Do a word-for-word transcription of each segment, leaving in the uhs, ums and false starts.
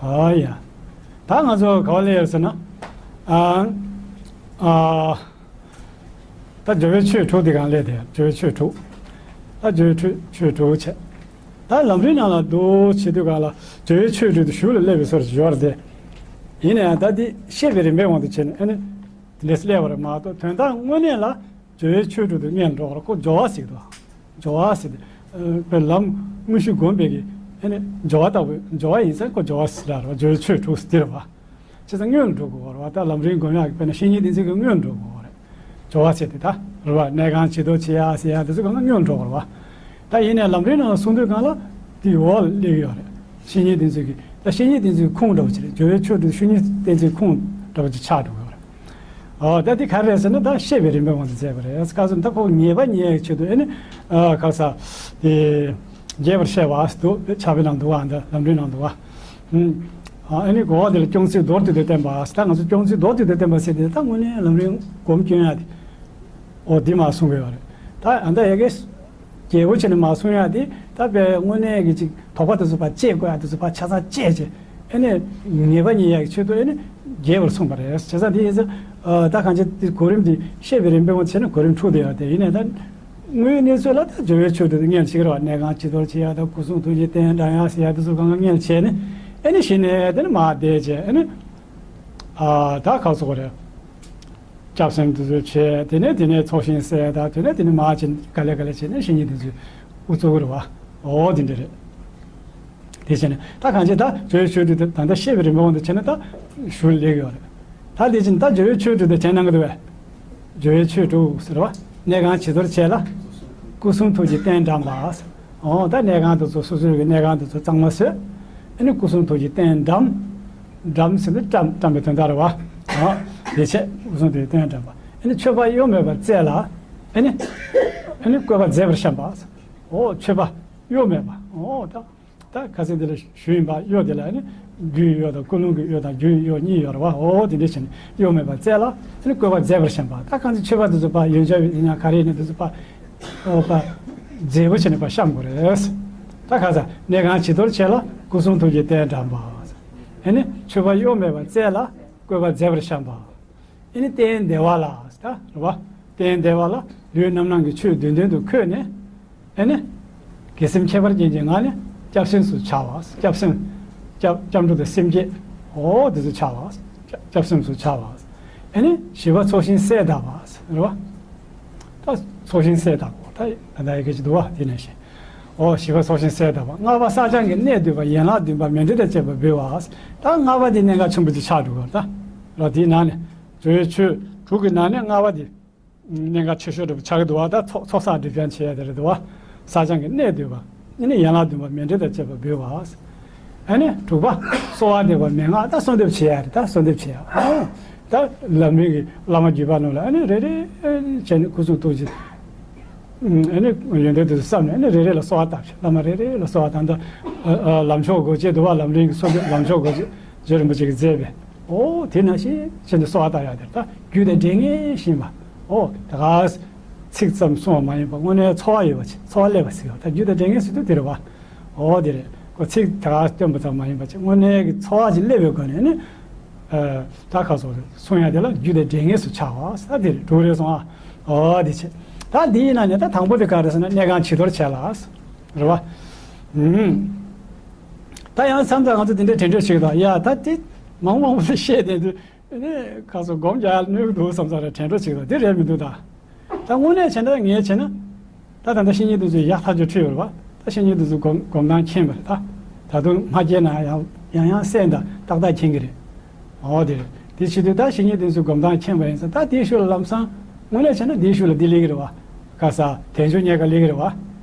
ཨ་ཡ། ད་ང་ཚོ་ག་བ་སླེབས་ཡོད་ཟེར་ན། ཨ། ཨ། ད་སྦྱོར་བའི་ཆོས་དྲུག་དེ་སྒང་སླེབས་དེ། སྦྱོར་བའི་ཆོས་དྲུག་ད་སྦྱོར་བའི་ཆོས་ཆོས་དྲུག་བྱས། ད་ལམ་རིམ་ནང་ལ་འདུག་བྱེད་དུས་སྒང་ལ་སྦྱོར་བའི་ཆོས་དྲུག་དེ་ཞུགས་ལ་སླེབས་པའི་སོར་ཞིག་ཡོད་རེད་དེ། ཡིན་ན་ཡང་ད་འདི་བཤད་པའི་རིམ་པའི་དབང་དུ་བྱས་ནས་ཨ་ནི། དེ་འདྲས་སླེབས་པ་རེད་མ་གཏོགས། དོན་དག་དངོས་གནས་ལ་སྦྱོར་བའི་ཆོས་དྲུག་དེ་སྔོན་འགྲོ་བར་ཁོ་སྦྱོར་བ་ཟེར་གྱི་འདུག་སྦྱོར་བ་ཟེར་ཏེ། ཨ། པའི་ལམ་དངོས་གཞི་བསྒོམས་པའི་གི་ཨ་ནི་སྦྱོར་བ་ལྟ་བུ། སྦྱོར་བ་ཡིན་ཙང་ཁོ་སྦྱོར་བ་ཟེར་ལ་རེད་བ། སྦྱོར་བའི་ཆོས་དྲུག་ཟེར་དེ་རེད་བ། བྱས་ཙང་སྔོན་འགྲོ་དགོས་པ་རེད་བ། ད་ལམ་རིམ་སྒོམ་ཡག་གི་དཔེར་ན་བཤེས་གཉེན་བསྟེན་ཚུལ་གྱི་སྔོན་འགྲོ་དགོས་པ་རེད། སྦྱོར་བ་ཟེར་དེ་ད་རེད་བ། གནས་ཁང་བྱི་དོར་བྱེད་ཡག་ཟེར་ཡག་དེ་ཚོ་གང་ག་སྔོན་འགྲོ་དགོས་རེད་བ། ད་ཡིན་ནའི་ལམ་རིམ་ནང་ལ་གསུང་དུས་སྒང་ལ་དེའི་འོག་ལ་སླེབས་ཀྱི་ཡོད་རེད། བཤེས་གཉེན་བསྟེན་ཚུལ་གྱི། ད་བཤེས་གཉེན་བསྟེན་ཚུལ་ཁུངས་འདྲ་བོ་ཅིག་རེད། སྦྱོར་བའི་ཆོས་དྲུག་བཤེས་གཉེན་བསྟེན་ཚུལ་ཁུངས་འདྲ་བོ་ཅིག་ཆགས་འགྲོ་གི་ཡོད་རེད། ཨོ། ད་འདི་ག་རེ་རེད་ཟེར་ན། ད་བཤད་པའི་རིམ་པའི་དབང་དུ་མཛད་པ་རེད། སྐབས་སུ་ད་ཁོ་ངེས་པ་ཉེས་ཡག་ཆེད་དུ་ཨ་ནི། ཨ། ག་ས་དེ་རྒྱས་པར་བཤད་པ་འདུག་ཕྱག་དཔེ་ནང་འདུག་བ། འདི་ལམ་རིམ་ནང་འདུག་བ། ཨ་ནི་གོ་བ་འདི་ལ་སྐྱོང་ཚུལ་མདོར་བསྡུས་ཏེ་བསྟན་པ། ད་ང་ཚོ་སྐྱོང་ཚུལ་མདོར་བསྡུས་ཏེ་བསྟན་པ་ཟེར་དེ་ད་དངོས་གནས་ལམ་རིམ་སྒོམ་སྐྱོན་ཡག་དེ། ཨོ། འདི་མ་གསུང་གི་ཡོད་རེད། ད་ཨ་ད་ཡ་གི་རྒྱས་པོ་བྱས་ནས་མ་གསུང་ཡག་དེ། ད་དཔེ་དངོས་གནས་ཀྱི་ཅིག་དོགས་པ་དེ་ཚོ་ཕར་བཅད་དགོས་ཡག་དེ་ཚོ་ཕར་ཆ་ཚང་བཅད་བྱས། ཨ་ནི་ངེས་པ་ཉེས་ཡག་གི་ཆེད་དུ་ཨ་ནི་རྒྱས་པར་གསུངས་པ་རེད། བྱས་ཙང་དེ་ཡིན་ཙང་། ཨ། ད་གང་ཅི་དེ་གོ་རིམ་དེ་བཤད་པའི་རིམ་པའི་དབང་དུ་བྱས་ན་གོ་རིམ་དྲུག་དེ་ཡོད་དེ། ཡིན་ནའི་ད་དངོས་ཡོད་གནས་ཚུལ་ལ་ད་སྦྱོར་བའི་ཆོས་དྲུག་དེ་སྔོན་བྱེད་ཀྱི་རེད་བ། གནས་ཁང་བྱི་དོར་བྱེད་ཡག་དང་། སྐུ་གསུང་ཐུགས་ཀྱི་རྟེན་བགྲང་ཡག་ཟེར་ཡག་དེ་ཚོ་གང་ག་སྔོན་བྱས་ནས། ཨ་ནི་གཞི་ནས་དེ་ནི་མར་བསྡད་བྱས། ཨ་ནི། ཨ། ད་ག་ཟེར་དགོས་རེད། སྐྱབས་སེམས་དེ་ཚོ་བྱས། དེ་ནས་དེ་ནས་ཚོགས་ཞིང་གསལ། ད་དེ་ནས་དེ་ནས་མར་བྱས། ག་ལེ་ག་ལེ་བྱས་ནས་བཤེས་གཉེན་དེ་ཚོས་དབུ་གཙོ་གི་རེད་བ། ཨོ། དེ་འདྲ་རེད། དེ་བྱས་ནས་ད་གང་ཅི་ད་སྦྱོར་བའི་ཆོས་དྲུག་དེ་ད་ལྟ་བཤད་པའི་རིམ་པའི་དབང་དུ་བྱས་ན་ད་ཞུགས་ལ་སླེབས་ཀྱི་ཡོད་རེད། ད་དེ་བྱས་ནས་ད་སྦྱོར་བའི་ཆོས་དྲུག་དེ་དྲན་གནང་གི་འདུག་བས། སྦྱོར་བའི་ཆོས་དྲུག་ཟེར་བ། གནས་ཁང་བྱི་དོར་བྱས་ལ། སྐུ་གསུང་ཐུགས་ཀྱི་རྟེན་བགྲངས་པ། ཨོ། ད་གནས་ཁང་དེ་ཚོ་སོ་སོའི་གི་གནས་ཁང་དེ་ཚོ་གཙང་མ་བཟོས། ཨ་ནི་སྐུ་གསུང་ཐུགས་ཀྱི་རྟེན་བཀྲམ། བཀྲམ་ཟེར་ན་བཀྲམ། བཀྲམ་པའི་དོན་དག་རེད་བ། ཨ། དེ་བྱས། སྐུ་གསུང་ཐུགས་ཀྱི་རྟེན་བཀྲམ་པ། ཨ་ནི་མཆོད་པ་གཡོ་མེད་པར་བསྩལ་ལ། ཨ་ནི། ཨ་ནི་བཀོད་པ་མཛེས་པར་བཤམས་པ། ཨོ། མཆོད་པ་གཡོ་མེད་པ། ཨོ། ད། ད་ཁ་སང་དེ་ལ་ཞུས་ཡིན་པ། གཡོ་དེ་ལ་ཨ་ནི་རྒྱུའི་གཡོ་དང་ཀུན་སློང་གི་གཡོ་དང་རྒྱུའི་གཡོ་གཉིས་ཡོད་རེད་བ། ཨོ། དེ་འདྲ་བྱས་ནས་གཡོ་མེད་པར་བསྩལ་ལ། ཨ་ནི་བཀོད་པ་མཛེས་པར་བཤམས་པ། ད་གང་ཅི་མཆོད་པ་དེ་ཚོ་ཕར་ཡོན་ཆབ་ཡིན་ན་ག་རེ་ཡིན་ན་དེ་ཚོ་ཕར། ཨོ། ཕར་མཛེས་པོ་བྱས་ནས་ཕར་བཤམས་དགོས་རེད། ད་ག་ས་གནས་ཁང་བྱི་དོར་བྱས་ལ། སྐུ་གསུང་ཐུགས་ཀྱི་རྟེན་བཀྲམ་པ། ཨ་ནི་མཆོད་པ་གཡོ་མེད་པར་བསྩལ་ལ། བཀོད་པ་མཛེས་པར་བཤམས་པ། ཨ་ནི་རྟེན་བདེ་བ་ལ། ད་རེད་བ། རྟེན་བདེ་བ་ལ་ལུས་རྣམ་སྣང་གི་ཆོས་བདུན་ལྡན་དུ་འཁོད་ནས། ཨ་ནི་དགེ་སེམས་ཁྱད་པར་ཅན་གྱི་ངང་ནས་སྐྱབས་སེམས་སུ་འཆར་བ། སྐྱབས་སེམས། སྐྱབས། སྐྱབས་འགྲོ་དང་སེམས་བསྐྱེད། ཨོ། དེ་ཚོ་འཆར་བ། སྐྱབས། སྐྱབས་སེམས་སུ་འཆར་བ། ཨ་ནི་བཞི་པ་ཚོགས་ཞིང་གསལ་གདབ་པ་རེད་བ། ད་ཚོགས་ཞིང་གསལ་གདབ་དགོས། ད་ད་ལྟ་ཡི་གེ་ཅིག་འདུག་བ། དེ་ནས་བཞིན། ཨོ། བཞི་པ་ཚོགས་ཞིང་གསལ་གདབ་པ། ལྔ་པ་བསགས་སྦྱང་གི་གནད་བསྡུས་པ། ཡན་ལག་བདུན་པ་མཎྜལ་དང་བཅས་པ་འབུལ་བ། ད་ལྔ་པ་དེ་གནད་འགག་ཆེན་པོ་ཅིག་ཆགས་འགྲོ་གི་རེད། ད་ར་དེའི་ནང་ནས་སྦྱོར་བའི་ཆོས་དྲུག་གི་ནང་ནས་ལྔ་པ་དེ་གནད་འགག་ཆེ་ཤོས་འདྲ་པོ་ཆགས་ཀྱི་འདུག་བ། ད་ཚོགས། ཚོགས་བསགས་སྒྲིབ་སྦྱང་བྱེད་ཡ་དེ་རེད་འདུག་བ། བསགས་སྦྱང་གི་གནད་བསྡུས་པ། ཨ་ནི་ཡན་ལག་བདུན་པ་མཎྜལ་དང་བཅས་པ་འབུལ་བ། ཨ་ནི་དྲུག་པ་གསོལ་བ་འདེབས་པ་མན་ངག་ད་གསོལ་འདེབས་བྱེད་ཡ་རེད། ད་གསོལ་འདེབས་བྱེད་ཡ། ཨོ། ད་ལམ་རིམ་གྱི་བླ་མ་བརྒྱུད་པ་རྣམས་ལ་ཨ་ནི་རེ་རེ་བྱས་ནས་སྐུ་གསུང་ཐུགས་ཀྱི། ཨ་ནི་ཡོན་ཏན་དེ་ཚོ་བསམ་ནས་ཨ་ནི་རེ་རེ་ལ་གསོལ་བ་བཏབ་བྱས། བླ་མ་རེ་རེ་ལ་གསོལ་བ་བཏབ། ད་ལམ་མཆོག་སྒོ་འབྱེད་འདུག་བ། ལམ་རིམ་གྱི་གསོལ་འདེབས་ལམ་མཆོག་སྒོ་འབྱེད། རྗེ་རིན་པོ་ཆེ་གིས་མཛད་པའི། ཨོ། དེ་ནང་བཞིན་བྱས་ནས་གསོལ་བ་བཏབ་ཡ་དེ་ད་རྒྱུད་དང་འབྲེལ་ངེས་ཤེས་པ། ཨོ། ད་ག་ཚིག་ཙམ་གསུངས་པ་མ་ཡིན་པ་དངོས་གནས་འཚོ་བ་ཡོད་པ་བྱས། འཚོ་བ་སླེབས་པ་ཟེར་བ་ད་རྒྱུད་དང་འབྲེལ་ངེས་ཟེར་དུས་དེ་རེད་བ། ཨོ། དེ་རེད། ཁོ་ཚིག་ད་ག་སྟོན་པ་ཙམ་མ་ཡིན་པ་བྱས། དངོས་གནས་ཀྱི་འཚོ་བ་ཅིག་སླེབས་པའི་སྒོ་ནས་ནི། ཨ། ད་ག་སོགས་གསུང་ཡ་དེ་ལ་རྒྱུད་དང་འབྲེལ་ངེས་སུ་འཆར་བ་ཟེར་དེ་རེད། དྲུག་རེད་སོང་ཨ། ཨོ། དེ་བྱས། ད་འདིའི་ནང་ནས་ད་དང་པོ་དེ་ག་རེ་ཟེར་ན་གནས་ཁང་བྱི་དོར་བྱས་ལ། རེད་བ། ཨུམ། ད་ཡང་མཚམས་མཚམས་ང་ཚོ་དེ་འདྲའི་དྲན་འཕྲོད་ཅིག་དང་། ཡ། ད་དེ་མང་མང་པོ་བཤད་བསྡད་དུས་ནི་ཁ་སོ་སྒོམ་རྒྱག་ཡ་གནོད་ཀྱི་འདུག་བསམ་ས་རེ་དྲན་འཕྲོད་ཅིག་དང་། དེ་རེད་མི་འདུག་ད། ད་དངོས་གནས་བྱས་ན་ངས་བྱས་ན། ད་ད་ལྟ་བཤེས་གཉེན་དེ་ཚོས་ཡག་ཐག་ཆོད་ཁྲིད་ཡོད་རེད་བ། ད་བཤེས་གཉེན་དེ་ཚོས་སྒོམ་སྒོམ་སྟངས་མཁྱེན་པ་རེད་ད། ད་དུང་མ་སྐྱེས་ན་ཡང་ཡང་ཡང་གསན་དང་ཏག་ཏག་མཁྱེན་གྱི་རེད། འོ་དེ་རེད། དེ་བྱེད་དུས་ད་བཤེས་གཉེན་དེ་ཚོས་སྒོམ་སྟངས་མཁྱེན་པ་ཡིན་ཙང་། ད་དེའི་ཤུལ་ལ་ལམ་སང་དངོས་གནས་བྱས་ན་དེའི་ཤུལ་ལ་འདི་སླེབས་ཀྱི་རེད་བ། ག་ས་དལ་འབྱོར་རྙེད་དཀའ་སླེབས་ཀྱི་རེད་བ།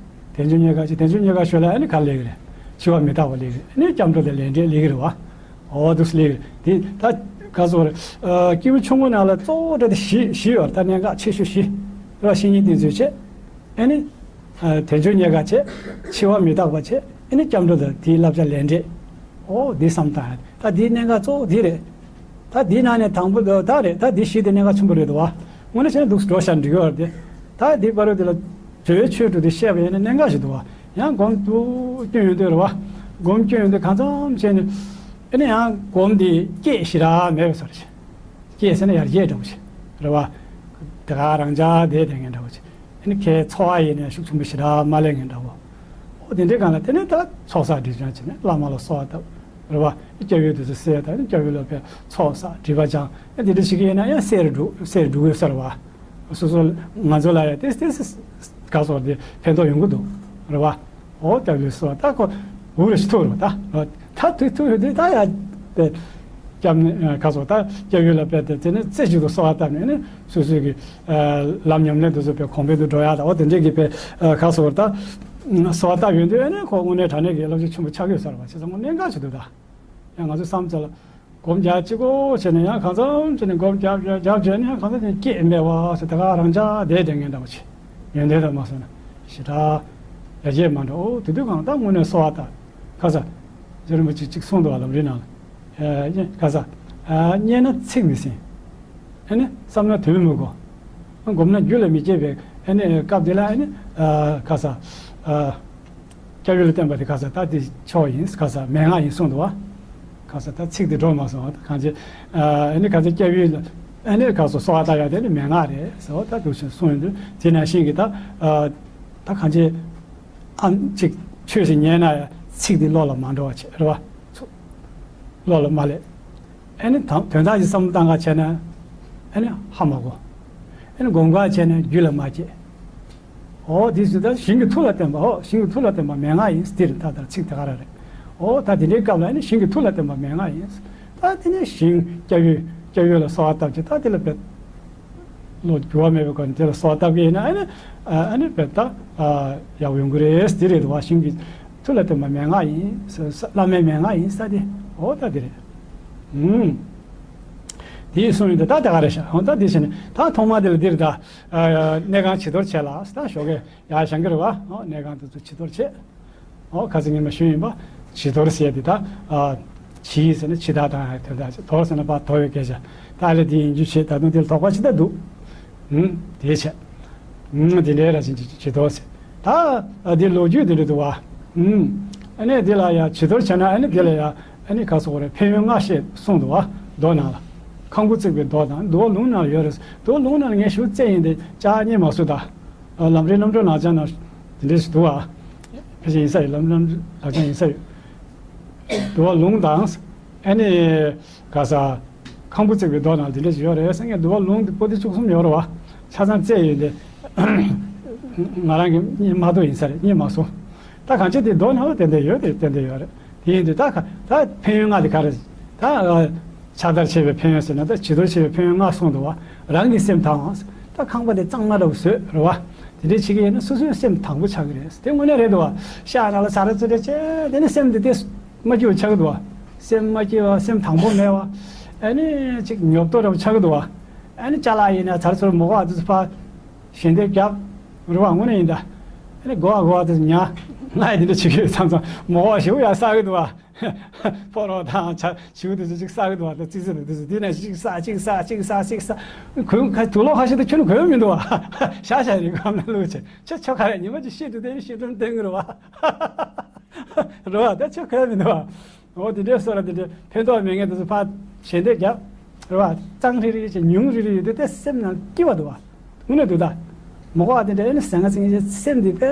དལ་འབྱོར་རྙེད་དཀའ་ཅིག་དལ་འབྱོར་རྙེད་དཀའ་ཤོད་ལ་ཨ་ནི་ག་རེ་སླེབས་ཀྱི་རེད། འཆི་བ་མི་རྟག་པ་སླེབས་ཀྱི་རེད། ཨ་ནི་སྐྱབས་འགྲོ་དང་ལས་འབྲས་སླེབས་ཀྱི་རེད་བ། འོ་འདུག་སེ་སླེབས་ཀྱི་རེད། དེ་ད་ག་ཟེར་དགོས་རེད། ཨ། སྐྱེས་བུ་ཆུང་ངུ་ནང་ལ་གཙོ་བོ་འདྲ་དེ་བཞི་བཞི་ཡོད་རེད། ད་གནད་འགག་ཆེ་ཤོས་བཞི། དེ་བ་བཤེས་གཉེན་དེ་ཚོས་བྱས། ཨ་ནི། ཨ། དལ་འབྱོར་རྙེད་དཀའ་བྱས། འཆི་བ་མི་རྟག་པ་བྱས། ཨ་ནི་སྐྱབས་འགྲོ་དང་དེའི་བསླབ་བྱ་ལས་འབྲས། ཨོ་འདི་བསམ་བཏང་ཡ། ད་འདིའི་གནད་འགག་གཙོ་བོ་འདི་རེད། ད་འདིའི་ནང་ནས་དང་པོ་ད་རེད། ད་འདི་བཞི་དེ་གནད་འགག་ཆེན་པོ་རེད་འདུག་བ། དངོས་གནས་བྱས་ན་འདུག་སེ་འགྲོ་ཤག་འགྲིག་གི་ཡོད་རེད་དེ། ད་འདི་བར་དུ་འདི་ལ་སྦྱོར་བའི་ཆོས་དྲུག་དེ་བཤད་པ་ཡིན་ན་གནད་འགག་ཞིག་འདུག་བ། ཡང་སྒོམ་དུ་སྐྱོན་ཡོང་དུས་རེད་བ། སྒོམ་སྐྱོན་ཡོང་དུས་གང་འཚམ་བྱས་ནས། ཨ་ནི་ཡང་སྒོམ་འདི་སྐྱེད་ཞེ་དྲག་མེད་པའི་བཟོ་འདྲ་ཞིག་སྐྱེད་ཟེར་ན་ཡར་རྒྱས་འདྲ་བོ་ཞིག་རེད་བ། དེ་ག་རང་འཇགས་བསྡད་བསྡད་མཁན་འདྲ་བོ་ཞིག་ཨ་ནི་ཁའི་ཚོར་བ་ཡིན་ནའི་ཤུགས་ཆེན་པོ་ཞེ་དྲག་མ་སླེབས་མཁན་འདྲ་བོ། འོ་དེ་འདྲའི་སྒང་ལ་དེ་ནས་ད་ཚོགས་བསགས་སྒྲིབ་སྦྱང་བྱས་ནས་བླ་མ་ལ་གསོལ་བ་བཏབ་རེད་བ། སྐྱབས་ཡུལ་དེ་ཚོ་གསལ་དང་སྐྱབས་ཡུལ་ལ་ཕར་ཚོགས་བསགས་སྒྲིབ་པ་སྦྱང་ཨ་དེ་འདྲ་བྱེད་ཀྱི་ཡིན་ན་ཡང་གསལ་རུ་འགྲོ་གསལ་རུ་འགྲོ་གི་ཡོད་ས་རེད་བ། སོ་སོ་ང་ཚོ་ལ་ཡང་ཏེས་ཏེས་ག་སོགས་དེ་ཕན་ཐོགས་ཡོང་གི་འདུག་རེད་བ། འོ་སྐྱབས་ཡུལ་སོགས་ད་ཁོ་འུ་རུ་ཞིག་ཐུག་རུ་ད་ད་ཐུག་ཐུག་རུ་དེ་ད་ཡ་དེ་སྐྱབས་ནི་ག་སོགས་ད་སྐྱབས་ཡུལ་ལ་ཕེབས་ཏེ་དེ་ནས་རྩེ་གཅིག་ཏུ་གསོལ་བ་བཏབ་ནས་ནི་སོ་སོའི་གི་ལམ་ཉམས་ལེན་དུ་བཟོ་བའི་གོང་འཕེལ་དུ་འགྲོ་ཡ་ད་འོ་དེ་འདྲས་ཀྱི་པའི་ག་སོགས་ད་གསོལ་བ་བཏབ་ཡོང་དུས་ནི་ཁོ་དངོས་གནས་དྲང་གནས་ཀྱི་བསླབ་བྱ་ཆེན་པོ་ཆགས་ཀྱི་ཡོད་ས་རེད་བ། བྱས་ཙང་དངོས་གནས་དགའ་ཆེ་འདུག་ད་ཡང་ང་ཚོའི་བསམ་ཚུལ་ལ། སྒོམ་རྒྱག་གཅིག་པོ་བྱས་ནས་ཡང་གང་འཚམ་བྱས་ནས་སྒོམ་རྒྱབ་རྒྱབ་རྒྱབ་བྱས་ནས་ཡང་གང་འཚམ་བྱས་ནས་སྐྱེད་མེད་པ་ཟེར་ད་ག་རང་འཇགས་བསྡད་བསྡད་མཁན་འདྲ་བོ་བྱས། ཡོན་ཏན་དང་མ་སོང་ན་ཞེ་དྲག་ཡར་རྒྱས་མ་འགྲོ། འོ་དེ་དུས་གང་ལྟར་དངོས་གནས་གསོལ་བ་བཏབ་ཁ་ས་རྗེ་རིན་པོ་ཆེ་གཅིག་གསུངས་འདུག་བ་ལམ་རིམ་ནང་ལ། ཁ་ས་རྙེད་ན་ཚིག་མི་ཟིན། ཨ་ནི་བསམ་ན་དོན་མི་གོ། སྒོམ་ན་རྒྱུད་ལ་མི་སྐྱེ་བའི་ཨ་ནི་སྐབས་དེ་ལ་ཨ་ནི་ཁ་ས། སྐྱབས་ཡུལ་ལ་བསྟན་པ་དེ་ག་ས་ད་དེ་མཆོག་ཡིན་ག་ས་མན་ངག་ཡིན་གསུངས་འདུག་བ། ག་ས་ད་ཚིག་དེ་འགྲོ་མ་སོང་བ་གང་ཅི། ཨ་ནི་ག་ས་སྐྱབས་ཡུལ་ལ་ཨ་ནི་ག་ས་གསོལ་བ་བཏབ་ཡ་དེ་ནི་མན་ངག་རེད་ཟེར་བ་ད་འདུག་ཞེས་གསུངས་ཡོང་དུས་དེ་ནང་བཞིན་གྱི་ད་ད་གང་ཅི་ཨ་ཅིག་ཆོས་ཤིག་ཉན་ན་ཡ་ཚིག་དེ་བློ་ལ་མ་འགྲོ་བ་བྱེད་རེད་བ། ཚུགས་བློ་ལ་མ་སླེབས། ཨ་ནི་དོན་དག་ཅིག་བསམ་བློ་བཏང་ག་བྱས་ན་ཨ་ནི་ཧ་མ་གོ། ཨ་ནི་སྒོམ་ག་བྱས་ན་རྒྱུད་ལ་མ་སྐྱེས། འོ་དེ་ཚོ་ད་ཞིང་གི་མཐུ་ལ་བརྟེན་པ། འོ་ཞིང་གི་མཐུ་ལ་བརྟེན་པ་མན་ངག་ཡིན་འདིར་ད་ལྟར་ཚིག་དེ་ག་ར་རེད། འོ་ད་དེ་འདྲའི་སྐབས་ལ་ནི་ཞིང་གི་མཐུ་ལ་བརྟེན་པ་མན་ངག་ཡིན། ད་དེ་ནས་ཞིང་སྐྱབས་ཡུལ་སྐྱབས་ཡུལ་ལ་གསོལ་བ་བཏབ་ཀྱི་ད་དེ་ལ་བེད་ལོ་འགྱུར་བ་མེད་པའི་སྒོ་ནས་དེ་ལ་གསོལ་བ་བཏབ་ཀྱི་ཡིན་ན་ཨ་ནི་ཨ་ནི་བེད་ད་ཡག་པོ་ཡོང་གི་རེད་དེ་རེད་དོ། ཞིང་གི་མཐུ་ལ་བརྟེན་པ་མན་ངག་ཡིན། བླ་མའི་མན་ངག་ཡིན་ས་དེ་འོ་ད་དེ་རེད། ཨུམ། དེའི་གསུང་ཡོད་དེ་ད་དེ་ག་རེད་ཤག་འོ་ད་དེ་བྱས་ནས་ད་ཐོག་མ་དེ་ལ་འདིར་ད་གནས་ཁང་བྱི་དོར་བྱས་ལ་ད་ཞོགས་ཀས། ཡར་བཞེངས་ཀྱི་རེད་བ། ཨོ་གནས་ཁང་དེ་ཚོ་བྱི་དོར་བྱེད། ཨོ་ཁ་སང་ཉི་མ་ཞུས་ཡིན་པ། བྱི་དོར་ཟེར་དེ་ད། ཨ་བྱི་ཟེར་ན་འཆི་བདག་དང་དོན་དག་ཅིག་དོར་ཟེར་ན་ཕར་དོར་བའི་སྐད་ཆ། ད་ལས་དེ་ཡིན་རྒྱུ་བྱེད་ད་དུང་དེ་ལ་དོགས་པ་ཅི་ད་འདུག་ཨུམ་དེ་བྱས། ཨུམ་དེ་འདྲའི་ར་ཅིག་བྱི་དོར་ཟེར། ད་ཨ་དེ་ལོ་རྒྱུས་དེ་འདྲ་འདུག་བ། ཨུམ་ཨ་ནི་དེ་ལ་ཡ་བྱི་དོར་བྱས་ན་ཨ་ནི་དེ་ལ་ཡ་ཨ་ནི་ག་སོགས་རེ་ཕན་ཡོན་ལྔ་བཤད་གསུངས་འདུག་བ། མདོ་ནང་ལ། ཁང་བུ་བརྩིགས་པའི་མདོ་དང་འདུལ་བ་ལུང་ནང་ལ་ཡོད་རེད། འདུལ་བ་ལུང་ནང་ལ་ངས་ཞུ་བཙལ་ཡིན་དེ་ཅག་རྙེད་མ་སོང་ད། ལམ་རིམ་རྣམ་གྲོལ་ལག་བཅངས་ནང་དེ་འདྲས་ཞིག་འདུག་ཨ། ཕལ་ཆེར་ཡིན་ས་ཡོད། ལམ་རིམ་རྣམ་གྲོལ་ལག་བཅངས་ཡིན་ས་ཡོད། འདུལ་བ་ལུང་དང་། ཨ་ནི། ག་ས། ཁང་བུ་བརྩིགས་པའི་མདོ་ནང་དེ་འདྲས་ཞིག་ཡོད་རེད་ཟེར། ངས་འདུལ་བ་ལུང་དེ་པོ་ཏི་བཅུ་གསུམ་ཡོད་རེད་བ། ཆ་ཚང་བཙལ་ཡོད་དེ། ང་རང་གི་རྙེད་མ་ཐུབ་ཡིན་ས་རེད། རྙེད་མ་སོང་། ད་གང་ཅི་དེ་མདོ་ནང་ལ་ཏན་ཏན་ཡོད་རེད། ཏན་ཏན་ཡོད་རེད། དེ་ཡིན་དུས་ད་ག་ད་ཕན་ཡོན་ལྔ་དེ་ག་རེ། ད་ཕྱག་བདར་བྱེད་པའི་ཕན་ཡོན་ཟེར་ན་ད་བྱི་དོར་བྱེད་པའི་ཕན་ཡོན་ལྔ་གསུངས་འདུག་བ། རང་གི་སེམས་དྭངས་བ། ད་ཁང་པ་དེ་གཙང་མ་འདྲ་བོ་བཟོས་རེད་བ། དེ་འདྲའི་བྱེད་ཀྱི་ཡིན་ན་སོ་སོའི་སེམས་དྭངས་པོ་ཆགས་ཀྱི་རེད། དེ་དངོས་གནས་རེད་འདུག་བ། ཤག་ནང་ལ་ཟ་ར་ཙི་རེ་བྱས་དེ་ནི་སེམས་དེ་དེ་མ་སྐྱིད་པོ་ཆགས་ཀྱི་འདུག་བ། སེམས་མ་སྐྱིད་པ་སེམས་དྭངས་པོ་མེད་པ། ཨ་ནི་ཅིག་ཉོབ་ཏོ་འདྲ་བོ་ཆགས་ཀྱི་འདུག་བ། ཨ་ནི་ཅ་ལག་ཡིན་ན་ཟ་ར་ཙི་རེ་མོ་ག་བ་དུ་ཕ། ཞལ་འདེབས་བརྒྱབ། རེད་བ། དངོས་གནས་ཡིན་ད། ཨ་ནི་གོ་བ་གོ་བ་དེ་ཉ། ང་ཡི་འདི་འདྲ་བྱེད་ཀྱི་ཡོད་མཚམས་མཚམས་མོ་བ་ཞེ་པོ་ཡར་བསགས་ཀྱི་འདུག་བ། ཕོ་རོག་དང་ཆ་བྱིའུ་དེ་ཚོ་གཅིག་བསགས་ཀྱི་འདུག་བ། ད་ཙི་ཙི་དང་དེ་ཚོ་དེ་ནས་གཅིག་བསགས་གཅིག་བསགས་གཅིག་བསགས་གཅིག་བསགས། གོས་ཁ་དུག་ལོག་ཁ་ཤས་དེ་ཁྱོན་ནས་གོན་མི་འདུག་བ། ཤ་ཤ་རེད་གམ་ན་ལུག་ཆེ་ཁྱོད་ཆོ་ག་རེད། ཉི་མ་གཅིག་ཤི་འགྲོ་དེ་ནི་ཤི་འགྲོ་སྟོན་གྱི་རེད་བ། རེད་བ། ད་ཆོ་ག་མི་འདུག་བ། འོ་དེ་འདྲའི་བཟོ་ལ་དེ་འདྲའི་ཕན་ཐོགས་མེད་མཁན་དེ་ཚོ་ཕར་ཞལ་འདེབས་བརྒྱབ། རེད་བ། གཙང་རིལ་རིལ་བྱས་ཉུང་རིལ་རིལ་ཡོད་དུས་དེ་སེམས་ནང་སྐྱིད་པ་འདུག་བ། དངོས་གནས་འདུག་ད། མོ་ག་བ་དེ་འདྲ་ཨེ་ནི་ཟང་ངེ་ཟིང་ངེ་བྱས་སེམས་འདི་དཔེ་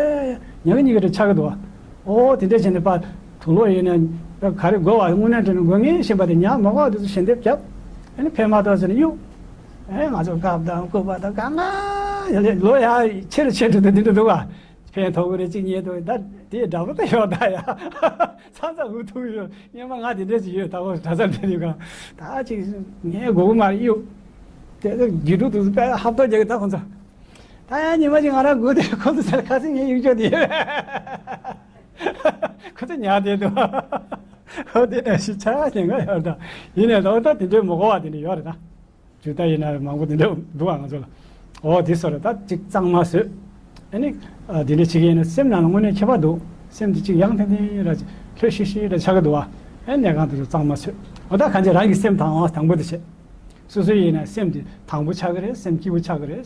ཉག་ག་ཉིག་ག་འདྲ་ཆགས་ཀྱི་འདུག་བ། འོ་དེ་འདྲ་བྱས་ནས་ཕར་དུག་ལོག་ཡིན་ན་ག་རེ་དགོས་བ་དངོས་གནས་དྲན་ནས་དགོས་ངེས་བཞིན་པ་དེ་ཉག་མོ་ག་བ་དེ་ཚོ་ཞལ་འདེབས་བརྒྱབ། ཨེ་ནི་ཕན་མ་ཐོགས་ཟེར་ནས་གཡུག་ཨེ་ང་ཚོ་སྐབས་དང་སྐུད་པ་དང་གང་ག་ལོ་ཡ་ཆེ་རུ་ཆེ་རུ་དེ་འདྲ་འདུག་བ། ཕན་ཐོགས་ཀྱི་རེད་ཅིག་ཉེས་འདུག་ད་དེ་འདྲ་པོ་ད་ཡོད་ད་ཡ། ཚ་ཚ་འུ་ཐུག་ཡོད། སྙེ་མ་ང་དེ་འདྲས་ཅིག་ཡོད། ད་བོ་གྲྭ་སར་དེ་དུས་གང་ད་ཅིག་ངས་དགོས་ཀྱི་མ་རེད་གཡུག་དེ་དགེ་ཕྲུག་དེ་ཚོ་དཔེ་ཧབ་ཐོབ་རྒྱག་གི་ད་ཁོང་ཚོ། ད་ཡང་ཉི་མ་ཅིག་ང་རང་སྒུག་དེ་ཁོང་ཚོ་ཚར་ཁ་སང་ངས་གཡུག་ཅོག་དེ་ཡོད། ཁོང་ཚོ་ཉག་དེ་འདུག་ཧོ་དེ་ནས་ཤི་ཆ་ཉེན་ཁ་ཡོད་ད། ཡིན་ནའི་ད་བོ་ད་དེ་འདྲའི་མི་གོ་བ་དེ་འདྲ་ཡོད་རེད་ད། ཇུས་ད་ཡིན་ན་མང་པོ་དེ་འདྲ་འདུག་ཨ་ང་ཚོ་ལ། འོ་དེ་སོ་རེད་ད་ཅིག་གཙང་མ་བཟོས། ཨ་ནི། ཨ་དེ་འདྲ་བྱེད་ཀྱི་ཡིན་ན་སེམས་ནང་ལ་དངོས་གནས་ཁྱད་པར་འདུག་སེམས་དེ་ཅིག་ཡང་ཐིང་ཐིང་ར་ཅིག་ལྷོད་ཤིག་ཤིག་ར་ཆགས་ཀྱི་འདུག་ཨ། ཨ་གནས་ཁང་དེ་ཚོ་གཙང་མ་བཟོས། འོ་ད་གང་ཅི་རང་གི་སེམས་དྭངས་བ་དང་པོ་དེ་བྱེད། སོ་སོའི་ཡིན་ན་སེམས་དེ་དྭངས་པོ་ཆགས་ཀྱི་རེད། སེམས་སྐྱིད་པོ་ཆགས་ཀྱི་རེད།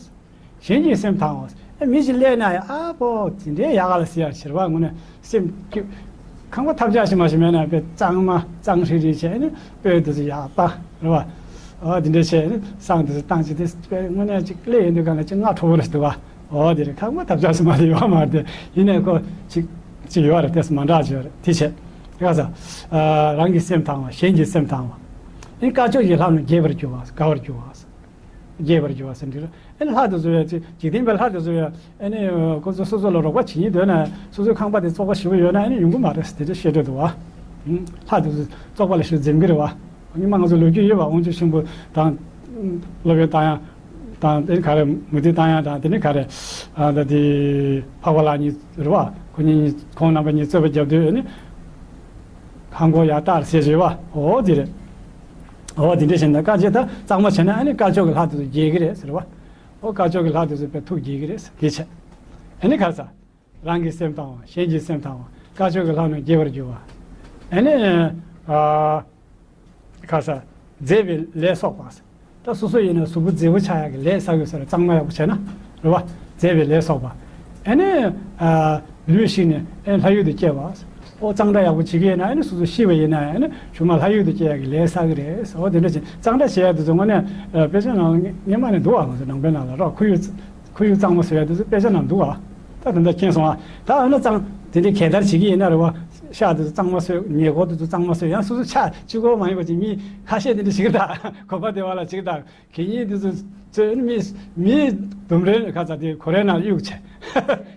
གཞན་གྱི་སེམས་དྭངས་བ། ཨ་མི་ཞིག་སླེབས་ན་ཡང་ཨ་ཕོ་དེ་འདྲའི་ཡག་ག་ལ་ཟེར་ཡ་ཕྱིར་བ་དངོས་གནས་སེམས་སྐྱིད། ཁང་པ་ཐབས་ཆག་ཞིག་མ་ཞིག་མེད་ན་དཔེ་གཙང་མ་གཙང་ཧྲིལ་ཧྲིལ་བྱས་ནས་སྤོས་དེ་ཚོ་ཡག་པ་རེད་བ། ཨོ་དེ་འདྲ་བྱས་ནས་བསང་དེ་ཚོ་བཏང་ཅིག་དེ་དཔེ་དངོས་གནས་ཅིག་སླེབས་ཡོང་དུས་གང་ལ་ཅིག་སྔ་དྲོ་པོ་རེད་འདུག་བ། ཨོ་དེ་རེད། ཁང་པ་ཐབས་ཆག་ཞིག་མ་རེད་ཡོད་མ་རེད་དེ། ཡིན་ནའི་ཁོ་ཅིག་ཅིག་ཡོད་རེད། དེ་མ་འདྲ་ཅིག་ཡོད་རེད། དེ་བྱས་ཁ་ས་རང་གི་སེམས་དང་བ། གཞན་གྱི་སེམས་དང་བ། ཨེ་དཀར་ཕྱོགས་ཀྱི་ལྷ་རྣམས་རྒྱས་པར་འགྱུར་བ། དགའ་བར་འགྱུར་བ། རྒྱས་པར་འགྱུར་བ་ཟེར་འདི་རེད། ཨེ་ལྷ་དེ་ཚོ་ཡང་ཅིག་འཇིག་རྟེན་པའི་ལྷ་དེ་ཚོ་ཡང་ཨེ་ནི་ཁོ་ཚོ་སོ་སོ་ལ་རོགས་པ་བྱེད་ཀྱི་འདོད་ན་སོ་སོའི་ཁང་པ་དེ་བཙོག་པ་ཞེ་པོ་ཡོད་ན་ཨེ་ནི་ཡོང་གི་མ་རེད་ཟེར་དེ་འདྲ་བཤད་འདོད་འདུག་བ། ཨུམ། ལྷ་དེ་ཚོ་བཙོག་པ་ལ་ཞེ་པོ་འཛེམ་གྱི་རེད་བ། སྔོན་མ་ང་ཚོ་ལོ་རྒྱུས་ཡོད་བ། དབང་ཕྱུག་ཆེན་པོ་དང་སློབ་དཔོན་རྟ་དབྱངས་དང་དེ་ནི་ག་རེ་མུ་ཏིག་རྟ་དབྱངས་དང་དེ་ནི་ག་རེ་ཨ་ད་དེ་འཕགས་པ་ལྷ་གཉིས་རེད་བ། ཁོ་གཉིས་གཉིས་ཁོང་རྣམ་པ་གཉིས་རྩོད་པ་རྒྱབ་དུས་ཨེ་ནི་ཧང་གོ་ཡ་ཏར་ཟེར་བྱས་བ། འོ་དེ་རེད། འོ་དེ་འདྲ་བྱས་ན་དཀར་ཆ་ད་གཙང་མ་བྱས་ན་ཨ་ནི་དཀར་ཕྱོགས་ཀྱི་ལྷ་དེ་ཚོ་རྒྱས་ཀྱི་རེད་ཟེར་བ། འོ་དཀར་ཕྱོགས་ཀྱི་ལྷ་དེ་ཚོ་དཔེ་ཐུགས་དགྱེས་ཀྱི་རེད་ཟེར་དེ་བྱས། ཨ་ནི་ག་ས། རང་གི་སེམས་དང་བ། གཞན་གྱི་སེམས་དང་བ། དཀར་ཕྱོགས་ཀྱི་ལྷ་རྣམས་རྒྱས་པར་འགྱུར་བ། ཨ་ནི། ཨ། ག་ས། མཛེས་པའི་ལས་གསོག་པ། ད་སོ་སོ་ཡིན་ན་གཟུགས་པོ་མཛེས་པོ་ཆགས་ཡག་གི་ལས་བསགས་ཡོད་ས་རེད། གཙང་མ་ཡག་པོ་བྱས་ན། རེད་བ། མཛེས་པའི་ལས་གསོག་པ། ཨ་ནི། ཨ། ལུས་ཞིག་ནས་ཨ་ནི་ལྷ་ཡུལ་དུ་སྐྱེ་བ། ཨོ་གཙང་སྦྲ་ཡག་པོ་བྱེད་ཀྱི་ཡིན་ན་ཨ་ནི་སོ་སོ་ཤི་བ་ཡིན་ན་ཨ་ནི་གཞུག་མ་ལྷ་ཡུལ་དུ་སྐྱེ་ཡག་གི་ལས་བསགས་ཀྱི་རེད། ཨོ་དེ་འདྲ་བྱས་གཙང་སྦྲ་བྱེད་ཡག་དེ་ཚོ་དངོས་གནས་དཔེ་ཆ་ནང་སྔོན་མ་ནས་འདུག་བ། ང་ཚོ་ནང་པའི་ནང་ལ་རོགས་ཁོར་ཡུག་ཁོར་ཡུག་གཙང་མ་བཟོ་ཡག་དེ་ཚོ་དཔེ་ཆ་ནང་འདུག་བ། ད་ད་ལྟ་མཁྱེན་སོང་ཨ། ད་ཨ་ན་གཙང་དེ་འདྲའི་གད་བདར་བྱེད་ཀྱི་ཡིན་ན་རེད་བ། ཤག་དེ་ཚོ་གཙང་མ་བཟོས། ཉེ་འཁོར་དེ་ཚོ་གཙང་མ་བཟོས། ཡང་སོ་སོ་ཆ་གཅིག་པོ་མ་ཡིན་པ་ཅིག་མི་ཁ་ཤས་དེ་འདྲ་ཞིག་ད་གོ་པ་དེ་བ་ལ་ཅིག་ད་གད་སྙིགས་དེ་ཚོ་བཙོས་ནས་མི་མི་ལྡུམ་རའི་ཁ་ཚ་དེ་གོ་རའི་ནང་གཡུག་བྱས།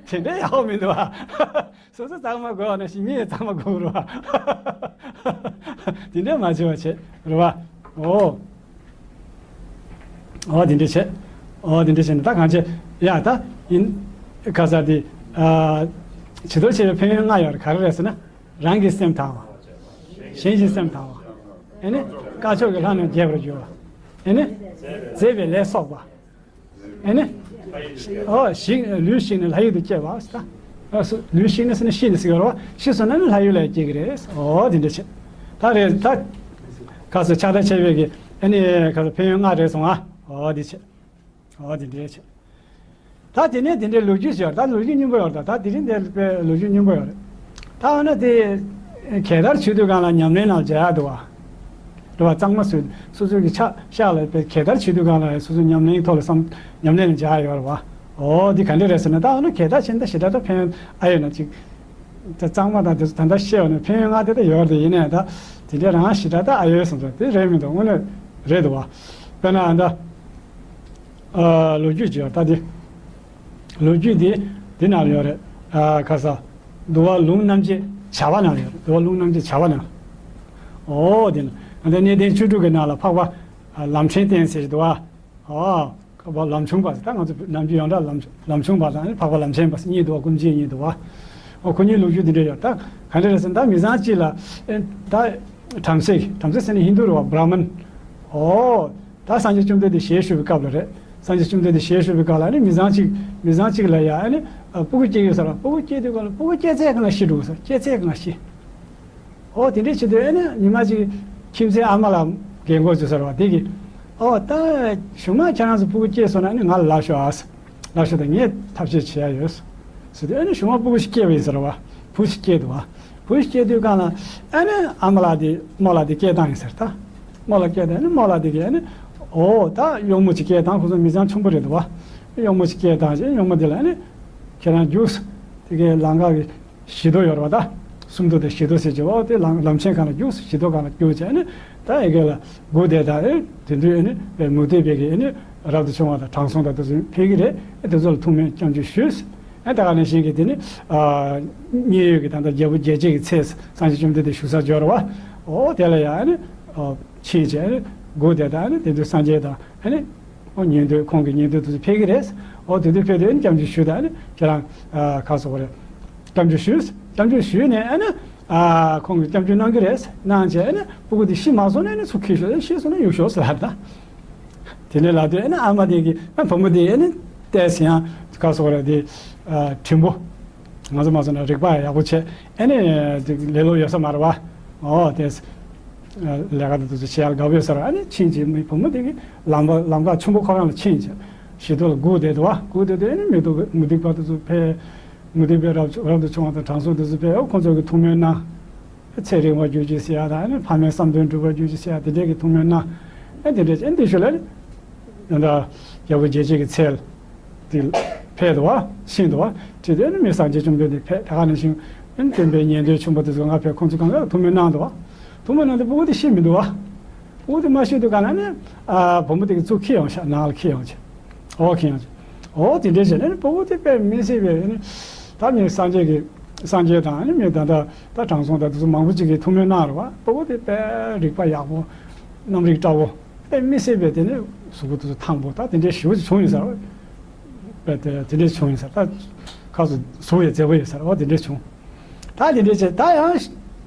དེ་འདྲ་ཡག་པོ་མི་འདུག་བ། སོ་སོ་གཙང་མ་དགོས་བ་ན་ཞིག་མི་ཡང་གཙང་མ་དགོས་རེད་བ། དེ་འདྲ་མ་བྱེད་པ་བྱེད་རེད་བ། ཨོ། ཨོ་དེ་འདྲ་བྱེད། ཨོ་དེ་འདྲ་བྱེད་ན་ད་གང་བྱེད། ཡ་ད་ཡིན། ཁ་ས་དེ། ཨ། བྱི་དོར་བྱེད་པའི་ཕན་ཡོན་ལྔ་ཡོད་རེད། ག་རེ་རེད་ཟེར་ན། རང་གི་སེམས་དང་བ། གཞན་གྱི་སེམས་དང་བ། ཨེ་ནི། དཀར་ཕྱོགས་ཀྱི་ལྷ་རྣམས་རྒྱས་པར་འགྱུར་བ། ཨེ་ནི། མཛེས་པའི་ལས་གསོག་པ། ཨེ་ནི། ཨོ་ཞིག་ལུས་ཞིག་ནས་ལྷ་ཡུལ་དུ་སྐྱེ་བ་ཟེར། ཨ་སུ་ལུས་ཞིག་ནས་ཟེར་ན་ཤི་ནས་ཟེར་གྱི་རེད་བ། ཤི་སོང་ན་ནི་ལྷ་ཡུལ་ལ་སྐྱེ་གི་རེད། ཨོ་དེ་འདྲ་བྱེད། ད་རེད་ད། ག་སུ་ཕྱག་དར་ཆེ་བའི་གི་ཨ་ནི་ག་སུ་ཕན་ཡོན་ལྔ་རེད་སོང་ཨ། ཨོ་དེ་བྱེད། ཨོ་དེ་འདྲ་བྱེད། ད་དེ་ནས་དེ་འདྲའི་ལོ་རྒྱུས་ཤིག་ཡོད་རེད། ད་ལོ་རྒྱུས་རྙིང་པོ་ཡོད་རེད། ད་དེ་རིང་འདིར་དཔེ་ལོ་རྒྱུས་རྙིང་པོ་ཡོད་རེད། ད་འོ་ན་དེ་གད་བདར་བྱེད་དུས་སྒང་ལ་ཉམས་ལེན་ནང་མཇལ་ཡག་འདུག་བ། རེད་བ། གཙང་མ་བཟོས་སོ་སོའི་གི་ཆ་ཤག་ལ་དཔེ་གད་བདར་བྱེད་དུས་སྒང་ལ་སོ་སོའི་ཉམས་ལེན་ཐོག་ལ་བསམ་ཉམས་ལེན་ནང་མཇལ་ཡག་ཡོད་རེད་བ། ཨོ་དེ་ག་འདྲ་རེད་ཟེར་ན། ད་འོ་ན་གད་བདར་བྱེད་ན་ད་ཞེ་དྲག་ད་ཕན་ཡོན་ཨ་ཡོད་ན་ཅིག་ད་གཙང་མ་དང་དེ་ཚོ་ད་ལྟ་བཤད་པ་ནི་ཕན་ཡོན་ལྔ་དེ་ད་ཡོད་རེད། ཡིན་ནའི་ད་དེ་འདྲ་རང་ཞེ་དྲག་ད་ཨ་ཡོད་བསམ་ཚོ་དེ་རེད་མི་འདུག་དངོས་གནས་རེད་འདུག་བ། དཔེར་ན་ད། ཨ། ལོ་རྒྱུས་ཅིག་ཡོད་ད་དེ། ལོ་རྒྱུས་དེ་དེ་ནང་ལ་ཡོད་རེད། ཨ། ག་ས། འདུལ་བ་ལུང་རྣམ་འབྱེད་བྱ་བ་ནང་ལ་ཡོད་རེད། འདུལ་བ་ལུང་རྣམ་འབྱེད་བྱ་བ་ནང་། ཨོ་དེ་ན་ད་གནས་བརྟན་བཅུ་དྲུག་གི་ནང་ལ་འཕགས་པ་ལམ་ཕྲན་བསྟེན་ཟེར་གྱི་འདུག་ཨ། ཨོ། འཕགས་པ་ལམ་ཆུང་པ་ཟེར། ད་ང་ཚོ་ནམ་རྒྱུན་ཡོངས་གྲགས་ལམ་ལམ་ཆུང་པ་དང་འཕགས་པ་ལམ་ཆེན་པ་གཉིས་འདུག་ཨ། སྐུ་མཆེད་གཉིས་འདུག་ཨ། ཨོ་ཁོ་གཉིས་ལོ་རྒྱུས་འདི་འདྲ་ཡོད། ད་ག་འདྲ་རེད་ཟེར་ན་ད་མི་ཚང་གཅིག་ལ་ཨེ་ད་བྲམ་ཟེ། བྲམ་ཟེ་ཟེར་ན་ཧིན་དུ་རེད་བ། བྷ་ར་མན། ཨོ། ད་སངས་རྒྱས་བཅོམ་ལྡན་འདས་ཞལ་བཞུགས་པའི་སྐབས་ལ་རེད། སངས་རྒྱས་བཅོམ་ལྡན་འདས་ཞལ་བཞུགས་པའི་སྐབས་ལ་ཨ་ནི་མི་ཚང་གཅིག་མི་ཚང་གཅིག་ལ་ཡ་ཨ་ནི་ཨ་སྤུ་གུ་སྐྱེས་ཡོད་ས་རེད་བ། སྤུ་གུ་སྐྱེས་དུས་སྒང་ལ་སྤུ་གུ་སྐྱེས་ཚད་སྒང་ལ་ཤི་འགྲོ་ས། སྐྱེས་ཚད་སྒང་ལ་ཤི། ཨོ་དེ་འདྲས་བྱེད་དུས་ཨ་ནི་ཉི་མ་གཅིག་ཁྱིམ་མཚེས་ཨ་མ་ལ་རྒན་གོག་བྱོས་ས་རེད་བ། དེ་གིས་ཨོ་ད་གཞུག་མ་ཁྱེད་རང་ཚོ་སྤུ་གུ་སྐྱེས་སོང་ན་ཨ་ནི་ང་ལ་ལབ་ཤོག་ཨ། ལབ་ཤོག་དང་། ངས་ཐབས་ཤེས་བྱེད་ཡ་ཡོད་ཟེར་དུས་ཨ་ནི་གཞུག་མ་སྤུ་གུ་ཞིག་སྐྱེས་པ་ཡིན་ཟེར་བ། བུ་ཞིག་སྐྱེས་འདུག་བ། བུ་ཞིག་སྐྱེས་དུས་སྒང་ལ་ཨ་ནི་ཨ་མ་ལགས་དེ་རྨོ་ལགས་དེ་སྐྱེས་བཏང་ཡིན་ཟེར། ད་རྨོ་ལགས་སྐྱེས་དུས་ཨ་ནི་རྨོ་ལགས་དེ་གིས་ཨ་ནི་ཨོ་ད་གཡོག་མོ་ཅིག་སྐྱེས་བཏང་། ཁོ་ཚོ་མི་ཚང་ཆུང་པོ་རེད་འདུག་བ། གཡོག་མོ་ཅིག་སྐྱེས་བཏང་རྗེས་གཡོག་མོ་དེ་ལ་ཨ་ནི་ཁྱེད་རང་རྒྱུགས་དེ་གའི་ལམ་ཁ་གི་བཞི་མདོ་ཡོད་རེད་བ། ད་སུམ་མདོ་དང་བཞི་མདོ་ཟེར་གྱི། འོ་དེ་ལམ་ལམ་ཆེན་སྒང་ལ་རྒྱུགས། བཞི་མདོ་སྒང་ལ་རྒྱུགས་བྱས་ཨ་ནི་ད་ཨེ་གེ་ལ་སྒུག་བསྡད། ད་ཨེ་དེ་དུས་ཨེ་ནི་དཔེ་མུ་སྟེགས་པའི་གི་ཨེ་ནི་རབ་ཏུ་བྱུང་བ་དང་དྲང་སྲོང་དང་དེ་ཚོ་ཕེབས་ཀྱི་རེད། ཨེ་དེ་ཚོ་ལ་ཐུགས་སྨོན་སྐྱབས་འཇུག་ཞུས། ཨེ་ད་ག་ནང་བཞིན་གྱི་དེ་ནི་ཨ་མཉན་ཡོད་ཀྱི་ད་ལྟ་རྒྱལ་པོ་རྒྱལ་བྱེད་ཀྱི་ཚལ་སངས་རྒྱས་བཅོམ་ལྡན་འདས་བཞུགས་ས་འབྱོར་བ། འོ་དེ་ལ་ཡང་ཨེ་ནི་ཨ་ཕྱིན་བྱས་ཨེ་ནི་སྒུག་བསྡད། ད་ཨེ་ནི་དེ་དུས་སངས་རྒྱས་དང་ཨེ་ནི་ཨོ་ཉན་ཐོས། ཁོང་གི་ཉན་ཐོས་དེ་ཚོ་ཕེབས་ཀྱི་རེད། ཨོ་དེ་དུས་ཕེབས་དུས་ཨེ་ནི་སྐྱབས་འཇུག་ཞུས། ད་ཨེ་ནི་ཁྱེད་རང་ཨ་ག་སོགས་རེད། སྐྱབས་འཇུག་ཞུས། སྐྱབས་འཇུག་ཞུས་ནས་ཨ་ནི་ཨ་ཁོང་གིས་སྐྱབས་འཇུག་གནང་གི་རེད། གནང་བྱས་ཨ་ནི་སྤུ་གུ་དེ་ཤི་མ་སོང་ན་ཨ་ནི་ཚུར་འཁྱེར་ཤོག་ཤི་སོང་ན་གཡུག་ཤོག་ཟེར་ལབ། ད་དེ་ནས་ལབ་དུས་ཨ་ནི་ཨ་མ་དེ་གིས་ཨ་བུ་མོ་དེ་ཨ་ནི་ཏོག་ཙམ་ཡང་ག་སོགས་རེད་དེ་ཨ་དྲིན་པོ། ང་ཚོ་མ་སོང་ན་རིག་པ་ཡག་པོ་བྱས་ཨ་ནི་དེ་ལེ་ལོ་ཡོད་ས་མ་རེད་བ། ཨོ་དེ་ལས་ཀ་དེ་དུས་ཚོད་བྱེད་ཡག་དགའ་པོ་ཡོད་ས་རེད། ཨ་ནི་ཕྱིན་བྱས་མི་བུ་མོ་དེ་གིས་ལམ་ཁ་ལམ་ཁ་ཆེན་པོ་ཁོ་རང་ལ་ཕྱིན་བྱས་བཞི་མདོ་ལ་སྒུག་བསྡད་འདུག་བ། སྒུག་བསྡད་དུས་ཨ་ནི་མི་འདུག་མུ་སྟེགས་པ་དེ་ཚོ་ཕེབས། མུ་སྟེགས་པའི་རབ་རབ་ཏུ་བྱུང་བ་དང་དྲང་སྲོང་དེ་ཚོ་ཕེབས། ཨོ་ཁོང་ཚོ་གིས་ཐུགས་སྨོན་གནང་། ཚེ་རིང་བར་གྱུར་ཅིག་ཟེར་ཡ་དང་། ཨ་ནི་ཕ་མའི་བསམ་དོན་འགྲུབ་པར་གྱུར་ཅིག་ཟེར་ཡ་དེ་འདྲས་ཀྱི་ཐུགས་སྨོན་གནང་། ཨ་དེ་འདྲས་ཨ་འདི་ཤུལ་ལ་ད་ལྟ་རྒྱལ་པོ་རྒྱལ་བྱེད་ཀྱི་ཚལ་དེ་ཕེབས་འདུག་བ། ཕྱིན་འདུག་བ། ཁྲིད་དེ་ཨ་ནི་མི་སངས་རྒྱས་བཅོམ་ལྡན་འདས་ཕེབས། ད་ག་ནང་བཞིན་ཨ་ནི་སྟོན་པའི་ཉན་ཐོས་ཆེན་པོ་དེ་ཚོ་ང་ཕེབས། ཁོང་ཚོ་གང་ག་ཐུགས་སྨོན་གནང་འདུག་བ། ཐུགས་སྨོན་གནང་དུས་སྤུ་གུ་དེ་ཤི་མི་འདུག་བ། སྤུ་གུ་དེ་མ་ཤི་དུས་ག་ན་ནི་ཨ་བུ་མོ་དེ་གི་གཙུག་འཁྱེར་ཡོང་ཤག། ནང་ལ་འཁྱེར་ཡོང་ཅིག། འོ་འཁྱེར་ཡོང་ཅིག། འོ་དེ་འདྲས་བྱས་ནས་ནི་སྤུ་གུ་དེ་དཔེ་མི་སྲིད་པའི་ནི། ད་མི་སངས་རྒྱས་ཀྱི་སངས་རྒྱས་དང་ནི་མི་ད་ལྟ་ད་དྲང་སྲོང་དང་དེ་ཚོ་མང་པོ་ཅིག་གིས་ཐུགས་སྨོན་གནང་རེད་བ། སྤུ་གུ་དེ་དཔེ་རིག་པ་ཡག་པོ། རྣམ་རིག་བཀྲ་བོ། དཔེ་མི་སྲིད་པའི་དེ་ནི་གཟུགས་པོ་དེ་ཚོ་ཐང་པོ། ད་དེ་འདྲས་ཞེ་པོ་ཅིག་བྱུང་ཡོད་ས་རེད་བ། དཔེ་དེ་དེ་འདྲས་བྱུང་ཡོད་ས་རེད། ད་ཁ་སོ་གཟུགས་ཡང་མཛེས་པོ་ཡོད་ས་རེད་བ། དེ་འདྲས་བྱུང་། ད་དེ་འདྲས་བྱས། ད་ཡང་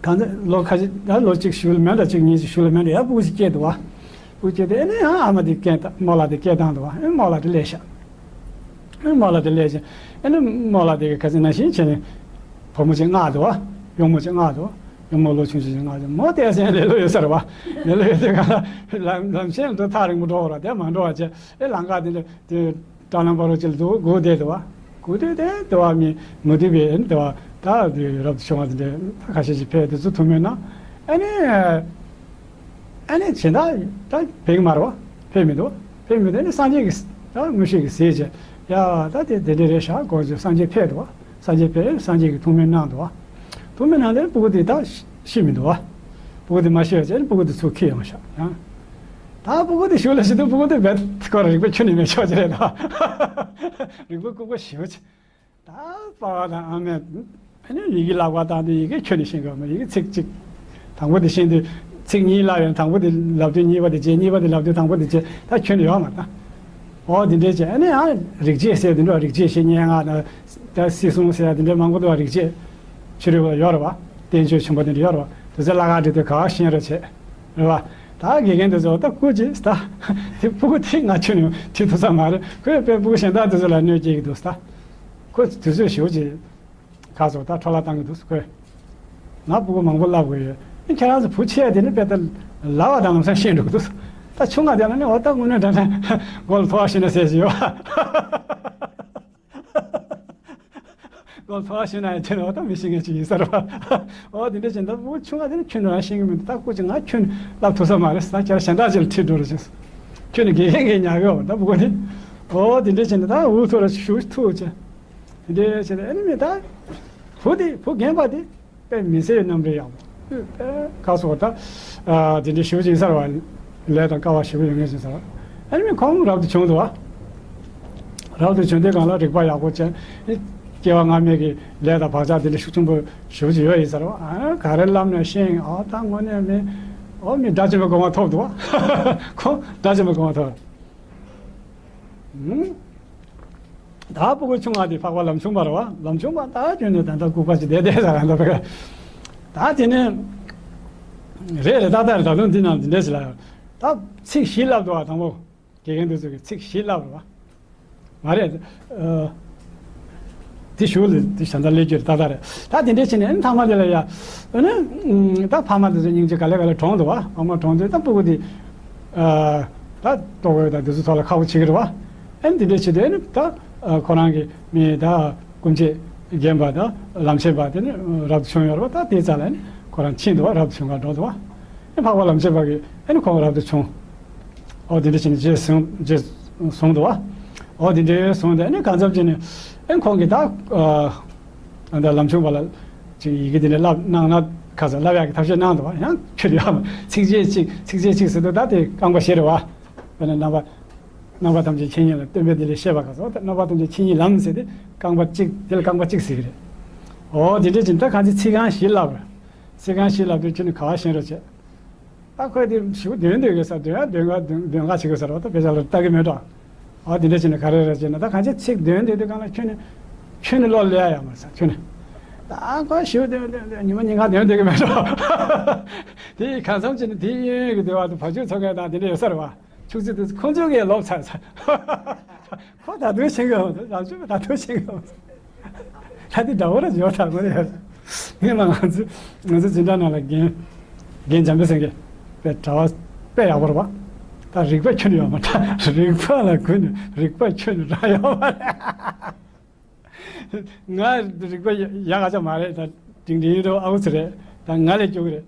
གང་ལྟར་ལོ་ཁ་ཤས། ད་ལོ་གཅིག་ཞུ་ལ་མེད་ད། གཅིག་གཉིས་ཅིག་ཞུ་ལ་མེད་ད། ཡང་སྤུ་གུ་ཞིག་སྐྱེས་འདུག་བ། སྤུ་གུ་སྐྱེས་ཏེ་ཨ་ནི་ཡང་ཨ་མ་དེ་སྐད་བཏང་། རྨོ་ལགས་དེ་སྐད་བཏང་འདུག་བ། ཨ་རྨོ་ལགས་དེ་སླེབས་ཤག། ཨ་རྨོ་ལགས་དེ་སླེབས་ཤག། ཨ་ནི་རྨོ་ལགས་དེ་གི་ཁ་སང་ནང་བཞིན་བྱས་ནས་བུ་མོ་ཅིག་མངགས་འདུག་བ། གཡོག་མོ་ཅིག་མངགས་འདུག་བ། གཡོག་མོ་ལོ་ཆུང་ཆུང་ཅིག་མངགས་ཏེ། མོ་དེ་སེང་ལེ་ལོ་ཡོད་ས་རེད་བ། ལེ་ལོ་ཡོད་དུས་ག་ལ་ལམ་ལམ་ཆེན་དུ་ཐག་རིང་པོ་འགྲོ་བ་རེད། དེ་མ་འགྲོ་བ་བྱས། ཨེ་ལམ་ཁ་དེ་འདྲ་དེ། སྐྲ་ལམ་བར་རོ་ཅིག་ལ་འདུག། སྒུག་བསྡད་འདུག་བ། སྒུག་བསྡད་དེ་འདུག་བ། མི་མ་ཐུག་པའི་འདུག་བ། ད་དེ་རབ་ཏུ་བྱུང་བ་དེ་འདྲ་ད་ཁ་ཤས་ཤིག་ཕེབས། དེ་ཚོ་ཐུགས་སྨོན་གནང་། ཨ་ནི་ཨ་ནི་གཞན་དག་ད་ཕེབས་ཀྱི་མ་རེད་བ། ཕེབས་མི་འདུག། ཕེབས་མི་འདུག། ཨ་ནི་སངས་རྒྱས་ཀྱིས་ད་མངོན་ཤེས་ཀྱིས་གཟིགས་བྱས། ཡ་ད་དེ་དེ་འདྲ་རེད་ཤག། གོ་ཚོད། སངས་རྒྱས་ཕེབས་འདུག་བ། སངས་རྒྱས་ཕེབས། སངས་རྒྱས་ཀྱིས་ཐུགས་སྨོན་གནང་འདུག་བ། ཐུགས་སྨོན་གནང་དེ་སྤུ་གུ་དེ་ད་ཤི་མི་འདུག་བ། སྤུ་གུ་དེ་མ་ཤི་བ་བྱས་ནས་སྤུ་གུ་དེ་ཚུར་འཁྱེར་ཡོང་ཤག། ཡང་ད་སྤུ་གུ་དེ་གཞུག་ལ་ཤི་དུས་སྤུ་གུ་དེ་རྦད་ཁོ་རང་རིག་པ་ཁྱོན་ནས་མེད་ཆོག་ཅིག་རེད་ད། རིག་པ་ལྐུགས་པ་ཞེ་པོ་ཅིག། ད་པ་ཕ་དང་ཨ་མས་ཨ་ནི་ཡི་གེ་བསླབ་པ་བཏང་དུས་ཡི་གེ་ཁྱོན་ནས་ཤེས་ཀྱི་མ་རེད། ཡི་གེ་ཚིག་གཅིག། དང་པོ་དེ་ཤེས་དུས་ཚིག་གཉིས་བསླབ་ཡོང་། དང་པོ་དེ་ལབ་དུས་གཉིས་པ་དེ་བརྗེད། གཉིས་པ་དེ་ལབ་དུས་དང་པོ་དེ་བརྗེད། ད་ཁྱོན་ནས་ཡོད་མ་རེད་ད། འོ་དེ་འདྲས་བྱས། ཨ་ནི་ཡང་རིག་བྱེད་ཟེར་དེ་འདྲ། རིག་བྱེད་བཤེས་གཉེན་ལྔ་དང་། ད་སྲིད་གསུམ་ཟེར་ཡ་དེ་འདྲ་མང་པོ་འདུག་བ། རིག་བྱེད་ཆོས་རིག་པ་ཡོད་རེད་བ། བསྟན་བཅོས་ཆེན་པོ་དེ་འདྲ་ཡོད་རེད་བ། དེ་ཚོ་བསླབ་ག་འགྲོ་དུས་ག་པར་ཤེས་རོགས་བྱེད། རེད་བ། ད་དགེ་རྒན་དེ་ཚོ་ད་སྐུ་མཁྱེན་ད། དེ་སྤུ་གུ་དེ་ང་ཁྱོན་ནས་ཁྲིད་ཐུབ་ས་མ་རེད། ཁོས་དཔེ་སྤུ་གུ་གཞན་དག་དེ་ཚོ་ལ་གནོད་སྐྱེལ་གྱི་འདུག་ད། ཁོས་དུས་ཚོད་ཞེ་པོ་ཅིག་ཁ་སོ་ད་འཕྲོ་བརླག་བཏང་གི་འདུག་ཁོས། ང་སྤུ་གུ་མང་པོ་བསླབ་དགོས་ཡོད། ཨ་ཁྱེད་རང་ཚོ་བུ་ཆེ་དེ་ནི་དཔེ་ད་ལབ་པ་དང་ལམ་སང་ཤེས་འགྲོ་གི་འདུག། ད་ཆུང་ང་དེ་ལ་ནི་འོ་ད་དངོས་གནས་དྲང་གནས་མགོ་ལ་ཕོ་བ་ཤི་ན་ཟེར་གྱི་ཡོད། མགོ་ལ་ཕོ་བ་ཤི་ན་ཡང་ཁྱོད་ནི་འོ་ད་མི་ཤེས་མཁན་ཅིག་ཡིན་ས་རེད་བ། འོ་དེ་འདྲ་བྱས་ན་ད་སྤུ་གུ་ཆུང་ང་དེ་ནི་ཁྱོད་ནི་རང་ཤེས་ཀྱི་མི་འདུག། ད་སྐུ་མཁྱེན་ང་ཁྱོད་ནི་བསླབ་ཐུབ་ས་མ་རེད། ད་ཁྱེད་རང་གཞན་དག་ཅིག་ལ་ཁྲིད་འགྲོ་རོགས་བྱེད། ཁྱོད་ནི་དགེ་རྒན་གྱིས་ཉར་གི་ཡོད། ད་སྤུ་གུ་ནི། འོ་དེ་འདྲ་བྱས་ན་ད་འུ་ཐུག་ར་ཞུ་ཐུག་བྱས། དེ་འདྲའི་བྱས་ཏེ་ཨ་ནི་མི་ད། བུ་དེ་བུ་རྒན་པ་དེ་དཔེ་མི་ཚེའི་རྣམ་རིག་ཡག་པོ། དཔེ་ཁ་སོ་ད། ཨ་དེ་འདྲའི་ཞེ་པོ་ཅིག་ཡིན་ས་རེད་བ། ལས་དང་དཀའ་བ་ཞེ་པོ་ཡོད་མཁན་ཅིག་ཡིན་ས་རེད་བ། ཨ་ནི་མི་ཁོང་རབ་ཏུ་བྱུང་འདུག་བ། རབ་ཏུ་བྱུང་དུས་སྒང་ལ་རིག་པ་ཡག་པོ་བྱས། སྐྱེ་བ་སྔ་མའི་གི་ལས་དང་བག་ཆགས་དེ་འདྲ་ཤུགས་ཆེན་པོ་ཞེ་པོ་ཅིག་ཡོད་ཡིན་ས་རེད་བ། ཨ་ག་རེ་ལབ་ན་ཤེས། ཨ་ད་དངོས་གནས་མི། ཨོ་མི་དགྲ་བཅོམ་པའི་གོ་འཕང་ཐོབ་འདུག་བ། ཁོང་དགྲ་བཅོམ་པའི་གོ་འཕང་ཐོབ། ཧུམ། ད་སྤུ་གུ་ཆུང་བ་དེ་འཕགས་པ་ལམ་ཆུང་པ་རེད་བ། ལམ་ཆུང་པ་ད་ཁྱོན་ནས་ད་ལྟ་ལྐུགས་པ་ཅིག་བསྡད་བསྡད་ས་རེད་འདུག་པས། ད་དེ་ནས་རེད་རེད། ད་ལྟ་རེད། ད་དུང་འདི་ནང་འདི་འདྲ་ཞིག་ལ་ད་ཚིག་བཞི་བསླབ་འདུག་བ། དང་པོ་དགེ་རྒན་དེ་ཚོ་གིས་ཚིག་བཞི་བསླབ་རེད་བ། མ་རེད། ཨ། དེ་ཞུ་ལ་དེ་ཞང་ད་ལས་རྒྱུ་རེད། ད་ད་རེད། ད་དེ་འདྲ་བྱས་ནས་ཨ་ནི་ཐ་མ་དེ་ལ་ཡ། ཨ་ནི་ད་ཕ་མ་དེ་ཚོ་སྙིང་རྗེ་ག་ལེ་ག་ལེ་གྲོངས་འདུག་བ། ཕ་མ་གྲོངས་དུས་ད་སྤུ་གུ་དེ། ཨ། ད་ལྟོ་གོས་དང་དེ་ཚོ་ཐོག་ལ་ཁག་པོ་བྱེད་ཀྱི་རེད་བ། ཨ་ནི་དེ་འདྲ་བྱེད་དུས་ཨ་ནི་ད་ཁོ་རང་གི་མི་ད་སྐུ་མཆེད་རྒན་པ་དང་ལམ་ཆེན་པ་དེ་ནི་རབ་ཏུ་བྱུང་ཡོད་རེད་བ། ད་དེའི་རྩ་ལ་ཨ་ནི་ཁོ་རང་ཕྱིན་འདུག་བ། རབ་ཏུ་བྱུང་ག་འགྲོ་འདུག་བ། ཨ་ནི་འཕགས་པ་ལམ་ཆེན་པ་གིས་ཨ་ནི་ཁོང་རབ་ཏུ་བྱུང་། ཨོ་དེ་འདྲ་བྱས་ནས་རྗེས་བཟུང་། རྗེས་བཟུང་འདུག་བ། ཨོ་དེ་འདྲའི་བཟུང་སྟེ་ཨ་ནི་གང་འཚམ་བྱས་ནས་ཨ་ནི་ཁོང་གིས་ད་ཨ་ད་ལམ་ཆུང་པ་ལ་ཅིག་ཡི་གེ་དེ་འདྲ་བསླབ་གནང་ན། ཁ་སང་བསླབ་ཡག་གི་ཐབས་ཤེས་གནང་འདུག་བ། ཡང་ཁྱོད་ཡང་ཚིགས་བཅད་གཅིག་ཚིགས་བཅད་གཅིག་ཟེར་དུས་ད་དེ་རྐང་པ་བཞི་རེད་བ། དཔེར་ན་རྣམ་པ་རྣམ་པ་ཐམས་ཅད་མཁྱེན་ཉིད་ལམ། སྟོན་པས་དེ་ལས་བཤད་པ་ག་སོགས། ད་རྣམ་པ་ཐམས་ཅད་མཁྱེན་ཉིད་ལམ་ཟེར་ཏེ་རྐང་པ་གཅིག་དེ་ལ་རྐང་པ་གཅིག་ཟེར་གི་རེད། ཨོ་དེ་འདྲ་བྱས་ནས་ད་གང་ཚེ་ཚིག་རྐང་བཞི་བསླབ་རེད། ཚིག་རྐང་བཞི་བསླབ་དུས་ཁྱོད་ནི་ག་པར་ཞེན་རོགས་བྱེད། ད་ཁོས་དེ་ཞེ་པོ་འདོན་འདོད་ཀྱི་ས། འདོན་ཡ་འདོན་ག་འདོན་འདོན་ག་བྱེད་དགོས་ས་རེད་བ། ད་དཔེ་ཆ་ལ་ལྟ་གི་མེད་འགྲོ། ཨ་དེ་འདྲ་བྱས་ན་ག་རེ་རེད་ཅེ་ན། ད་གང་ཅི་ཚིག་འདོན་འདོད་དུས་སྒང་ལ་ཁྱོད་ནི་ཁྱོད་ནི་བློ་ལ་ཡ་མ་ས་ཁྱོད་ནི། ད་ཁོས་ཞེ་པོ་འདོན་འདོན་འདོན་ཉི་མ་ཉིན་གང་འདོན་འདོད་ཀྱི་མེད་འགྲོ། དེ་ཡི་གང་འཚམ་བྱས་ན་དེའི་གཡས་གཡོན་གྱི་སྡེ་བ་དུ་བ་ཕྱུགས་འཚོ་མཁན་དང་དེ་འདྲ་ཡོད་ས་རེད་བ། ཕྱུགས་རྫི་དེ་ཁོ་ཚོ་གིས་ལོབས་ཚར་ཚར། ཁོ་ད་དུང་ཤེས་ཀྱི་ཡོད། རབ་བྱུང་ད་དུང་ཤེས་ཀྱི་ཡོད། ད་དེ་འདྲ་བོ་ར་ཡོད་ད་མ་རེད། ངས་མ་ང་ཚོ་ང་ཚོ་འཛིན་གྲྭ་ནང་ལ་རྒན་རྒན་འཇམ་དཔལ་སེང་གེ་དཔེ་གྲྭ་བ་དཔེ་ཡག་པོ་རེད་བ། ད་རིག་པ་ཁྱོན་ནས་ཡོད་མ་རེད། རིག་པ་ལ་གུས་ནས་རིག་པ་ཁྱོན་ནས་རག་ཡོད་མ་རེད། ང་རིག་པ་ཡག་ག་ཅག་མ་རེད། ད་འབྲིང་འབྲིང་རེད། ཨ་ཁུ་ཚོ་རེད། ད་ང་ལས་སྐྱོ་གི་རེད།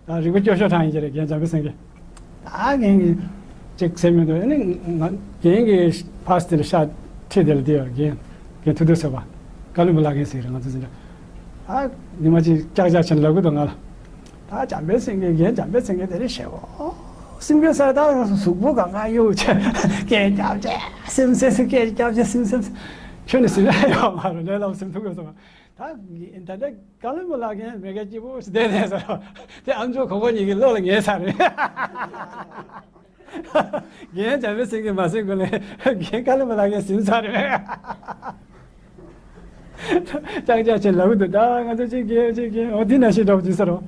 ད་རིག་པ་སྐྱོ་ཤོས་དྲངས་ཡིན་གྱི་རེད། རྒན་འཇམ་དཔལ་སེང་གེ། ད་རྒན་གྱིས་ཅིག་ཟེར་མི་འདུག་ཨ་ནི་ང་རྒན་གྱིས་ཕར་དེ་ལ་ཤར་ཁྲིད་དེ་ལ་དེ་ཡོད། རྒན་རྒན་ཐུབ་ཐུབ་ཟེར་བ། བཀའ་བློན་པོ་བླ་རྒན་ཟེར་གི་རེད། ང་ཚོ་འཛིན་གྲྭ། ད་ཉི་མ་གཅིག་ཀྱག་ཀྱག་བྱས་ནས་ལབ་གི་འདུག་ང་ལ། ད་འཇམ་དཔལ་སེང་གེ། རྒན་འཇམ་དཔལ་སེང་གེ་དེ་རིང་ཞེ་པོ་སེམས་སྐྱོ་ས་རེད། ད་གཟུགས་པོ་གང་ག་གཡུག་བྱས། སྐད་རྒྱབ་བྱས་སེམས་སེམས་སེམས། སྐད་རྒྱབ་བྱས་སེམས་སེམས་སེམས། ཁྱོན་ནས་སེམས་ཡག་ཡོད་མ་རེད། ལས་སླ་པོ་སེམས་ཐུབ་དགོས་སོང་། ད་ད་ལྟ་བཀའ་བློན་པོ་བླ་རྒན་མི་དགེ་སྐྱིད་པོ་ཞིག་བསྡད་ནས་ཟེར་རོ། དེ་ཨ་མཆོག་གོ་གོ་གཉིས་ཀྱི་བློ་ལ་ངེས་ཚར་རེད། རྒན་འཇམ་དཔལ་སེང་གེ་མ་ཟིན་གོང་ནས་རྒན་བཀའ་བློན་པོ་བླ་རྒན་ཟིན་ཚར་རེད། ཅག་ཅག་བྱས་ལབ་འདུག་ད་ང་ཚོ་གཅིག་རྒན་གཅིག་རྒན། འོ་དེ་ནང་བཞིན་འདྲ་པོ་ཅིག་ཟེར་རོ།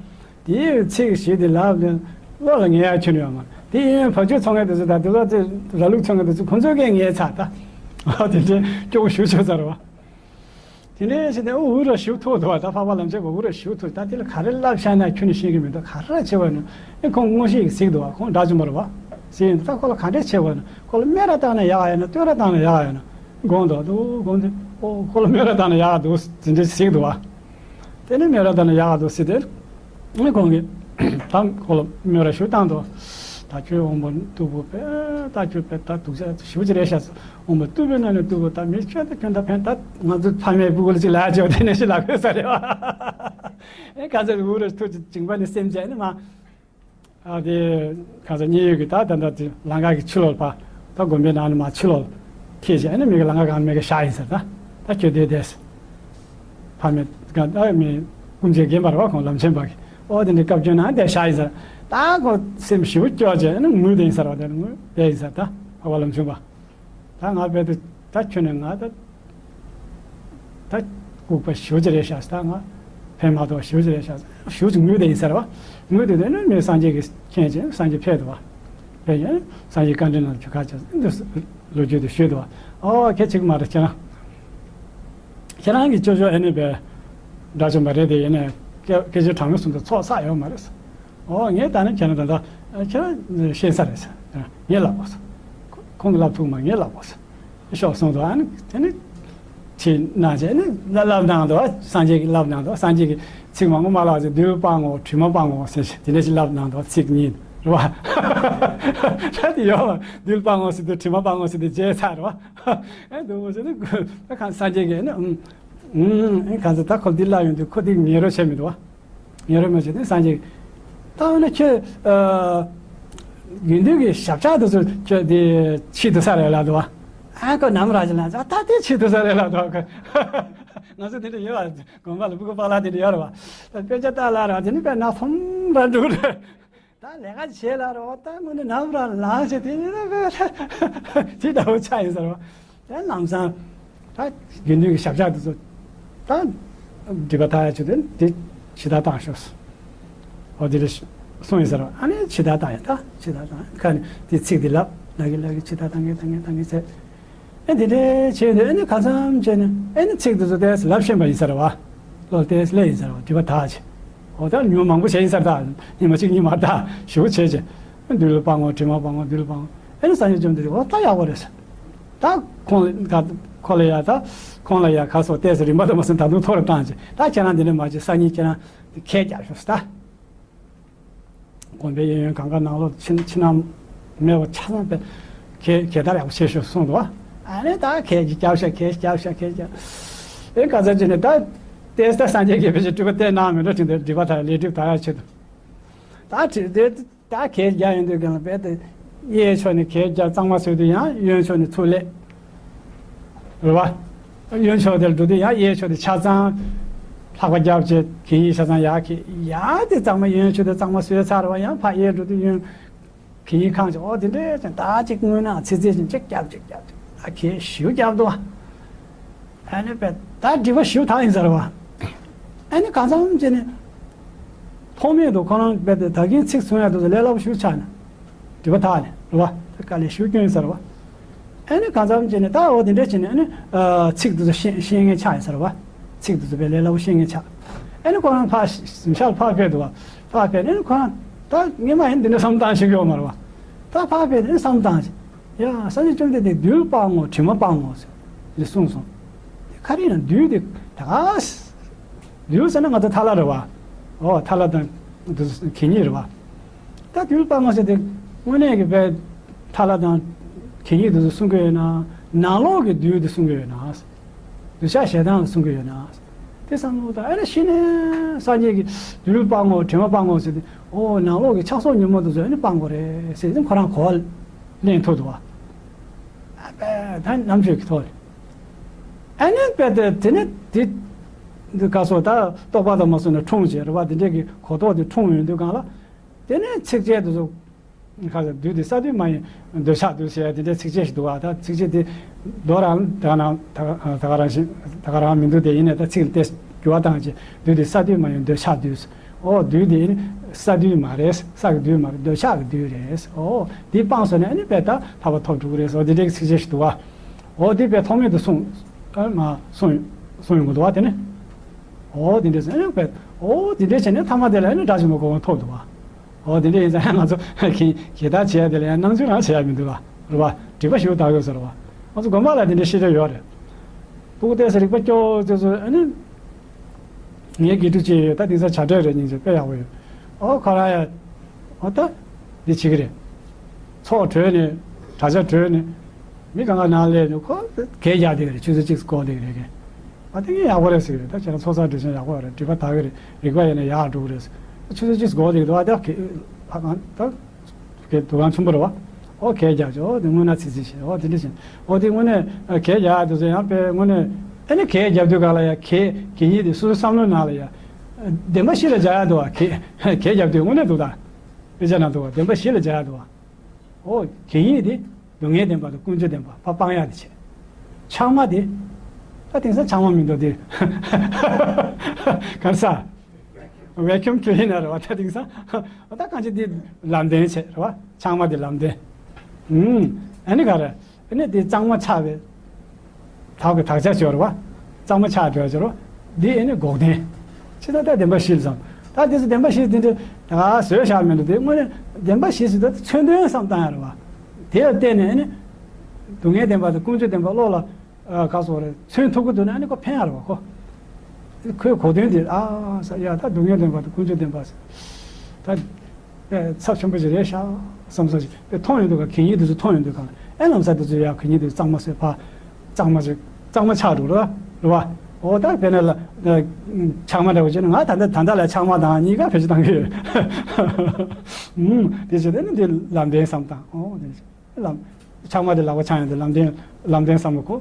དེའི་ཚིག་བཞི་དེ་ལབ་ནས་བློ་ལ་ངེས་ཡག་ཁྱོན་ནས་ཡོད་མ་རེད། དེ་ཡིན་ཕ་ཆོས་ཚོང་མཁན་དེ་ཚོ་དང་དེ་ཚོ་དེ་ར་ལུག་ཚོང་མཁན་དེ་ཚོ་ཁོང་ཚོས་ཀྱང་ངེས་ཚར། ད་འོ་དེ་འདྲའི་སྐྱོ་པོ་ཞེ་པོ་ཆགས་ཚར་བ། དེ་འདྲའི་ཞིག་ནས་འུ་ར་ཞུ་ཐུབ་འདུག་བ། ད་འཕགས་པ་ལམ་ཆེན་པ་འུ་ར་ཞུ་ཐུབ། ད་དེ་ལ་ག་རེ་ལབ་བཞག་ན་ཁྱོན་ནས་ཤེས་ཀྱི་མི་འདུག་ག་རེ་བྱས་པ་ན་ཨེ་ཁོང་དངོས་གཞི་ཡིས་གཟིགས་འདུག་བ། ཁོང་དགྲ་བཅོམ་པ་རེད་བ། གཟིགས་ཡིན་འདུག་ད་ཁོ་ལ་ག་འདྲས་བྱས་པ་ན་ཁོ་ལ་སྨད་ར་བཏང་ན་ཡག་ཡོད་ན། སྟོད་ར་བཏང་ན་ཡག་ཡོད་ན། དགོངས་འདུག་འདུག་དགོངས་ཏེ། ཨོ་ཁོ་ལ་སྨད་ར་བཏང་ན་ཡག་འདུག་དེ་འདྲས་གཟིགས་འདུག་བ། དེ་ནས་སྨད་ར་བཏང་ན་ཡག་འདུག་ཟེར་ཏེ། ཨེ་ཁོང་གིས་ད་ཁོ་ལ་སྨད་ར་ཞིག་བཏང་འདུག་ད་ཁྱོད་དབང་པོ་སྟུག་པོ་བས། ད་ཁྱོད་བས་ད་སྡུག་ཅག་ཞེ་པོ་ཅིག་རེད་ཤག་དབང་པོ་སྟུག་པོའི་ནང་ནས་སྟུག་པོ། ད་མི་ཁྱོད་ད་ཁྱོད་ད་ཕན་ད་ང་ཚོ་ཕ་མའི་སྤུ་གུ་ལ་ཅིག་ལབ་ཡག་བྱས་པ་དེ་ནས་ཞིག་ལབ་དགོས་ས་རེད་བ། ཨེ་ག་ཚོད་འུ་ར་ཐུགས་ཀྱི་བྱིང་པ་ནས་སེམས་ཅན་ནི་མ། ཨ་དེ་ག་ཚོད་མཉན་ཡོད་ཀྱི་ད་ད་ད་དེ་ལམ་ཁ་གི་ཕྱི་ལོགས་ལ་ཕར་ད་དགོན་པའི་ནང་ནས་མར་ཕྱི་ལོགས་ལ་འཁྱེར་བྱས། ཨ་ནི་མི་གི་ལམ་ཁ་སྒང་མི་གི་བཞག་ཡིན་ཟེར། ད་ད་ཁྱོད་བསྡད་བསྡད་ཟེར། ཕ་མེས་ག་ད་མི་སྐུ་མཆེད་རྒན་པ་རེད་བ། ཁོང་ལམ་ཆེན་པ་གི། ཨོ་དེ་འདྲའི་བཀའ་བཀྱོན་གནང་བསྡད་བཞག་ཡིན་ཟེར། ད་ཁོ་སེམས་ཞེ་པོ་སྐྱོ་བྱས། ཨ་ནི་ངུས་བསྡད་ཡིན་ཟེར་བ། དེ་ངུས་བསྡད་ཡིན་ཟེར། ད་འཕགས་པ་ལམ་ཆེན་པ། ད་ང་རྦད་དེ་ད་ཁྱོད་ནས་ང་ད་ད་ལྐུགས་པ་ཞེ་པོ་ཅིག་རེད་ཤག་ད་ང་ཕན་མ་ཐོགས་ཞེ་པོ་ཅིག་རེད་ཤག་ཞེ་པོ་ཅིག་ངུས་བསྡད་ཡིན་ཟེར་བ། ངུས་བསྡད་དུས་ནི་མི་སངས་རྒྱས་ཀྱི་མཁྱེན་བྱས། སངས་རྒྱས་ཕེབས་འདུག་བ། ཕེབས་ཡོང་སངས་རྒྱས་བཀའ་འདྲི་གནང་། ཁྱོད་ག་ཅི་འདི་ལོ་རྒྱུས་དེ་ཞུས་འདུག་བ། ཨོ་ཁྱེད་ཅིག་མ་རེད། ཁྱེད་རང་ཁྱེད་རང་གི་ཅོ་ཅོ་ཨེ་ནི་བས་དགྲ་བཅོམ་པ་རེད་དེ། ཡིན་ནའི་སྐད་སྐད་ཆ་དྲང་མོ་གསུང་དུས་ཚོགས་བསགས་ཡོད་མ་རེད། ཨོ་ངས་ད་ནི་ཁྱེད་རང་ད་ལྟ་ཁྱེད་རང་ཤེས་ས་རེད། ངས་ལབ་དགོས་སོང་། ཁོང་གིས་ལབ་ཐུབ་མ། ངས་ལབ་དགོས་སོང་། ཤོག་གསུངས་འདུག་ཨ་ནི་དེ་ནི་ཁྲིད་གནང་བྱས་ནི་ལབ་ལབ་གནང་འདུག་སངས་རྒྱས་ཀྱིས་ལབ་གནང་འདུག་སངས་རྒྱས་ཀྱིས་ཚིག་མང་པོ་མ་ལབ་ཅིག་བདུད་སྤང་ངོ་དྲི་མ་སྤང་ངོ་ཟེར་ཞིག་དེ་འདྲ་ཞིག་ལབ་གནང་འདུག་ཚིག་གཉིས་རེད་བ། ད་དེ་ཡོད་བ། བདུད་སྤང་ངོ་ཟེར་དུས་དྲི་མ་སྤང་ངོ་ཟེར་དུས་བརྗེད་ཚར་རེད་བ། ཨེ་འདུག་མོ་ཟེར་ནི་ད་གང་སངས་རྒྱས་ཀྱིས་ནི་ཨུམ་ཨུམ་ཨེ་གང་ཟེར། ད་ཁོ་འདི་ལབ་ཡོང་དུས་ཁོ་འདི་ངེས་རོ་བྱས་མི་འདུག་བ། ངེས་རོ་མ་བྱས་ནས་སངས་རྒྱས་ད་འོ་ན་ཁྱོད་ཨ་དགེ་འདུན་གྱི་ཞབས་ཆག་དེ་ཚོ་ཁྱོད་དེ་ཕྱིས་འདུག་ས་རེད་ལབ་འདུག་བ། ཨ་ཁོ་ནམ་ར་ཅིག་ལབ་ད་དེ་ཕྱིས་འདུག་ས་རེད་ལབ་འདུག་བ། ང་ཚོ་དེ་འདྲ་ཡོད་བ། དགོན་པ་ལ་སྤུ་གུ་པཱ་ལགས་དེ་འདྲ་ཡོད་རེད་བ། ད་དཔེ་ཆ་ལྟ་ལ་ར་དེ་ནི་དཔེ་ན་ཚོམ་ར་འགྲོ་རེད། ད་ལས་ཀ་བྱེད་ལ་རོ། ད་དངོས་གནས་ནམ་ར་ལངས་བྱས་དེ་ནི་ད་དེ་ལྟ་བུ་ཆགས་ཡིན་ཟེར་བ། ད་ལམ་སང་ད་དགེ་འདུན་གྱི་ཞབས་ཆག་དེ་ཚོ་ད་སྒྲིབ་པ་དག་ཡ་ཆེད་དུ་དེ་ཕྱི་ཐག་བཏང་ཤོག་ཟེར། འོ་དེ་འདྲ་གསུངས་ཡིན་ཟེར་བ། ཨ་ནི་ཕྱི་ཐག་བཏང་ཡ། ད་ཕྱི་ཐག་བཏང་ཡ་ཁ་ནས་དེ་ཚིག་དེ་ལབ། ལབ་ཀྱི་ལབ་ཀྱི་ཕྱི་ཐག་བཏང་གི་བཏང་གི་བཏང་གི་ཚེ། ཨེ་དེ་འདྲའི་བྱས་ནས་ཨེ་ནི་གང་འཚམ་བྱས་ནས་ཨེ་ནི་ཚིག་དེ་ཚོ་ཏོག་ཙམ་ལབ་ཤེས་པ་ཡིན་ས་རེད་བ། བློ་ཏོག་ཙམ་སླེབས་ཡིན་ས་རེད་བ། སྒྲིབ་པ་དག་བྱས། འོ་ད་ཉུང་མང་པོ་བྱས་ཡིན་ས་རེད། ད་ཉི་མ་གཅིག་གཉིས་མ་རེད། ད་ཞེ་པོ་བྱས་བྱས། བདུད་ལ་སྤང་ངོ་དྲི་མ་སྤང་ངོ་བདུད་ལ་སྤང་ངོ་། ཨེ་ནི་སངས་རྒྱས་བཅོམ་ལྡན་འདས། འོ་ད་ཡག་པོ་རེད་ཟེར། ད་ཁོང་ལ་ཁོ་ལ་ཡ་ད་ཁོང་ལ་ཡ་ཁ་སོགས་ཏོག་ཙམ་རིམ་པ་དང་མ་སོང་། ད་དུང་མཐོ་རུ་བཏང་བྱས། ད་ཁྱེད་རང་འདི་འདྲ་མ་བྱེད། སང་ཉིན་ཁྱེད་རང་གད་རྒྱག་ཤོག་ཟེར། ད། དགོན་པའི་གཡས་གཡོན་གང་ག་ནང་ལོགས་ཕྱི་ཕྱི་ནང་མེད་པ་ཆ་ཚང་པའི་གད་གད་བདར་ཡག་པོ་བྱེད་ཤོག་གསུངས་འདུག་བ། ཨ་ནི་ད་གད་ཅིག་རྒྱབ་ཤག་གད་ཅིག་རྒྱབ་ཤག་གད་ཅིག་ཨེ་ག་ཚོད་ཅིག་ནས་ད་ཏོག་ཙམ་སངས་རྒྱས་ཀྱིས་ཕལ་ཆེར་སྤྲུལ་པ་བསྟན་གནང་མེད་འགྲོ་དྲན་ཏེ། སྒྲིབ་པ་དག་ལས་སྒྲིབ་དག་ཡག་ཆེད་དུ། ད་དེ་དེ་ད་གད་རྒྱག་ཡོང་དུས་གང་ལ་རྦད་དེ་གཡས་ཕྱོགས་ནས་གད་རྒྱག་གཙང་མ་བཟོས་དུས་ཡང་གཡོན་ཕྱོགས་ནས་ཚུར་སླེབས། རེད་བ། གཡོན་ཕྱོགས་དེར་འགྲོ་དུས་ཡང་གཡས་ཕྱོགས་དེ་ཆ་ཚང་ལྷགས་པ་རྒྱབ་བྱས་གད་སྙིགས་ཆ་ཚང་ཡར་འཁྱེར། ཡར་དེ་གཙང་མ་གཡོན་ཕྱོགས་དེ་གཙང་མ་བཟོས་ཚར་བ། ཡང་ཕར་གཡས་འགྲོ་དུས་གཡོན་གད་སྙིགས་ཁང་ཅིག་འོ་དེ་འདྲས་ཀྱང་ད་ཅིག་སྔོན་ན་ཚིག་ཚིག་ཅིག་ཅིག་རྒྱབ་ཅིག་རྒྱབ་ཅིག་ད་གད་ཞེ་པོ་རྒྱབ་འདུག་བ། ཨ་ནི་པས་ད་སྒྲིབ་པ་ཞེ་པོ་དག་ཡིན་ས་རེད་བ། ཨ་ནི་གང་འཚམ་བྱས་ནས་ཐོག་མེད་དུ་ཁོ་རང་རྦད་དེ་ད་གིན་ཚིག་གསུང་ཡག་དེ་ཚོ་ལས་སླ་པོ་ཞེ་པོ་ཆགས་ནས། སྒྲིབ་པ་དག་ནས་རེད་བ། ད་དཀའ་ལས་ཞེ་པོ་བསྐྱོན་ས་རེད་བ། ཨ་ནི་གང་འཚམ་བྱས་ནས་ད་འོ་དེ་འདྲ་བྱས་ནས་ཨ་ནི་ཨ་ཚིག་དེ་ཚོ་ཤེས་ཤེས་མཁན་ཆགས་ཡིན་ས་རེད་བ། ཚིག་དེ་ཚོ་དཔེ་ལས་སླ་པོ་ཤེས་མཁན་ཆགས། ཨ་ནི་ཁོ་རང་ཕར་གཟིམ་ཤག་ལ་ཕར་ཕེབས་འདུག་བ། ཕར་ཕེབས་ནས་ཨ་ནི་ཁོ་རང་ད་སྔོན་མ་ཡིན་འདི་འདྲ་བསམ་བློ་བཏང་ཤེས་ཀྱི་ཡོད་མ་རེད་བ། ད་ཕར་ཕེབས་ནས་ཨ་ནི་བསམ་བློ་བཏང་ཞིག་ཡ་སངས་རྒྱས་བཅོམ་ལྡན་འདས་བདུད་སྤང་ངོ་དྲི་མ་སྤང་ངོ་ཟེར་ནས་གསུངས་སོང་། དེ་ག་རེ་ཡིན་ན་བདུད་དེ་ད་ག་བདུད་ཟེར་ན་ང་ཚོ་ཐ་ལ་རེད་བ། ཨོ་ཐ་ལ་དང་དེ་ཚོ་གད་སྙིགས་རེད་བ། ད་བདུད་པགས་མོ་ཟེར་དེ་དངོས་གནས་ཀྱི་བས་ཐ་ལ་དང་གད་སྙིགས་དེ་ཚོ་གསུང་གི་ཡོད་ན། ནང་ལོགས་ཀྱི་བདུད་དེ་གསུང་གི་ཡོད་ན། འདོད་ཆགས་ཞེ་སྡང་ལ་གསུང་གི་ཡོད་ན། དེ་བསམ་བློ་ད་ཨ་ནི་ཤི་ནས་སངས་རྒྱས་ཀྱི་བདུད་པགས་མོ་དྲི་མ་པགས་མོ་ཟེར་ཏེ། ཨོ་ནང་ལོགས་ཀྱི་ཆགས་སོགས་ཉོན་མོངས་དེ་ཚོ་ཨ་ནི་སྤང་དགོས་རེད་ཟེར་ཏེ་ཁོ་རང་གོ་བ་ལེན་ཐུབ་འདུག་བ། ཨ་པས་ད་རྣམ་དཔྱོད་ཀྱི་ཐོག་ནས། ཨ་ནི་དཔེ་དེ་དེ་ནི་དེ་འདི་ག་སོ་ད་རྟོག་པ་དང་མ་སོ་ནས་འཁྲུངས་བྱས་རེད་བ། དེ་འདྲས་ཀྱི་གོ་རྟོགས་དེ་འཁྲུངས་ཡོང་དུས་གང་ལ། དེ་ནས་ཚིགས་བཅད་དེ་ཚོ་ཁ་ས་བདུད་དེ་ས་བདུད་མ་ཡིན་འདོད་ཆགས་བདུད་ཟེར་ཡ་དེ་འདྲའི་ཚིགས་བཅད་ཞིག་འདུག་བ། ད་ཚིགས་བཅད་དེ་མདོ་རང་ད་ནང་ད་ད་ག་རང་ཞིག་ད་ག་རང་མི་འདུག་དེ་ཡིན་ནས་ད་ཚིག་ལ་བལྟས་འགྱུར་བ་བཏང་བྱས། བདུད་དེ་ས་བདུད་མ་ཡིན་འདོད་ཆགས་བདུད། ཨོ་བདུད་དེ་ནི་ས་བདུད་མ་རེད། ས་གི་བདུད་མ་རེད། འདོད་ཆགས་ཀྱི་བདུད་རེད། ཨོ་དེ་སྤངས་སོང་ནས་ཨ་ནི་དཔེ་ད་ཐར་པ་ཐོབ་འགྲོ་གི་རེད་ཟེར་དེ་འདྲའི་ཚིགས་བཅད་ཞིག་འདུག་བ། ཨོ་དེ་དཔེ་ཐོགས་མེད་དུ་གསུངས་ཨ་མ་གསུངས་གསུངས་ཡོང་གི་འདུག་བ། དེ་ནི་ཨོ་དེ་འདྲས་ཟེར་ཨ་ནི་དཔེ་ཨོ་དེ་འདྲས་བྱས་ནས་ཐ་མ་དེ་ལ་ཨ་ནི་སྒྲ་ཆེན་པོ་གོ་འཕང་ཐོབ་འདུག་བ། ཨོ་དེ་འདྲས་ཡིན་ཙང་ང་ཚོ་གི་གི་ད་བྱས་དེ་ལ་ཡང་སྣང་ཆུང་རང་བྱས་ཡ་མི་འདུག་བ། རེད་བ། སྒྲིབ་པ་ཞིག་དག་ཡོད་ཟེར་བ། ང་ཚོ་དགོན་པ་ལ་དེ་འདྲའི་ཤེས་བྱ་ཡོད་རེད། སྤུ་གུ་ཏོག་ཙམ་རིག་པ་སྐྱོ་ཙོག་ཙོག་ཨ་ནི། ངའི་དགེ་ཕྲུག་ཅིག་ཡོད། ད་དེང་སང་བྱ་བྲལ་རེད། སྙིང་རྗེ་དཔེ་ཡག་པོ་ཡོད། ཨོ་ཁོ་རང་ཡ། ཨོ་ད། འདི་བྱེད་ཀྱི་རེད། ཚོགས་གྲོལ་ནས་གྲྭ་ཆ་གྲོལ་ནས་མི་གང་ག་ནང་སླེབས་ནས་ཁོ་གད་རྒྱག་བསྡད་ཀྱི་རེད། ཆུ་ཚོད་གཅིག་འགོར་བསྡད་ཀྱི་རེད་ཀྱི། ཨ་དེ་ངས་ཡག་པོ་རེད་ཟེར་གྱི་རེད། ད་ཁྱེད་རང་ཚོགས་བསགས་སྒྲིབ་སྦྱང་ཡག་པོ་རེད། སྒྲིབ་པ་དག་གི་རེད། རིག་པ་ཡིན་ན་ཡག་འགྲོ་གི་རེད་ཟེར། ཆུ་ཚོད་གཅིག་འགོར་བསྡད་ཀྱི་འདུག་ཨ་ད་གད་ཨ་གང་ད། གི་འདུ་ཁང་ཆེན་པོ་རེད་བ། ཨོ་གད་རྒྱག་ཅིག་ཨོ་དེ་དངོས་གནས་ཚིག་ཚིག་བྱེད། ཨོ་དེ་འདྲ་བྱེད། ཨོ་དེ་དངོས་གནས་གད་རྒྱག་དེ་ཚོ་ཡང་དཔེ་དངོས་གནས་ཨ་ནི་གད་རྒྱབ་དུས་ག་ལ་ཡ་གད་གད་སྙིགས་དེ་སོ་སོའི་བསམ་བློའི་ནང་ལ་ཡ། བདེན་པ་བཞི་ལ་སྦྱར་ཡ་འདུག་བ། གད་གད་རྒྱབ་དུས་དངོས་གནས་འདུག་ད། དཔེ་ཆ་ནང་འདུག་བ། བདེན་པ་བཞི་ལ་སྦྱར་ཡ་འདུག་བ། ཨོ་གད་སྙིགས་དེ་སྡུག་བསྔལ་བདེན་པ་དང་ཀུན་འབྱུང་བདེན་པ་ཕར་སྤང་ཡ་དེ་བྱེད། ཆགས་མ་དེ། ད་དེང་སང་ཆགས་མ་མི་འདུག་དེ། ག་རེ་ཟ། བེ་ཁྱུམ་ཁྱོད་ཡིན་ན་རེད་བ། ད་དེང་སང་། ད་གང་ཅི་འདི་ལམ་བདེན་བྱས་རེད་བ། ཆགས་མ་འདི་ལམ་བདེན། ཨུམ། ཨ་ནི་ག་རེ། ཨ་ནི་འདི་གཙང་མ་ཆགས་པའི། དག་གི་དག་ཆ་ཅོ་རེད་བ། གཙང་མ་ཆགས་འགྲོ་ཅོ་རེད་བ། འདི་ཨ་ནི་འགོག་བདེན། ཅི་ད་ལྟ་བདེན་པ་བཞི་ལ་བསམ། ད་འདི་ཚོ་བདེན་པ་བཞི་འདི་འདྲ་ད་བཟོས་བཞག་མི་འདུག་དེ་དངོས་གནས་བདེན་པ་བཞི་ཟེར་ད་མཚོན་དོན་བསམ་བཏང་ཡ་རེད་བ། དེ་ལ་བརྟེན་ནས་ཨ་ནི། སྡུག་བསྔལ་བདེན་པ་དང་ཀུན་འབྱུང་བདེན་པ་བློ་ལ། ཨ་ག་སོགས་རེད། མཚོན་ཐུབ་ཀྱི་འདུག་ན་ཨ་ནི་ཁོ་ཕན་ཡ་རེད་བ་ཁོ། ཁོའི་གོ་དོན་དེ་ཨ་ས་ཡ་ད་སྡུག་བསྔལ་བདེན་པ་དང་ཀུན་འབྱུང་བདེན་པ་ཟེར། ད་ཨེ་ཚབས་ཆེན་པོ་ཞིག་རེད་ཤག་བསམ་ས་ཞིག་དཔེ་མཐོང་ཡོང་དུས་ག་གད་སྙིགས་དེ་ཚོ་མཐོང་ཡོང་དུས་ག་ཨེ་ལམ་སང་དེ་ཚོ་ཡ་གད་སྙིགས་དེ་ཚོ་གཙང་མ་བཟོས་ཕ། གཙང་མ་ཞིག་གཙང་མ་ཆགས་འགྲོ་རེད་བ། རེད་བ། འོ་ད་དཔེར་ན་ལ་ཆགས་མ་འདྲ་བོ་བྱས་ན་ང་ད་ལྟ་ད་ལྟ་ལ་ཆགས་མ་དང་གཉིས་ཀ་བེད་སྤྱོད་བཏང་གི་ཡོད། ཨུམ་དེ་བྱས་ཏེ་ནི་འདི་ལམ་བདེན་བསམ་བཏང་འོ་དེ་བྱས། ལམ། ཆགས་མ་དེ་ལག་པ་འཆང་ཡང་དེ་ལམ་བདེན་ལམ་བདེན་བསམ་བློ་ཁོ།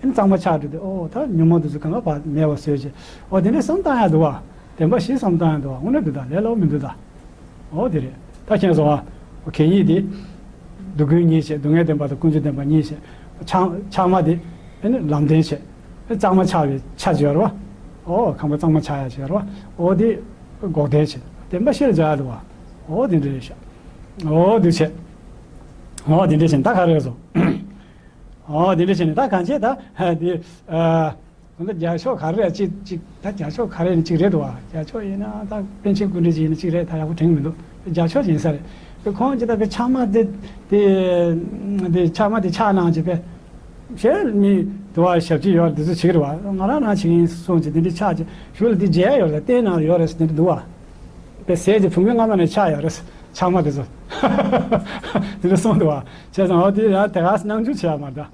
ཨེ་གཙང་མ་ཆགས་འགྲོ་དུས་ཨོ་ད་ཉོན་མོངས་དེ་ཚོ་གང་ག་བ་མེད་པ་བཟོས་བྱས། ཨོ་དེ་འདྲའི་བསམ་བཏང་ཡ་འདུག་བ། བདེན་པ་བཞི་བསམ་བཏང་ཡ་འདུག་བ། དངོས་གནས་འདུག་ད་ལས་སླ་པོ་མི་འདུག་ད། ཨོ་དེ་རེད། ད་མཁྱེན་སོང་བ། ཨོ་གད་སྙིགས་དེ། སྡུག་ཀུན་གཉིས་བྱས། སྡུག་བསྔལ་བདེན་པ་དང་ཀུན་འབྱུང་བདེན་པ་གཉིས་བྱས། ཆགས་ཆགས་མ་དེ། ཨེ་ནི་ལམ་བདེན་བྱས། ཨེ་གཙང་མ་ཆགས་པའི་ཆ་ཅིག་ཡོད་རེད་བ། ཨོ་ཁང་པ་གཙང་མ་ཆགས་ཡ་ཅིག་ཡོད་རེད་བ། ཨོ་དེ། འགོག་བདེན་བྱས། བདེན་པ་བཞི་ལ་སྦྱར་ཡ་འདུག་བ། ཨོ་དེ་འདྲ་རེད་ཤག་ཨོ་འདུག་བྱས། ཨོ་དེ་འདྲ་བྱས་ནས་ད་ག་རེ་རེད་སོང་། ཨོ་དེ་འདྲ་བྱས་ནས་ད་གང་བྱས་ད་དེ་ཨ། ད་རྒྱ་ཤོག་ག་རེ་རེད་ཅིག་ཅིག་ད་རྒྱ་ཤོག་ག་རེ་ནི་ཅིག་རེད་འདུག་བ། རྒྱ་ཤོག་ཡིན་ན་ད་པཎ་ཆེན་སྐུ་ཕྲེང་ཅིག་ཡིན་ན་ཅིག་རེད། ད་ཡག་པོ་དྲན་མི་འདུག་རྒྱ་ཤོག་ཅིག་ཡིན་ས་རེད། དེ་ཁོང་ཅིག་ད་པའི་ཆགས་མ་དེ་དེ་དེ་ཆགས་མ་དེ་ཆགས་གནང་ཅིག་པས། གཞན་མི་དུ་བ་ཞབས་ཕྱི་ཡོད་རེད། དེ་ཚོ་བྱེད་ཀྱི་རེད་བ། ང་རང་རང་བྱེད་ཀྱི་ཡིན་གསུངས་ཀྱི་དེ་འདྲའི་ཆགས་ཀྱི་གཞུག་ལ་དེ་མཇལ་ཡོད་རེད། བསྟན་ནང་ཡོད་རེད་ཟེར་དེ་འདྲ་འདུག་བ། དཔེ་ཟས་ཀྱི་བུ་མོའི་རྔ་མ་ནས་ཆགས་ཡོད་རེད། ཆགས་མ་དེ་ཚོ་དེ་འདྲ་གསུངས་འདུག་བ། བྱས་ཙང་འོ་དེ་ཡང་དེ་ག་སེ་སྣང་ཆུང་བྱེད་ཡ་མ་རེད་ད།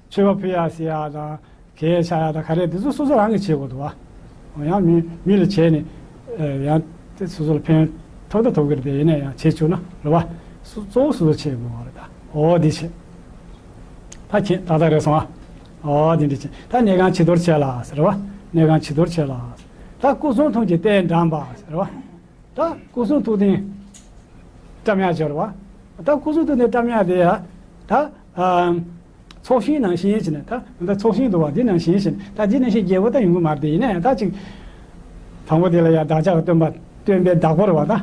མཆོད་པ་ཕུལ་ཡ་ཟེར་ཡ་དང་གད་ཆག་ཡ་དང་ག་རེ་དེ་ཚོ་སོ་སོ་རང་གིས་བྱེད་དགོས་འདུག་བ། ཡང་མི་མི་ལ་བྱས་ནས་ཡང་དེ་སོ་སོ་ལ་ཕན་ཐོགས་ད་ཐོགས་ཀྱི་རེད་དེ། ཡིན་ན་ཡང་བྱེད་བཅུག་ན་རེད་བ། སོ་གཙོ་བོ་སོ་སོ་བྱེད་དགོས་པ་རེད་ད། འོ་འདི་བྱེད། ད་ཁྱེད་ཏག་ཏག་རེད་སོང་ཨ། ཨོ་དེ་འདྲ་བྱས་ད་གནས་ཁང་བྱི་དོར་བྱས་ལ་ཟེར་བ། གནས་ཁང་བྱི་དོར་བྱས་ལ་ཟེར། ད་སྐུ་གསུང་ཐུགས་ཀྱི་རྟེན་བཀྲམ་པ་ཟེར་བ། ད་སྐུ་གསུང་ཐུགས་རྟེན་བཀྲམ་ཡག་སྦྱོར་བ། ད་སྐུ་གསུང་ཐུགས་རྟེན་བཀྲམ་ཡག་དེ་ཡ་ད་ཚོགས་ཞིང་ནང་བཞིན་བྱས་ནས། ད་ད་ཚོགས་ཞིང་འདུག་བ། འདི་ནང་བཞིན་བྱས་ནས། ད་འདི་ནང་བཞིན་རྒྱས་པོ་ད་ཡོང་གི་མ་རེད་དེ། ཡིན་ན་ཡང་ད་ཅིག་དང་པོ་དེ་ལ་ཡ་བདག་ཅག་གི་སྟོན་པ། སྟོན་པའི་བདག་པོ་རེད་བ་ད།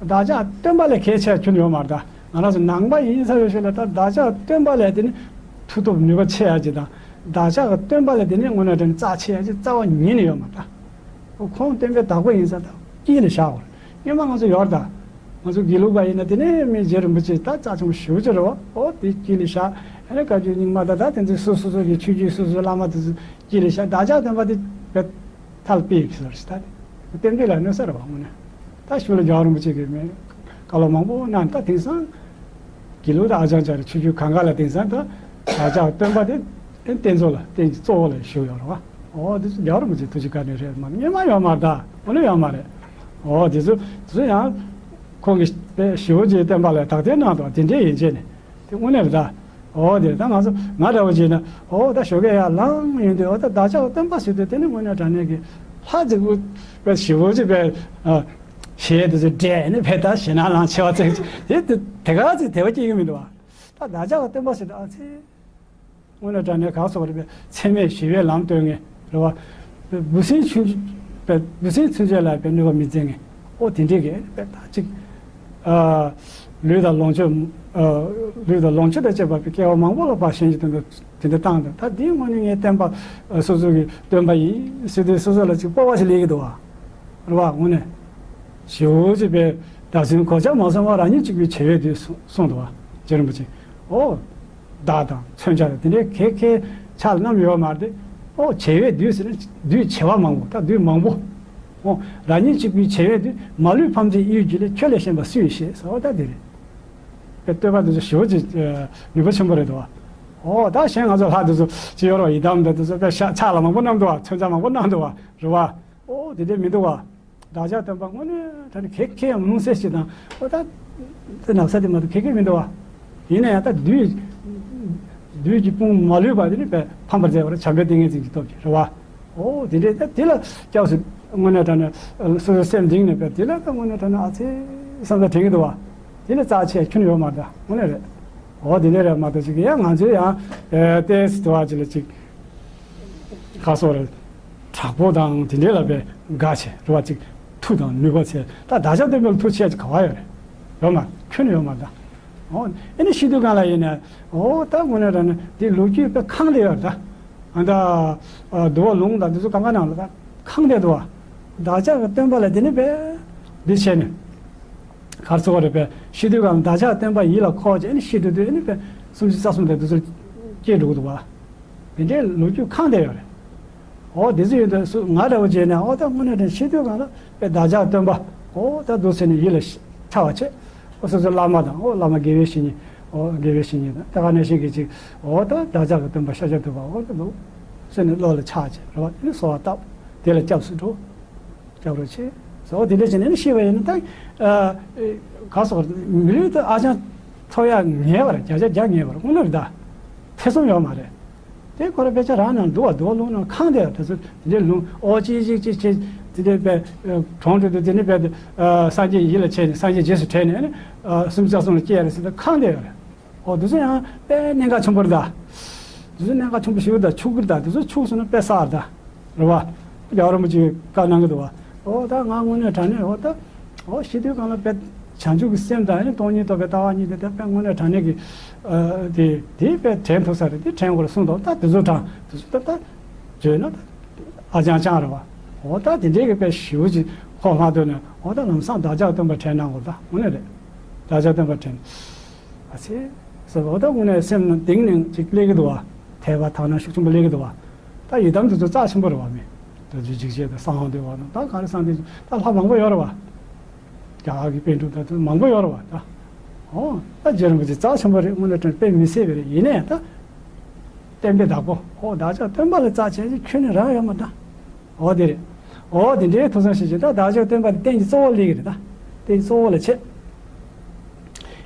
བདག་ཅག་སྟོན་པ་ལས་གལ་ཆེ་བ་ཁྱོན་ཡོད་མ་རེད་ད། ང་རང་ཚོ་ནང་པ་ཡིན་ས་ཡོད་ཤོད་ལ་ད་བདག་ཅག་སྟོན་པ་ལས་དེ་ནི་མཐུ་སྟོབས་ནུས་པ་ཆེ་ཡ་ཅིག་དང་། བདག་ཅག་གི་སྟོན་པ་ལས་དེ་ནི་དངོས་གནས་དྲང་རྩ་ཆེ་ཡ་ཅིག་རྩ་བ་ཉིད་ནས་ཡོད་མ་རེད་ད། ཁོང་སྟོན་པའི་བདག་པོ་ཡིན་ས་ད་དཀྱིལ་ལ་བཞག་དགོས་རེད། སྔོན་མ་ང་ཚོ་ཡོད་རེད་ད། ང་ཚོ་དགེ་ལུགས་པ་ཡིན་ན་དེ་ནས་མི་རྗེ་རིན་པོ་ཆེ་ད་རྩ་ཆེན་པོ་ཞེ་པོ་ཅིག་རེད་བ། ཨོ་དེ་དཀྱིལ་ལ་བཞག་ཨ་ནི་བཀའ་བརྒྱུད་རྙིང་མ་ད་ད་དེ་ཚོ་སོ་སོ་སོ་གི་ཆོས་བརྒྱུད་སོ་སོའི་བླ་མ་དེ་ཚོ་དཀྱིལ་ལ་བཞག་བདག་ཅག་སྟོན་པ་དེ་བས་ཐལ་པའི་ཕྱིར་ཞིག་ད། རྟེན་འབྲེལ་ལ་གནོད་ས་རེད་བ། དངོས་གནས་ད་ཞུ་ལ་རྒྱལ་བ་རིན་པོ་ཆེ་གིས་མེད་བཀའ་སློབ་མང་པོ་གནང་། ད་དེང་སང་དགེ་ལུགས་དང་ཨ་ཅང་ཅར་ཆོས་བརྒྱུད་གང་ག་ལ་དེང་སང་ད་བདག་ཅག་སྟོན་པ་དེ་རྟེན་གཙོ་ལ་རྟེན་གྱི་གཙོ་བོ་ལ་ཞུ་ཡོད་རེད་བ། འོ་དེ་ཚོ་རྒྱལ་བ་རིན་པོ་ཆེ་ཐུགས་རྗེ་བཀའ་དྲིན་རེད་མ་གཏོགས་སྔོན་མ་ཡོད་མ་རེད། ད་དངོས་གནས་ཡོད་མ་རེད། འོ་དེ་ཚོ་དེ་ཚོ་ཡང་ཁོང་གིས་ཞེ་པོ་ཅིག་བསྟན་པ་ལ་དག་ཐེར་གནང་འདུག་དེ་འདྲས་ཡིན་བྱས་ནས་དེ་དངོས་གནས་རེད་ད། འོ་དེ་ད་ང་ཚོ་ང་འདྲ་བོ་བྱས་ན་འོ་ད་ཞོགས་ཀས་ཡར་ལངས་ཡོང་དུས་འོ་ད་བདག་ཅག་སྟོན་པ་ཟེར་དུས་དེ་ནི་དངོས་གནས་དྲང་གནས་ཀྱི་ལྷ་ཅིག་པའི་ཞེ་པོ་ཅིག་པའི་ཞེས་དེ་ཚོ་འདྲེས་ནས་བས་ད་ཞེད་སྣང་ལངས་ཆེ་བ་ཙིག་དེ་དེ་ག་ཚིག་དད་པ་སྐྱེ་གི་མི་འདུག་བ། ད་བདག་ཅག་སྟོན་པ་ཟེར་དུས་ཨ་ཙི། དངོས་གནས་དྲང་གནས་ག་སོགས་རེད་པས་མཚན་མེད་ཞི་བའི་ལམ་སྟོན་མཁན་རེད་བ། འབུ་སྲིན་ཚུན་ཆད་འབུ་སྲིན་ཚུན་ཆད་ལ་པའི་གནོད་པ་མི་བྱེད་མཁན། ཨོ་དེ་འདྲས་ཀྱི་པའི་ད་ཅིག་ཨ་ལུས་དང་ལོངས་སྤྱོད་ཨ་ལུས་དང་ལོངས་སྤྱོད་དང་བཅས་པ་པའི་སྐྱེ་བ་མང་པོ་ལ་ཕར་ཞེན་གྱི་དོན་དུ་དེ་འདྲ་བཏང་དང་། ད་འདིའི་དངོས་གནས་ངའི་བསྟན་པ་ཨ་སོ་སོ་གི་སྟོན་པ་ཡིན་ཟེར་དུས་སོ་སོ་ལ་ཅིག་སྤོབས་པ་ཞིག་སླེབས་ཀྱི་འདུག་བ། རེད་བ། དངོས་གནས་ཞེ་པོ་ཅིག་པའི་བདག་འཛིན་གོ་ཆ་མ་སོང་བར་རང་ཉིད་གཅིག་པུའི་བྱེ་བས་བསྡུས་གསུངས་འདུག་བ། རྗེ་རིན་པོ་ཆེ། ཨོ། བདག་དང་མཚོན་ཆ་དང་དེ་འདྲའི་གེ་ཁའི་ཆ་ལ་རྣམ་ཡོད་མ་རེད། ཨོ་བྱེ་བས་བསྡུས་ཟེར་ན་བསྡུས་བྱེ་བ་མང་པོ། ད་བསྡུས་མང་པོ། ཨོ་རང་ཉིད་གཅིག་པུའི་བྱེ་བས་བསྡུས། མ་ལུས་ཕམ་བྱེད་གཡུལ་རྒྱུ་ལས། ཁྱོད་ལས་གཞན་པ་སུ་ཡིས་ཤེས་ཟེར། ཨོ་ད་དེ་རེད། དཔེ་བསྟོད་པ་འདི་ཚོ་ཞེ་པོ་ཅིག་ནུས་པ་ཆེན་པོ་རེད་འདུག་བ། ཨོ་ད་གཞན་ང་ཚོ་ལྷ་འདི་ཚོ་ཅི་ཡོད་རེད་བ། ཡི་དམ་འདི་ཚོ་དཔེ་ཕྱག་ལ་མང་པོ་བསྣམས་འདུག་བ། མཚོན་ཆ་མང་པོ་བསྣམས་འདུག་བ། རེད་བ། ཨོ་དེ་འདྲས་མི་འདུག་བ། བདག་ཅག་སྟོན་པ་དངོས་གནས་དྲང་གནས་གེ་ཁའི་ཡང་མུན་སེལ་ཞིག་དང་། ཨོ་ད་དེ་ན་བཟའ་དེ་མ་གཏོགས་གེ་ཁའི་མི་འདུག་བ། ཡིན་ན་ཡང་ད་བདུད་བདུད་ཀྱི་དཔུང་མ་ལུས་པ་དེ་ནི་དཔེ་ཕམ་པར་མཛད་པར་བྱམས་པའི་ཏིང་ངེ་འཛིན་གྱི་སྟོབས་ཀྱིས་རེད་བ། ཨོ་དེ་འདྲས་ད་དེ་ལ་སྐྱབས་སུ་དངོས་གནས་དྲང་གནས་སོ་སོའི་སེམས་གཏིང་ནས་དཔེ་དེ་ལ་ད་དངོས་གནས་དྲང་གནས་ཨ་ཙི་བསམ་ས་དྲན་གྱི་འདུག་བ། དེ་ལས་རྩ་ཆེ་ཁྱོན་ཡོད་མ་རེད། དངོས་གནས་རེད། ཨོ་དེ་འདྲས་རེད་མ་གཏོགས་ཅིག་ཡང་ང་ཚོའི་ཡང་ཏོག་ཙམ་དུ་བ་ཅིག་ལ་ཅིག་ཁ་སོགས་རེད། དྲག་པོ་དང་དེ་འདྲའི་ལ་བའི་དགའ་ཆེ་རེད་བ། ཅིག་མཐུ་དང་ནུས་པ་ཆེ། ད་བདག་ཅག་སྟོན་པའི་མཐུ་ཆེ་ཅིག་ག་བ་ཡོད་རེད། ཡོད་མ་ཁྱོན་ནས་ཡོད་མ་ད། ཨོ་ཨེ་ནི་ཤི་དུས་གང་ལ་ཡིན་ན་ཨོ་ད་དངོས་གནས་དྲང་གནས་འདི་ལོ་རྒྱུས་དཔེ་ཁེངས་བསྡད་ཡོད་རེད་ད། ཨ་ད་འདུལ་བ་ལུང་དང་འདི་ཚོ་གང་ག་ནང་ལ་ད་ཁེངས་བསྡད་འདུག་བ། བདག་ཅག་གི་སྟོན་པ་ལ་འདི་ནི་དཔེ་འདི་བྱས་ནས་གར་ཚོགས་རེད་པས། ཤི་དུས་གང་ལ་བདག་ཅག་སྟོན་པ་ཡིད་ལ་འཁོར་བྱས་ཨེ་ནི་ཤི་དུས་དུས་ཨེ་ནི་དཔེ་སུམ་ཅུ་རྩ་གསུམ་དང་འདི་ཚོ་སྐྱེས་འགྲོ་གི་འདུག་བ། དེ་འདྲའི་ལོ་རྒྱུས་ཁེངས་བསྡད་ཡོད་རེད། འོ་དེ་ཚོ་ཡོད་དུས་སུ་ང་འདྲ་བོ་བྱས་ནས་འོ་ད་དངོས་གནས་དྲང་ཤི་དུས་གང་ལ་དཔེ་བདག་ཅག་སྟོན་པ་འོ་ད་འདུག་ཟེར་ནས་ཡིད་ལ་ཤ་འཆར་བ་བྱས། འོ་སོ་སོའི་བླ་མ་དང་འོ་བླ་མ་དགེ་བའི་བཤེས་གཉེན། འོ་དགེ་བའི་བཤེས་གཉེན་དང་ད་ག་ནང་བཞིན་གྱི་ཅིག་འོ་ད་བདག་ཅག་གི་སྟོན་པ་ཤཱཀྱ་ཐུབ་པ་འོ་ད་འདུག་ཟེར་ནས་བློ་ལ་འཆར་བྱས་རེད་བ། དེ་ནས་གསོལ་བ་བཏབ། དེ་ལ་སྐྱབས་སུ་འགྲོ། སྐྱབས་རོགས་བྱེད། ཟེར་འོ་དེ་འདྲ་བྱས་ནས་ནི་ཤི་བ་ཡིན་ན་ད་ག་སོགས་མི་ལུས་དུ་ཨ་ཅང་ཐོབ་ཡ་ངེས་པར་བརྒྱ་ཆ་བརྒྱ་ངེས་པར་དངོས་གནས་རེད་ད། ཐེ་ཚོམ་ཡོད་མ་རེད། དེ་ཁོ་ར་དཔེ་ཆ་རང་ནང་འདུག་བ། འདུག་བ་ལུང་ནང་ཁེངས་བསྡད་ཡོད། དེ་ཚོ་དེ་འདྲའི་ལུང་ཨོ་ཅི་ཅིག་ཅིག་ཅིག་དེ་འདྲའི་དཔེ་གྲོང་དུ་དེ་འདྲའི་དཔེ་སངས་རྒྱས་ཡིད་ལ་བྱས་ནས་སངས་རྒྱས་རྗེས་སུ་དྲན་ནས་ནི་སུམ་ཅུ་རྩ་གསུམ་ལ་སྐྱེ་ཡ་རེད་ཟེར་ཏེ་ཁེངས་བསྡད་ཡོད་རེད། ཨོ་དེ་ཚོ་ཡང་དཔེ་གནད་འགག་ཆེན་པོ་རེད་ད། དེ་ཚོ་གནད་འགག་ཆེན་པོ་ཞིག་རེད་ད། འཆུག་གི་རེད་ད། དེ་ཚོ་འཆུག་སོང་ན་དཔེ་བསགས་རེད་ད། རེད་བ། རྒྱལ་བ་རིན་པོ་ཆེས་བཀའ་གནང་གི་འདུག་བ། ཨོ་ད་ང་དངོས་གནས་དྲང་གནས་ཨོ་ད། ཨོ་ཤི་དུས་གང་ལ་དཔེ་བྱང་ཆུབ་ཀྱི་སེམས་དང་ཨ་ནི་སྟོང་ཉིད་རྟོགས་པའི་ལྟ་བ་གཉིས་དེ་ད་དཔེ་དངོས་གནས་དྲང་གནས་ཀྱི། ཨ་དེ་དེ་དཔེ་དྲན་ཐུབ་ས་རེད། དེ་དྲན་དགོས་རེད་གསུངས་འདུག་ད་དེ་ཚོ་དྲང་དེ་ཚོ་ད་ད་བརྗོད་ན་ད་ཨ་ཅང་ཅང་རེད་བ། ཨོ་ད་དེ་འདྲའི་གི་དཔེ་ཞེ་པོ་ཅིག་ཁོག་མ་ཐོན་ནས་ཨོ་ད་ལམ་སང་བདག་ཅག་སྟོན་པ་དྲན་གནང་དགོས་ད་དངོས་གནས་རེད། བདག་ཅག་སྟོན་པ་དྲན། ཨ་ཙི། ཟེར་བ་ད་དངོས་གནས་སེམས་ནང་གཏིང་ནས་ཅིག་སླེབས་ཀྱི་འདུག་བ། དད་པ་དག་སྣང་ཤུགས་ཆེན་པོ་སླེབས་ཀྱི་འདུག་བ། ད་ཡི་དམ་དེ་ཚོ་རྩ་ཆེན་པོ་རེད་བ། མི་ད་ཚོད་འཇིགས་བྱེད་དང་གསང་བ་འདུལ་བ་དང་ད་ག་རེ་གསང་འདུལ་ད་ལྷ་མང་པོ་ཡོད་རེད་བ། རྒྱ་གར་གྱི་པཎ་གྲུབ་ད་ཚོ་མང་པོ་ཡོད་རེད་བ་ད། ཨོ་ད་རྗེ་རིན་པོ་ཆེ་རྩ་ཆེན་པོ་རེད། དངོས་གནས་དྲང་དཔེ་མི་སྲིད་པ་རེད། ཡིན་ནའི་ད། བསྟན་པའི་བདག་པོ་ཨོ་བདག་ཅག་སྟོན་པ་ལ་རྩ་ཆེ་ཞིག་ཁྱོན་ནས་རག་ཡོད་མ་ད། འོ་དེ་རེད། འོ་དེ་འདྲའི་ཐུགས་བསམ་བཞེས་བྱས་ད་བདག་ཅག་སྟོན་པ་དེ་རྟེན་གྱི་གཙོ་བོ་སླེབས་ཀྱི་རེད་ད། རྟེན་གྱི་གཙོ་བོ་ལ་བྱེད།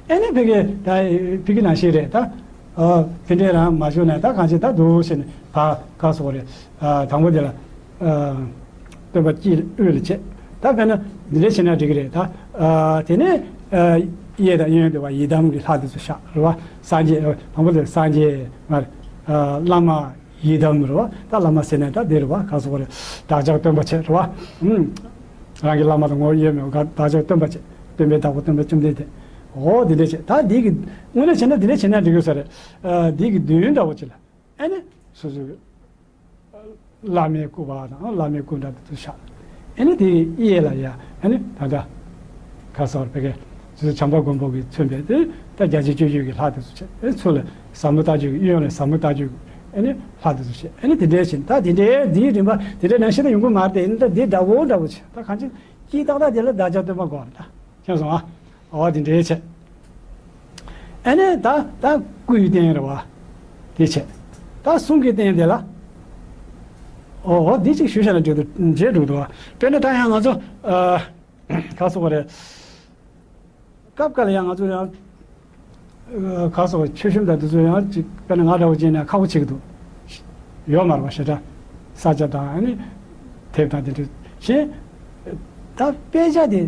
ཨེ་ནས་ཕ་གི་ད་ཕ་གི་ནང་བཞིན་རེད་ད། འོ་དེ་འདྲའི་རང་མ་བྱུང་ན་ད་གང་བྱེད་ད་འདུག་ཟེར་ནས་ཕར་ག་སོགས་རེད། དང་པོ་དེ་ལ་སྟོན་པ་དཀྱིལ་དབུས་ལ་བྱེད། ད་དཔེར་ན་འདི་འདྲ་བྱེད་ན་འགྲིག་གི་རེད་ད། དེ་ནས་གཡས་དང་གཡོན་དུ་བ་ཡི་དམ་གྱི་ལྷ་དེ་ཚོ་བཞག་རེད་བ། སངས་རྒྱས་དང་པོ་དེ་སངས་རྒྱས་མར་བླ་མ། ཡི་དམ་རེད་བ། ད་བླ་མ་ཟེར་ནས་ད་འདི་རེད་བ། ག་སོགས་རེད། བདག་ཅག་སྟོན་པ་བྱེད་རེད་བ། ཨུམ། རང་གི་བླ་མ་དང་ངོ་བོ་དབྱེར་མེད་པ་བདག་ཅག་སྟོན་པ་བྱེད། སྟོན་པའི་བདག་པོ་སྟོན་པ་བཅོམ་ལྡན་འདས། འོ་འདི་འདྲ་བྱེད་ད་འདི་གི་དངོས་གནས་བྱས་ན་འདི་འདྲ་བྱེད་ན་འགྲིག་གི་ས་རེད། ཨ་འདི་གི་མདུན་འདྲ་བོ་ཅིག་ལ་ཨ་ནི་སོ་སོའི་བླ་མའི་སྐུ་བ་དང་བླ་མའི་སྐུ་འདྲ་དེ་ཚོ་བཞག་ཨ་ནི་དེ་གཡས་ལ་ཡ་ཨ་ནི་ད་ལྟ་ག་སོགས་རེད་ཕ་གི་སོ་སོ་བྱམས་པ་མགོན་པོ་གིས་མཚོན་པའི་དེ་ད་བརྒྱ་བྱིན་སྤྱོད་བརྒྱུད་ཀྱི་ལྷ་དེ་ཚོ་བྱེད། ཨ་ནི་ཚུར་ལ་ཟབ་མོ་ལྟ་སྤྱོད་ཀྱི་གཡོན་ལ་ཟབ་མོ་ལྟ་སྤྱོད་ཀྱི་ ཨ་ནི་ལྷ་དེ་ཚོ་བྱས། ཨ་ནི་དེ་འདྲའི་བྱས། ད་དེ་འདྲའི་འདིའི་རིམ་པ་དེ་འདྲའི་ནང་བཞིན་དུ་ཡོང་གི་མ་རེད་དེ། ཨ་ནི་ད་འདི་འདྲ་བོ་འདྲ་བོ་བྱས། ད་གང་ཅི་དཀྱིལ་ཏག་ཏག་དེ་ལ་བདག་ཅག་སྟོན་པ་དགོས་རེད། ད་མཁྱེན་སོང་ཨ། འོ་དེ་འདྲའི་བྱས། ཨ་ནི་ད་ད་སྐུའི་རྟེན་རེད་བ། དེ་བྱས། ད་གསུང་གི་རྟེན་དེ་ལ། འོ་འོ་འདི་གཅིག་ཞུས་བཞག་ན་འགྲིག་འདུག་འགྲིག་འདུག་བ། དཔེར་ན་ད་ཡང་ང་ཚོ་ཨ། ག་སོགས་རེད། སྐབས་འགའ་ལ་ཡང་ང་ཚོ་ཡང་། ཨ། ག་སོགས་ཆོས་གཤོམ་དང་དེ་ཚོ་ཡང་ཅིག་དཔེར་ན་ང་འདྲ་བོ་བྱས་ན་ཁག་པོ་ཆེ་གི་འདུག་ཡོད་མ་རེད་པ། ཞེ་དྲག་ས་ཆ་དང་ཨ་ནི་དེབ་དང་དེ་འདྲ་བཞིན། ད་དཔེ་ཆ་དེ་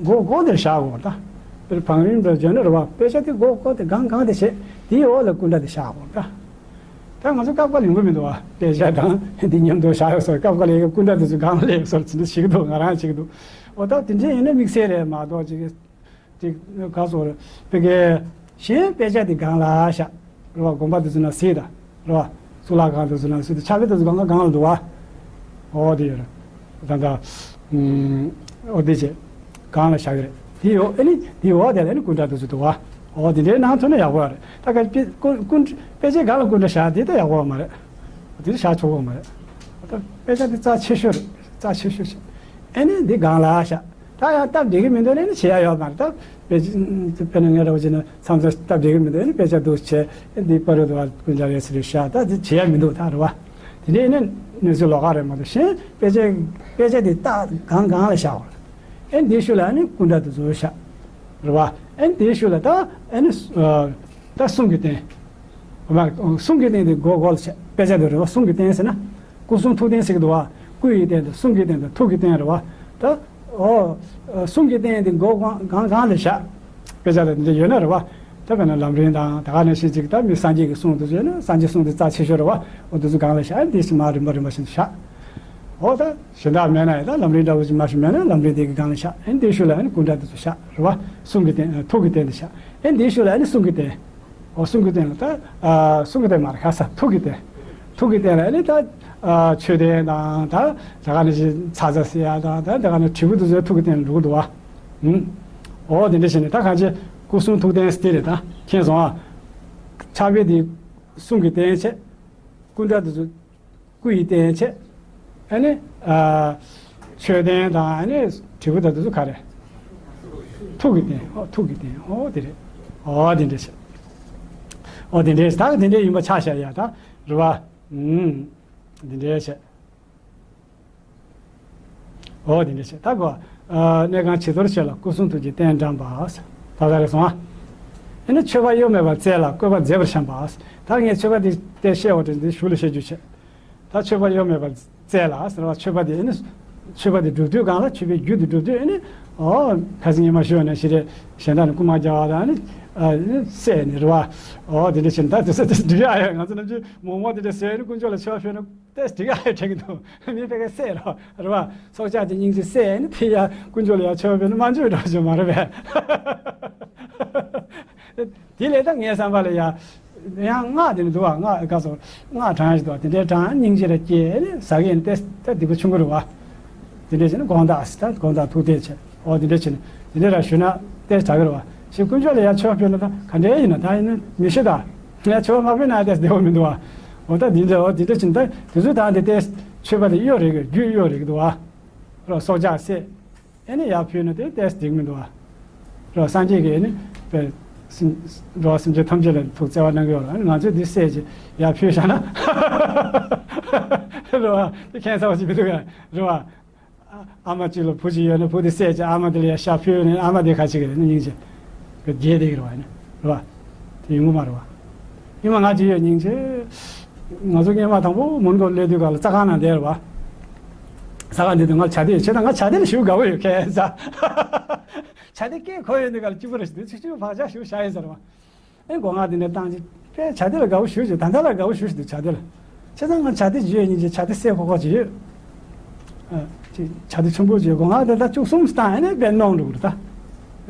སྒོ་སྒོ་དེར་བཞག་དགོས་ད། དཔེར་བང་རིམ་འདྲ་བརྗོད་ན་རེད་པ། དཔེ་ཆ་དེ་སྒོ་སྒོ་དེ་སྒང་སྒང་དེ་བྱས། དེའི་འོག་ལ་སྐུ་འདྲ་དེ་བཞག་དགོས་ད། ད་ང་ཚོ་སྐབས་འགའ་ལ་ཡོང་གི་མི་འདུག་བ། དཔེ་ཆ་དང་འདི་མཉམ་དུ་བཞག་ཡོད་སོགས། སྐབས་འགའ་ལ་ཡོང་གི། སྐུ་འདྲ་དེ་ཚོ་སྒང་ལ་སླེབས་སོགས་དེ་འདྲ་བྱེད་ཀྱི་འདུག་ང་རང་བྱེད་ཀྱི་འདུག་འོ་ད་དེ་འདྲ་ཡིན་ན་དམིགས་བསལ་རེད་མ་གཏོགས་ཅིག་ཅིག་ག་སོགས་རེད། དཔེ་གལ་གཞན་དཔེ་ཆ་དེ་སྒང་ལ་བཞག་རེད་པ། དགོན་པ་དེ་ཚོ་ན་གཟིགས་དང་རེད་པ། གཙུག་ལག་ཁང་དེ་ཚོ་ན་གཟིགས་དང་། ཕྱག་དཔེ་དེ་ཚོ་སྒང་ག་སྒང་ལ་འདུག་བ། འོ་དེ་ཡོད་རེད། ད་ལྟ་ཨུམ། འོ་དེ་བྱས། སྒང་ལ་བཞག་གི་རེད། དེའི་འོག་ཨ་ནི་དེའི་འོག་དེ་ལ་ཨ་ནི་སྐུ་འདྲ་དེ་ཚོ་འདུག་བ། འོ་དེ་འདྲའི་ནང་ཐོན་ན་ཡག་པོ་རེད། ད་ག་དཔེ་སྐུ་སྐུ་དཔེ་ཆའི་སྒང་ལ་སྐུ་འདྲ་བཞག་དེ་ད་ཡག་པོ་མ་རེད། དེ་བཞག་ཆོག་གི་མ་རེད། ད་དཔེ་ཆ་དེ་རྩ་ཆེ་ཤོས་རེད། རྩ་ཆེ་ཤོས་རེད། ཨ་ནི་འདི་སྒང་ལ་བཞག་ད་ཡང་སྟབས་བདེ་གི་མི་འདུག་ན་ནི་བྱེད་ཡ་ཡོད་མ་རེད། ད་དཔེ་དཔེར་ན་ངས་འདྲ་བོ་བྱས་ན་མཚམས་མཚམས་སྟབས་བདེ་གི་མི་འདུག་ཨ་ནི་དཔེ་ཆ་འདུག་བྱས། ཨ་འདི་བར་དུ་བ་སྐུ་འདྲ་རེ་ཟེར་བཞག་ད་དེ་བྱེད་ཡ་མི་འདུག་ད་རེད་བ། དེ་འདྲའི་ནི་གནས་ཚུལ་ལོགས་ཀ་རེད་མ་གཏོགས། གཞན་དཔེ་ཆ་དཔེ་ཆ་དེ་ད་སྒང་སྒང་ལ་བཞག་པ་རེད། ཨ་འདིའི་ཤུལ་ལ་ཨ་ནི་སྐུ་འདྲ་དེ་ཚོ་བཞག་རེད་བ། ཨ་འདིའི་ཤུལ་ལ་ད་ཨ་ནི་ཨ་ད་གསུང་གི་རྟེན། མ་གསུང་གི་རྟེན་དེ་སྒོ་སྒོ་ལ་བྱས། དཔེ་ཆ་དེ་རེད་བ། གསུང་གི་རྟེན་ཟེར་ན། སྐུ་གསུང་ཐུགས་རྟེན་ཟེར་གི་འདུག་བ། སྐུ་ཡི་རྟེན་དང་གསུང་གི་རྟེན་དང་ཐུགས་ཀྱི་རྟེན་རེད་བ། ད་འོ་གསུང་གི་རྟེན་དེ་སྒོ་སྒང་སྒང་སྒང་ལ་བཞག་དཔེ་ཆ་དེ་འདི་ཡོད་ན་རེད་བ། ད་དཔེར་ན་ལམ་རིམ་དང་ད་ག་ནང་བཞིན་ཅིག་ད་མི་སངས་རྒྱས་ཀྱི་གསུང་དེ་ཚོ་ཡོད་ན། སངས་རྒྱས་གསུང་དེ་རྩ་ཆེ་ཤོས་རེད་བ། འོ་དེ་ཚོ་སྒང་ལ་བཞག་འདི་ཞིག་མ་རིམ་པ་རིམ་པ་བཞིན་དུ་བཞག་འོ་ད་གཞན་དག་མེད་ན་ཡང་ད་ལམ་རིམ་འདྲ་བོ་ཞིག་མ་ཞིག་མེད་ན་ལམ་རིམ་དེ་གི་སྒང་ལ་བཞག་ཨ་ནི་དེའི་ཤུལ་ལ་ཨ་ནི་སྐུ་འདྲ་དེ་ཚོ་བཞག་རེད་བ། གསུང་གི་རྟེན་ཐུགས་ཀྱི་རྟེན་དེ་བཞག་ཨ་ནི་དེའི་ཤུལ་ལ་ཨ་ནི་གསུང་གི་རྟེན། འོ་གསུང་གི་རྟེན་ལ་ད་ཨ་གསུང་གི་རྟེན་མ་རེད། ཁ་ས་ཐུགས་ཀྱི་རྟེན། ཐུགས་ཀྱི་རྟེན་ལ་ཨ་ནི་ད་ཨ་མཆོད་རྟེན་དང་ད་ད་ག་ནང་བཞིན་ཚ་ཚ་ཟེར་ཡ་དང་ད་ད་ག་ནང་དྲིལ་བུ་དེ་ཚོ་ཐུགས་ཀྱི་རྟེན་ལ་འགྲོ་གི་འདུག་བ། ཨུམ། འོ་དེ་འདྲ་བྱས་ནས་ད་གང་ཅི་སྐུ་གསུང་ཐུགས་རྟེན་ཟེར་དེ་རེད། ད་མཁྱེན་སོང་ཨ། ཕྱག་དཔེ་དེ་གསུང་གི་རྟེན་བྱས། སྐུ་འདྲ་དེ་ཚོ་སྐུ་ཡི་རྟེན་བྱས། ཨ་ནི་ཨ་མཆོད་རྟེན་དང་ཨ་ནི་དྲིལ་བུ་དང་དེ་ཚོ་ག་རེ། ཐུགས་ཀྱི་རྟེན། ཨོ་ཐུགས་ཀྱི་རྟེན། ཨོ་དེ་རེད། ཨོ་དེ་འདྲ་བྱས། ཨོ་དེ་འདྲ་ད་དེ་འདྲ་ཡིན་པ་ཆ་བཞག་ཡ་ད་རེད་བ། ཨུམ། དེ་འདྲ་བྱས། འོ་དེ་འདྲ་བྱས། ད་གོ། ཨ་གནས་ཁང་བྱི་དོར་ཆེ་ལ་སྐུ་གསུང་ཐུགས་ཀྱི་རྟེན་བཀྲམ་པ། ད་ག་རེ་སོང་ཨ། ཨ་ནི་མཆོད་པ་གཡོ་མེད་པར་བསྩལ་ལ་བཀོད་པ་མཛེས་པར་བཤམས་པ། ད་ངས་མཆོད་པ་འདི་དེ་བཤད་འོ་དེ་འདི་གཞུག་ལ་བཤད་རྒྱུ་བྱས། ད་མཆོད་པ་གཡོ་མེད་པར་བསྩལ་ལ་ཟེར་བ། མཆོད་པ་འདི་ཨ་ནི་མཆོད་པ་འདི་སྒྲུབ་དུས་སྒང་ལ་མཆོད་པའི་རྒྱུ་འདི་སྒྲུབ་དུས་ཨ་ནི་འོ་ཁ་སང་ཉི་མ་ཞུས་ནས་ཞི་རེ་གཞན་དག་ནས་སྐུ་མ་རྒྱ་བ་དང་ཨ་ནི་ཨ་ནི་བསད་ནས་རེད་བ། འོ་དེ་འདྲ་བྱས་ནས་ད་དེ་ཚོ་དེ་འགྲིག་ཡ་ཡོད། ང་ཚོ་ནམ་རྒྱུན་མོག་མོག་དེ་འདྲ་ཟས་ནི་དཀོན་མཆོག་ལ་མཆོད་པ་ཕུལ་ན། ཏེ་སྡིག་ཨ་ཡོད་དྲན་གྱི་འདུག་མི་ཕ་གི་བསད་རོགས་རེད་བ། སྲོག་ཆགས་ཀྱི་སྙིང་རྗེ་བསད་ནི་དེ་ཡ་དཀོན་མཆོག་ལ་ཡ་མཆོད་པ་ཕུལ་ན་མ་འཇུག་འགྲོ་རྒྱུ་མ་རེད་པས། དེ་ལས་ད་ངའི་བསམ་པ་ལ་ཡ་ཡང་སྔགས་དེ་ནི་འདུག་བ། སྔགས་ག་སོ་སྔགས་བགྲང་ཞིག་འདུག་དེ་འདྲའི་བགྲང་སྙིང་རྗེ་ར་སྐྱེས་ནི་ཟ་གི་ཡིན་ཏེ་ད་སྡིག་པ་ཆུང་ཀུ་རེད་བ། དེ་འདྲ་བྱས་ན་དགོངས་དག་ཟེར། ད་དགོངས་དག་ཐུགས་གཏད་བྱས། ཨོ་དེ་འདྲ་བྱས་ནས་དེ་འདྲ་ར་ཞུས་ན་ཏེ་དྲག་གི་རེད་བ། ཞེས་དཀོན་མཆོག་ལ་ཡ་མཆོད་པ་ཕུལ་ན་ད་ག་འདྲའི་ཡིན་ན་ད་ཡིན་ན་མི་ཤེས་ད། ཡ་མཆོད་པ་མ་ཕུལ་ན་ཏེ་བདེ་བོ་མི་འདུག་བ། ཨོ་ད་འདི་འདྲ་ཨོ་འདི་འདྲ་བྱས་ན་ད་དེ་ཚོ་ད་འདི་ཏེ་མཆོད་པ་དེ་གཡོ་རེད་གི། རྒྱུ་གཡོ་རེད་གི་འདུག་བ། རོ་སྲོག་ཆགས་བསད། ཨེ་ནི་ཡ་ཕུལ་ན་དེ་ཏེ་སྡིག་མི་འདུག་བ། རོ་སངས་རྒྱས་ཀྱིས་ཨེ་ནི་པའི་སེམས་འགྲོ་བ་སེམས་ཅན་ཐམས་ཅད་ལ་ཐུགས་བརྩེ་བ་གནང་གི་ཡོད་རེད། ཨ་ནི་ང་ཚོས་འདི་བསད་ཅིག་ཡ་ཕུལ་བཞག་ན་རོ་དེ་ཁྱད་མཚར་བ་ཞིག་མི་འདུག་ག་རོ། ཨ་མ་གཅིག་ལ་བུ་གཅིག་ཡོད་ན་བུ་དེ་བསད་ཅིག་ཨ་མ་དེ་ལ་ཡ་ཤ་ཕུལ་ནས་ཨ་མ་དེ་ཁ་ཅིག་གི་སྙིང་རྗེ་གི་རྒྱས་བསྡད་ཀྱི་རེད་བ། ཡིན་ན་རེད་བ། དེ་ཡོང་གི་མ་རེད་བ། ཉི་མ་ང་གཅིག་ཡོད་སྙིང་རྗེ། ང་ཚོ་སྔོན་མ་དང་པོ་མོན་གྷོ་སླེབས་དུས་སྒང་ལ་རྩྭ་ཁང་ནང་བསྡད་རེད་བ། རྩྭ་ཁང་འདི་དུས་ང་ལ་བྱ་དེ་ཡོད། བྱས་ཙང་ང་བྱ་དེ་ལ་ཞེ་དྲག་དགའ་པོ་ཡོད་ཁ་ས། བྱ་དེ་སྐད་གོ་ཡོད་དུས་སྒང་ལ་སྐྱིད་པོ་རེད་ཞེས་དུས་ཚིག་ཆུ་བག་ཆགས་ཞེ་དྲག་བཞག་ཡིན་ཟེར་བ། ཨེ་སྒོ་ང་དེ་ནས་བཏང་ཅིག་དཔེ་བྱ་དེ་ལ་དགའ་པོ་ཞེ་དྲག་ཅིག་ད་ལྟ་ལ་དགའ་པོ་ཞེ་དྲག་འདུག་བྱ་དེ་ལ། བྱས་ཙང་ང་བྱ་དེ་ཅིག་ཡོད་སྙིང་རྗེ། བྱ་དེ་བསད་ཁོག་ཁོག་ཅིག་ཡོད། ཨ་ཅིག་བྱ་དེ་ཆུང་པོ་ཅིག་སྒོ་ང་དེ་ད་བཅུ་གསུམ་བཏང་ཨེ་ནས་དཔེ་གནོང་འགྲོ་གི་རེད་ད།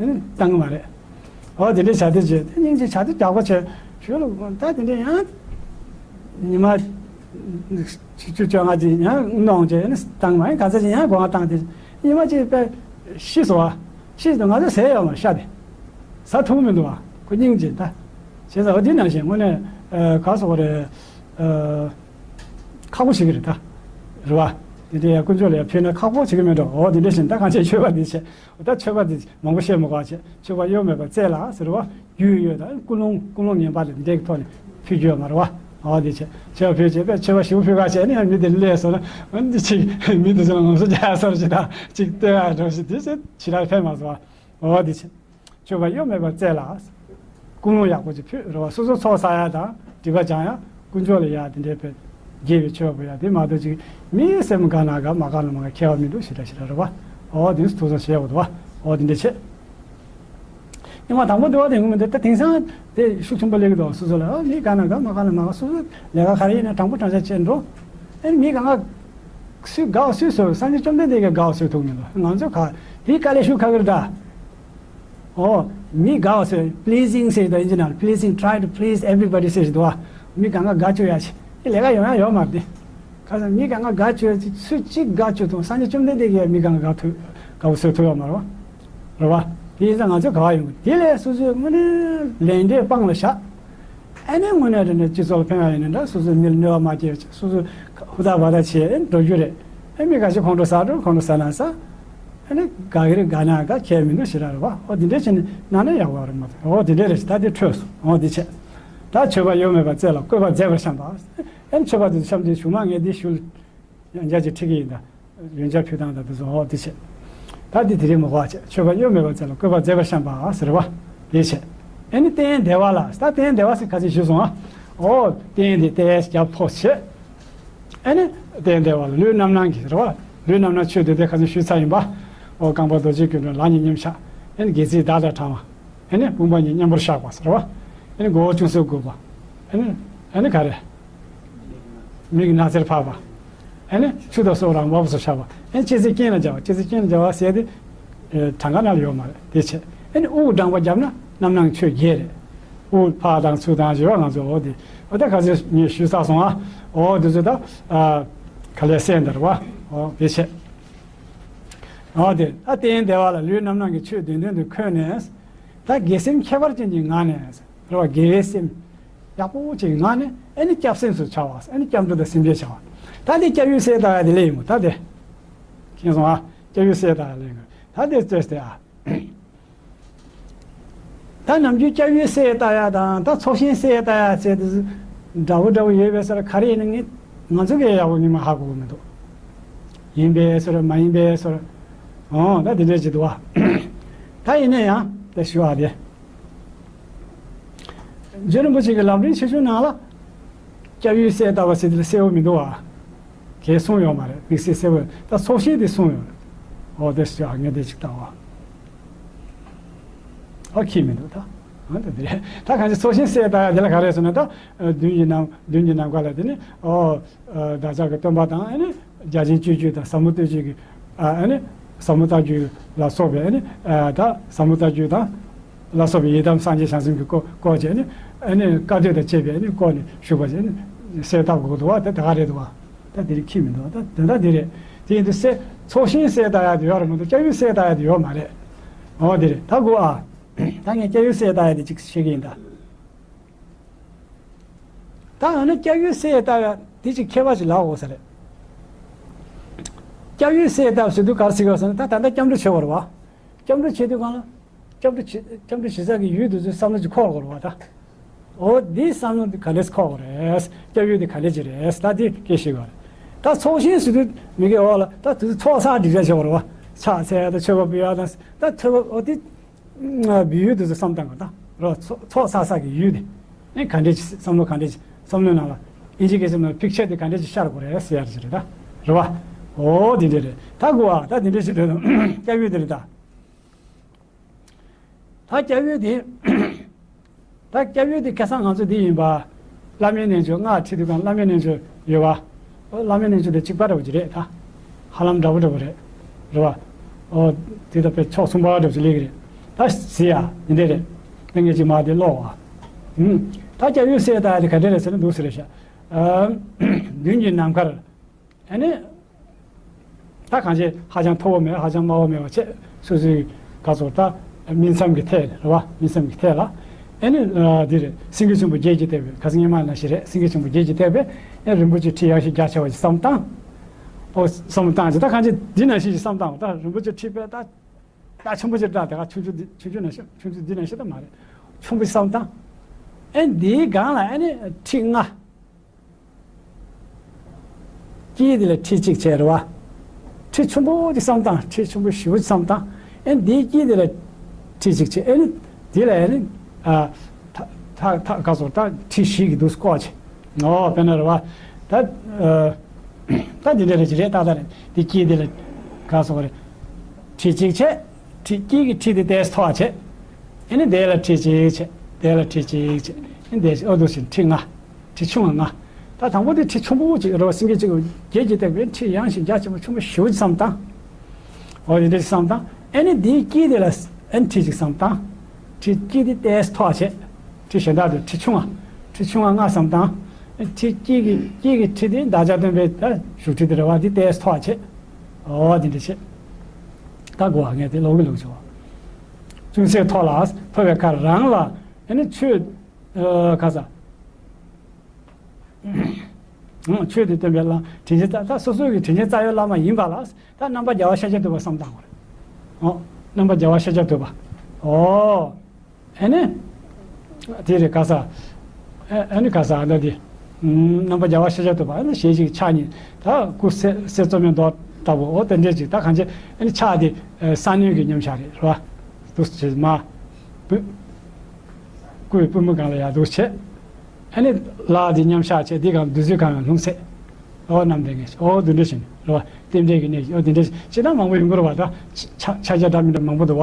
ཨེ་ནས་བཏང་གི་མ་རེད། ཨོ་དེ་འདྲའི་བྱ་དེ་ཅིག་དེ་སྙིང་རྗེ་བྱ་དེ་རྒྱག་པ་བྱས་ཞུ་ལ་ད་དེ་འདྲའི་ཡང་ཉི་མ་བཅུ་བཅོ་ལྔ་ཅིག་ཡང་གནོང་བྱས་ཨེ་ནས་བཏང་མ་ཡིན་ག་ཚ་ཅིག་ཡང་སྒོ་ང་བཏང་དེ་ཉི་མ་ཅིག་དཔེ་ཤི་སོང་བ། ཤི་སོང་ང་ཚོ་ཟས་ཡོད་མ་ཤ་དེ་ཟ་ཐུབ་མི་འདུག་བ། ཁོ་སྙིང་རྗེ་ད། བྱས་ཙང་ཨོ་དེ་ནང་བཞིན་དངོས་གནས་ག་སོགས་རེད། ཨ། ཁག་པོ་ཞིག་རེད་ད། རེད་བ། དེ་འདྲའི་ཡ་དཀོན་མཆོག་ལ་ཡ་ཕུལ་ན་ཁག་པོ་ཞིག་མེད་འགྲོ། འོ་དེ་འདྲ་བཞིན་ད་གང་བྱས་མཆོད་པ་འདི་བྱས། ད་མཆོད་པ་འདི་མང་པོ་བཤད་མི་དགོས་བྱས། མཆོད་པ་གཡོ་མེད་པར་སྩལ་ལ་ཟེར་བ། རྒྱུས་ཡོད་ད་ཀུན་སློང་ཀུན་སློང་ངན་པ་ལ་འདི་འདྲའི་ཐོག་ནས་ཕུལ་རྒྱུ་ཡོད་མ་རེད་བ། འོ་དེ་བྱས་མཆོད་པ་ཕུལ་བྱས་པས་མཆོད་པ་ཞིག་ཕུལ་ག་བྱས་ནས་ཡང་མི་དེ་སླེབས་སོང་ན་འདི་ཅིག་མི་དེ་ཚོ་ལ་ངོམ་སོ་རྒྱག་ཡ་སོར་ཞིག་དང་ཅིག་ལྟོས་ཡ་འགྲོ་ཞིག་དེ་ཚོ་ཕྱི་ར་ཕན་མ་སོང་བ། འོ་དེ་བྱས། མཆོད་པ་གཡོ་མེད་པར་སྩལ་ལ། ཀུན་སློང་ཡག་པོ་ཅིག་ཕུལ་རེད་བ། སོ་སོ་ཚོགས་བསགས་ཡ་དང་སྒྲིབ་པ་སྦྱང་ཡ་དཀོན་མཆོག་ལ་ཡ་དེ་འདྲའི་དཔེ་དགེ་བའི་མཆོད་པ་ཡ་དེ་མ་གཏོགས་ཅིག་མིའི་སེམས་དགའ་ན་དགའ་མ་དགའ་ན་མ་དགའ་ཁྱད་པར་མི་འདུག་ཞེ་དྲག་ཞེ་དྲག་རེད་བ། འོ་དེ་ཐུགས་བསམ་བཞེས་དགོས་འདུག་བ། འོ་དེ་འདྲ་བྱེད། ཉི་མ་དང་པོ་དེ་བ་དེ་ངོ་མི་འདུག་ད་དེང་སང་དེ་ཤུགས་ཆེན་པོ་སླེབས་ཀྱི་འདུག་སོ་སོ་ལ་ཨ་མི་དགའ་ན་དགའ་མ་དགའ་ན་མ་དགའ་སོ་སོ་ལས་ཀ་ག་རེ་ཡིན་ན་དྲང་པོ་དྲང་བཞག་བྱེད་འགྲོ། ཨ་ནི་མི་གང་ག་སུས་དགའ་བ་སུས་ཟེར་སངས་རྒྱས་བཅོམ་ལྡན་འདས་ཀྱིས་དགའ་བ་སུས་ཐུག་མི་འདུག་ང་ཚོ་ག་དེའི་དཀའ་ལས་ཞུ་ཁ་གིར་འདྲ། ཨོ། མི་དགའ་བ་ཟེར་pleasing ཟེར་དང་ཨིན་ཇི་ནང་pleasing, try to please everybody ཟེར་ཞིག་འདུག་བ། མི་གང་ག་དགའ་བཅུག་ཡ་ཞིག་དེ་ལས་ཀ་ཡོང་ཡ་ཡོད་མ་རེད། ཁ་སང་མི་གང་ག་དགའ་བཅུག་ཡ་ཅིག་ཚུལ་གཅིག་དགའ་བཅུག་དང་སངས་རྒྱས་བཅོམ་ལྡན་འདས་ཀྱིས་མི་གང་ག་དགའ་ཐུབ་དགའ་བོ་བཟོ་ཐུབ་ཡོད་མ་རེད་བ། རེད་བ། དེ་ཡིན་ཙང་ང་ཚོས་ག་བ་ཡོང་དེ་ལས་སོ་སོའི་དངོས་གནས་ལས་འབྲས་སྤང་ལ་བཞག་ཨ་ནི་དངོས་གནས་དྲང་གནས་སྤྱི་ཚོགས་ལ་ཕན་པ་ཡིན་ན་འདྲ། སོ་སོའི་མིར་གནོད་པ་མ་སྐྱེལ་བྱས་སོ་སོ་ཧུར་ཐག་བ་ཐག་བྱས་འགྲོ་རྒྱུ་རེད། ཨ་མི་ཁ་ཤས་ཁོང་ཁྲོ་ཟ་འགྲོ་ཁོང་ཁྲོ་ཟ་ན་ཟ། ཨ་ནི་དགའ་གི་རེད་དགའ་ན་དགའ་ཁྱད་མི་འདུག་ཞེ་དྲག་རེད་བ། ཨོ་དེ་འདྲས་བྱས་ནས་ན་ན་ཡག་པོ་རེད་མ་གཏོགས། ཨོ་དེ་འདྲས་རེད་ད་དེ་འཕྲོས་སོང་། ཨོ་དེ་བྱས། ད་མཆོད་པ་གཡོ་མེད་པར་སྩལ་ལ་བཀོད་པ་མཛེས་པར་བཤམས་པ། ཨ་ནི་མཆོད་པ་དེ་ཚོ་བཤམས་དུས་གཞུག་མ་ངས་འདི་ཞུ། ཡང་བསྐྱར་ཅིག་ཁྲིད་ཀྱི་ཡིན་ད། ཡོན་ཆབ་ཕུལ་སྟངས་དང་དེ་ཚོ་འོ་དེ་བྱས། ད་འདི་དེ་རིང་མ་གོ་བ་བྱས་མཆོད་པ་གཡོ་མེད་པར་སྩལ་ལ་བཀོད་པ་མཛེས་པར་བཤམས་པ་ཟེར་བ། དེ་བྱས། ཨ་ནི་རྟེན་བདེ་བ་ལ་ད་རྟེན་བདེ་བ་ཟེར་ཁ་ཚིག་ཞུས་སོང་ཨ། འོ་རྟེན་དེ་རྟེན་རྒྱབ་ཕོག་བྱས། ཨ་ནི་རྟེན་བདེ་བ་ལ་ལུས་རྣམ་སྣང་གི་རེད་བ། ལུས་རྣམ་སྣང་ཆོས་བདུན་དེ་ཁ་ཚིག་ཞུས་ཚར་ཡིན་པ། འོ་རྐང་པ་རྡོ་རྗེ་སྐུ་འགྲོ་ལག་གཉིས་མཉམ་བཞག་ཨ་ནི་སྒལ་ཚིགས་བདག་དང་བྲལ་བ། ཨ་ནི་དཔུང་པ་གཉིས་མཉམ་པོར་བཞག་པ་ཟེར་བ། ཨ་ནི་མགོ་བོ་ཅུང་ཟད་སྒུར་བ། ཨ་ནི་ཨ་ནི་ག་རེ། མིག་སྣ་རྩེར་ཕབ་པ། ཨ་ནི་ཆུ་དང་སོགས་ལ་མ་བབས་སུ་བཞག་པ། ཨ་ནི་ལྕེ་རྩེ་སྐྱེས་ནས་བརྒྱབ་པ། ལྕེ་རྩེ་སྐྱེས་ནས་བརྒྱབ་པ་ཟེར་ཏེ། ཨེ་གྲངས་ཀ་ནང་ལ་ཡོད་མ་རེད་དེ་བྱས། ཨ་ནི་དབུགས་བགྲང་པ་བརྒྱབ་ན་རྣམ་སྣང་ཆོས་བརྒྱད་རེད། དབུགས་ཕར་དང་ཚུར་དང་བྱེད་པ་ང་ཚོ་འོ་དེ་འོ་ད་ག་ཚོད་ངས་ཞུས་ཚར་སོང་ཨ། འོ་དེ་ཚོ་ད་ཨ་ག་ལེར་གསན་དར་བ་འོ་དེ་བྱས། འོ་དེ་ད་རྟེན་བདེ་བ་ལ་ལུས་རྣམ་སྣང་གི་ཆོས་བདུན་ལྡན་དུ་འཁོད་ནས། ད་དགེ་སེམས་ཁྱད་པར་ཅན་གྱི་ངང་ནས། རེད་བ། དགེ་བའི་སེམས་ཡག་པོ་ཅིག་ངང་ནས་ཨེ་ནི་སྐྱབས་སེམས་སུ་བྱ་བ། ཨེ་ནི་སྐྱབས་འགྲོ་དང་སེམས་བསྐྱེད་བྱ་བ། ད་དེ་སྐྱབས་ཡུལ་གསལ་བཏབ་ཡ་དེ་ལས་ཡིན་མོ་ད་དེ། མཁྱེན་སོང་ཨ། སྐྱབས་ཡུལ་གསལ་བཏབ་ཡ་ལས་ཡིན། ད་དེ་ལྟོས་ཏེ་ཨ། ད་ནམ་རྒྱུན་སྐྱབས་ཡུལ་གསལ་བཏབ་ཡ་དང་ད་ཚོགས་ཞིང་གསལ་བཏབ་ཡ་ཟེར་དེ་འདྲ་བོ་འདྲ་བོ་ཡོད་པའི་སར་ག་རེ་ཡིན་ན་ངས་ང་ཚོ་གས་ཡག་པོ་ཉི་མ་ཧ་གོ་གི་མི་འདུག་ཡིན་པའི་སོར་མ་ཡིན་པའི་སོར། འོ་ད་དེ་འདྲས་ཅིག་འདུག་བ། ད་ཡིན་ན་ཡང་དེ་ཞུ་བ་དེ། རྗེ་རིན་པོ་ཆེ་གི་ལམ་རིམ་ཆེ་ཆུང་ནང་ལ། སྐྱབས་ཡུལ་གསལ་བཏབ་པ་ཟེར་དེ་ལ་གསལ་བོ་མི་འདུག་བ། གས་གསུངས་ཡོད་མ་རེད། དམིགས་བསལ་གསལ་བོ་ད་ཚོགས་ཞིང་དེ་གསུངས་ཡོད་རེད། འོ་དེ་ཞུ་བ་ངས་དེ་ཅིག་བཏང་བ། ཨ་ཁྱི་མི་འདུག་ད། ཨ་ད་དེ་རེད། ད་གང་ཅི་ཚོགས་ཞིང་གསལ་བཏབ་ཡ་དེ་ལ་ག་རེ་ཟེར་ན་ད། བདུན་གྱི་ནམ་བདུན་གྱི་ནམ་མཁའ་ལ་དེ་ནི་ཨོ། བདག་ཅག་གི་སྟོན་པ་དང་ཨ་ནི་བརྒྱ་བྱིན་སྤྱོད་བརྒྱུད་དང་ཟབ་མོ་སྟོད་བརྒྱུད་ཀྱི་ཨ་ནི་ཟབ་མོ་ལྟ་བརྒྱུད་ལ་སོགས་པའི་ཨ་ནི་ད་ཟབ་མོ་ལྟ་བརྒྱུད་དང་ལ་སོགས་པའི་ཡི་དམ་སངས་རྒྱས་བྱང་སེམས་ཀྱི་སྐོར་སྐོར་བྱས་ཨ་ནི་ཨ་ནི་བཀའ་སྡོད་དང་བཅས་པའི་ཨ་ནི་སྐོར་ནས་ཞུགས་པ་བྱས་ཨ་ནི་གསལ་བཏབ་དགོས་འདུག་བ། ད་ད་ག་རེད་འདུག་བ། ད་དེ་རིགས་ཁྱི་མི་འདུག་ད་དེ་ད་དེ་རེད། དེ་ཡིན་དུས་གསལ་ཚོགས་ཞིང་གསལ་བཏབ་ཡ་དེ་ཡོད་རེད་མ་གཏོགས་སྐྱབས་ཡུལ་གསལ་བཏབ་ཡ་དེ་ཡོད་མ་རེད། འོ་དེ་རེད། ད་དགོས་ཨ། ད་ངས་སྐྱབས་ཡུལ་གསལ་བཏབ་ཡ་དེ་ཅིག་བཤད་ཀྱི་ཡིན་ད། ད་འོ་ན་སྐྱབས་ཡུལ་གསལ་བཏབ་ཡ་དེ་ཅིག་ཁྱད་པར་ཅིག་ལབ་དགོས་ས་རེད། སྐྱབས་ཡུལ་གསལ་བཏབ་ཟེར་དུས་ག་རེ་ཟེར་གི་ཡོད་ཟེར་ན་ད་ད་ལྟ་སྐྱབས་འགྲོ་བྱེད་དགོས་རེད་བ། སྐྱབས་འགྲོ་བྱེད་དུས་གང་ལ། སྐྱབས་འགྲོ་བྱེད་སྐྱབས་འགྲོ་བྱེད་ས་གི་ཡུལ་དེ་ཚོའི་བསམ་བློ་ཅིག་འཁོར་དགོས་རེད་བ་ད། འོ་འདིའི་བསམ་བློ་དེ་ག་འདྲས་འཁོར་དགོས་རེད། སྐྱབས་ཡུལ་དེ་ག་འདྲས་ཅིག་རེད་ད་དེ་སྐད་ཤེས་དགོས་རེད། ད་ཚོགས་ཞིང་ཟེར་དུས་མི་སྐད་འོག་ལ་ད་དེ་ཚོ་ཚོགས་བསགས་སྒྲིབ་སྦྱང་བྱེད་དགོས་རེད་བ། ཕྱག་འཚལ་ཡ་དང་མཆོད་པ་འབུལ་ཡ་དང་ད་མཆོད་པ་འོ་དེ། བོད་ཡུལ་དུ་བསམ་སྟངས་ག་ད་རོ་ཚོ་ཚོགས་བསགས་ས་གི་ཡུལ་དེ་ནི་ག་འདྲས་ཀྱི་བསམ་བློ་ག་འདྲས་ཀྱི་བསམ་བློའི་ནང་ལ་ཨིན་ཇི་སྐད་ཆ་ནང་ལ་ཕིག་ཆར་དེ་ག་འདྲས་ཀྱི་ཤར་དགོས་རེད་ཟེར་ཡ་རེད་ད་རེད་བ། འོ་དེ་འདྲས་རེད་ད་གོ་ཨ་ད་དེ་འདྲས་ཀྱི་རེད་ད་སྐྱབས་ཡུལ་དེ་རེད་ད། ད་སྐྱབས་ཡུལ་དེ། ད་སྐྱབས་ཡུལ་དེ་ཁ་སང་ང་ཚོ་འདི་ཡིན་པ། བླ་མའི་རྣལ་འབྱོར་སྔགས་ཁྲིད་དུས་གང་བླ་མའི་རྣལ་འབྱོར་ཡོད་པ། བླ་མའི་རྣལ་འབྱོར་དེ་གཅིག་པ་འདྲ་བོ་ཅིག་རེད་ད། ཧ་ལམ་འདྲ་བོ་འདྲ་བོ་རེད། རེད་བ། ཨོ། དེ་ད་དཔེ་ཕྱོགས་མཚུངས་པ་འདྲ་བོ་ཅིག་སླེབས་ཀྱི་རེད། ད་ཟེར་ཡ་འདི་འདྲས་རེད། ད་ངས་ཅིག་མ་དེ་ཀློག་བ། ཨུམ། ད་སྐྱབས་ཡུལ་ཟེར་ད་དེ་ག་འདྲས་རེད་ཟེར་ན་འདུག་ཟེར་རེད་ཤག་ཨ། མདུན་གྱི་ནམ་མཁར། ཨ་ནི། ད་གང་ཅི་ཧ་ཅང་མཐོ་བོ་མེད་ཧ་ཅང་དམའ་བོ་མེད་པ་བྱས་སོ་སོའི་ག་ཚོད་ད་སྨིན་མཚམས་ཀྱི་ཐད་རེད་བ། སྨིན་མཚམས་ཀྱི་ཐད་ལ། ཨེ་ནི་ཨ་འདི་རེད། སེང་གེ་ཆེན་པོ་བརྒྱད་ཀྱིས་བཏེགས་པའི་ཁ་སང་སྔོན་མ་ནང་བཞིན་རེད། སེང་གེ་ཆེན་པོ་བརྒྱད་ཀྱིས་བཏེགས་པའི་ཨེ་རིན་པོ་ཆེ་ཁྲི་ཡངས་ཤིང་རྒྱ་ཆེ་བ་ཞིག་བསམ་བཏང་། ཨོ་བསམ་བཏང་ཅིག་ད་གང་ཅི་འདི་ནང་བཞིན་ཞིག་བསམ་བཏང་། ད་རིན་པོ་ཆེ་ཁྲི་དཔེ་ད་ད་ཆེན་པོ་ཅིག་འདྲ། དེ་ག་ཆུང་ཆུང་འདི་ཆུང་ཆུང་ནང་བཞིན་ཆུང་ཆུང་འདི་ནང་བཞིན་ད་མ་རེད། ཆུང་པོ་བསམ་བཏང་། ཨེ་འདིའི་སྒང་ལ་ཨེ་ནི་ཁྲི་ལྔ། དཀྱིལ་དེ་ལ་ཁྲི་གཅིག་བྱས་རེད་བ། ཁྲི་ཆུང་པོ་ཅིག་བསམ་བཏང་། ཁྲི་ཆུང་པོ་ཞེ་པོ་ཅིག་བསམ་བཏང་། ཨེ་འདིའི་དཀྱིལ་དེ་ལ་ཁྲི་གཅིག་བྱས། ཨེ་ནི་དེ་ལ་ཨེ་ནི་ཨ་ཐག་ཐག་ཐག་ག་སོགས་ད་ཁྲི་བཞི་གི་འདུག་སྐོར་བྱས། ཨོ་དཔེར་ན་རེད་བ། ད་ཨ་ད་འདི་འདྲ་རེད་ཅི་རེད། ཏག་ཏག་རེད། དེ་དཀྱིལ་དེ་ལ་ག་སོགས་རེད། ཁྲི་གཅིག་བྱས། ཁྲི་དཀྱིལ་གྱི་ཁྲི་དེ་ཏོག་ཙམ་མཐོ་བ་བྱས། ཨེ་ནི་དེ་ལ་ཁྲི་གཅིག་བྱས། དེ་ལ་ཁྲི་གཅིག་བྱས། ཨེ་ནི་དེ་ཨོ་འདུག་སེ་ཁྲི་ལྔ། ཁྲི་ཆུང་བ་ལྔ། ད་དང་པོ་དེ་ཁྲི་ཆུང་པོ་ཅིག་རེད་བ། སེང་གེ་གཅིག་བརྒྱད་ཀྱིས་བཏེགས་པའི་ཁྲི་ཡངས་ཤིང་རྒྱ་ཆེན་པོ་ཆེན་པོ་ཞེ་པོ་ཅིག་བསམ་བཏང་། འོ་དེ་འདྲ་ཞིག་བསམ་བཏང་། ཨེ་ནི་དེའི་དཀྱིལ་དེ་ལ་ཨེ་ནི་ཁྲི་གཅིག་བསམ་བཏང་། ཁྲི་དཀྱིལ་དེ་ཏོག་ཙམ་མཐོ་བ་བྱས། ཁྲི་གཞན་དག་དེ་ཁྲི་ཆུང་བ། ཁྲི་ཆུང་བ་ལྔ་བསམ་བཏང་། ཨེ་ཁྲི་དཀྱིལ་གྱི་དཀྱིལ་གྱི་ཁྲི་དེ་བདག་ཅག་སྟོན་པའི་ད་བཞུགས་ཁྲི་དེ་རེད་བ། དེ་ཏོག་ཙམ་མཐོ་བ་བྱས། འོ་དེ་འདྲ་བྱས། ད་གོ་བ་ངས་དེ་ལོག་གི་ལོག་བྱས་བ། ཅུང་ཟད་མཐོ་ལ་ཕོ་བའི་ཁར་རང་ལ་ཨེ་ནི་ཆོས་ཨ་ག་ས། ཆོས་དེ་སྟོན་པའི་བླ་དྲིན་ཅན་རྩ། ད་སོ་སོ་གི་དྲིན་ཅན་རྩ་བའི་བླ་མ་ཡིན་པ་ལ་ད་རྣམ་པར་རྒྱལ་བ་ཤཱཀྱ་ཐུབ་པ་བསམ་བཏང་བ་རེད། ཨོ། རྣམ་པར་རྒྱལ་བ་ཤཱཀྱ་ཐུབ་པ། ཨོ། ཨེ་ནི། དེ་རེད་ག་ས། ཨེ་ཨེ་ནི་ག་ས་ཨ་ད་དེ། རྣམ་པར་རྒྱལ་བ་ཤཱཀྱ་ཐུབ་པ་ཨེ་ནི་ཞལ་གཅིག་ཕྱག་གཉིས་ད་སྐུ་གསེར་གསེར་བཙོ་མའི་མདོག་ལྟ་བུ། ཨོ་དེ་འདྲས་ཅིག་ད་གང་ཅི་ཨེ་ནི་ཕྱག་དེ་ས་གནོན་གྱི་མཉམ་བཞག་རེད་རེད་བ། འདུག་སེ་མ། སྐུའི་པུས་མོ་སྒང་ལ་ཡར་འདུག་བྱས། ཨ་ནི་ལག་དེ་མཉམ་བཞག་བྱས། དེ་སྒང་བདུད་རྩིའི་ཁ་ཡང་ལྷུང་བསྲེགས། ཨོ་རྣམ་བདེ་ངེས་ཤེས། ཨོ་འདི་འདྲ་བཞིན་རེད་བ། རྟེན་འབྲེལ་གྱི་གནད་ཀྱིས། ཨོ་འདི་འདྲ་བཞིན་ཅི་ལྟར་མང་པོ་ཡོང་གི་རེད་བ། ད་ཕྱག་ཕྱག་རྒྱ་འདྲ་མི་འདྲ་མང་པོ་འདུག་བ།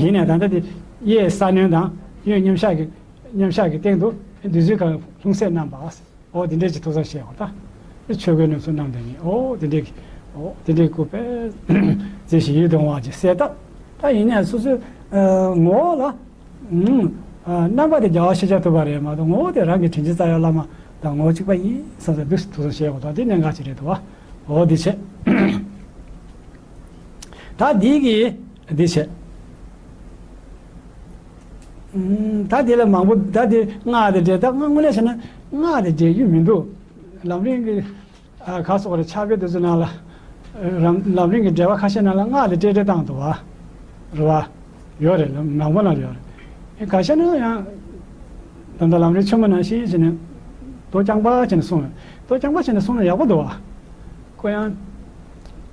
ཡིན་ནའི་ད་ལྟ་དེ་གཡས་ས་གནོན་དང་གཡོན་མཉམ་བཞག་གི་མཉམ་བཞག་གི་སྟེང་དུ་བདུད་རྩིའི་ཁ་ལྷུང་བསྲེགས་བསྣམས་པ། ཨོ་དེ་འདྲས་ཀྱི་ཐུགས་བསམ་བཞེས་དགོས། ད་ཆོས་གོས་རྣམས་སུ་བསྣམས་ཏེ་ངེས། ཨོ་དེ་འདྲས་ཀྱི་ཨོ་དེ་འདྲས་སྐུ་པས་མཛེས་ཤིང་ཡིད་དུ་འོང་བ་ཅིག་གསལ་བཏབ། ད་ཡིན་ནའི་སོ་སོའི་ངོ་བོ་ལ་རྣམ་པ་དེ་རྒྱལ་བ་ཤཱཀྱ་ཐུབ་པ་རེད་མ་གཏོགས་ངོ་བོ་དེ་རང་གི་དྲིན་ཅན་རྩ་བའི་བླ་མ་དང་ངོ་བོ་གཅིག་པ་ཡིན་བསམ་ས་འདུག་སེ་ཐུགས་བསམ་བཞེས་དགོས། ད་དེ་གནད་འགག་ཅིག་རེད་འདུག་བ། ཨོ་དེ་བྱས། ད་འདི་གི་འདི་བྱས། ད་འདི་ལ་མང་པོ་ད་འདི་སྔགས་དེ་འདྲས། ད་སྔགས་དངོས་གནས་བྱས་ན་སྔགས་དེ་འདྲས་རྒྱུ་མི་འདུག་ལམ་རིམ་གྱི་ཨ་ག་སོགས་རེ་ཕྱག་དཔེ་དེ་ཚོ་ནང་ལ་རམ་ལམ་རིམ་གྱི་འགྲེལ་པ་ཁ་ཤས་ནང་ལ་སྔགས་དེ་འདྲས་འདྲས་བཏང་འདུག་བ། རེད་བ། ཡོད་རེད། ལམ་མང་པོ་ནང་ལ་ཡོད་རེད། ཨེ་ག་ཤས་ནང་ཡང་ད་ལྟ་ལམ་རིམ་ཆེན་མོ་ནང་བཞིན་བྱས་ནས་མདོ་རྐྱང་པ་བྱས་ནས་གསུངས་ཡོད། མདོ་རྐྱང་པ་བྱས་ནས་གསུངས་ན་ཡག་པོ་འདུག་བ། ཁོ་ཡང་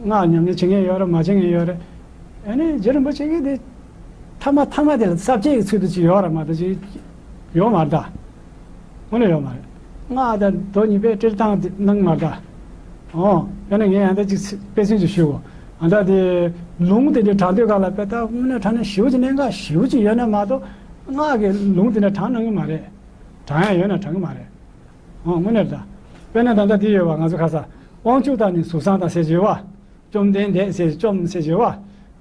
སྔགས་ཉམས་ལེན་བྱེད་མཁན་ཡོད་རེད། མ་བྱེད་མཁན་ཡོད་རེད། ཨ་ནི་རྗེ་རིན་པོ་ཆེ་གིས་དེ་ཐ་མ་ཐ་མ་དེ་ལ་ས་བཅད་ཀྱི་ཚུལ་དུ་ཅིག་ཡོད་རེད་མ་གཏོགས་ཅིག་ཡོད་མ་རེད་ད། དངོས་གནས་ཡོད་མ་རེད། སྔགས་དང་མདོ་གཉིས་པོ་སྤྲེལ་བཏང་དེ་གནང་མ་རེད་ད། ཨོ། ཡང་ན་ངས་ཡང་ད་ཅིག་དཔེ་མཚོན་ཅིག་ཞུ་གོ། ཨ་ད་དེ་ལུང་དེ་འདྲ་དྲངས་དུས་སྒང་ལ་དཔེ་ད་དངོས་གནས་དྲངས་ན་ཞེ་པོ་ཅིག་གནད་འགག་ཞེ་པོ་ཅིག་ཡོད་ན་མ་གཏོགས་སྔགས་ཀྱི་ལུང་དེ་འདྲ་དྲངས་གནང་གི་མ་རེད། དྲངས་ཡ་ཡོད་ན་དྲངས་གི་མ་རེད། ཨོ་དངོས་གནས་རེད་ད། དཔེར་ན་ད་ལྟ་འདི་ཡོད་པ་ང་ཚོ་ཁ་ས་དབང་ཕྱུག་དང་ནི་གཟུགས་བཟང་དང་ཟེར་གྱི་ཡོད་པ། བཅོམ་ལྡན་འདས་ཟེར་བཅོམ་ཟེར་གྱི་ཡོད་པ།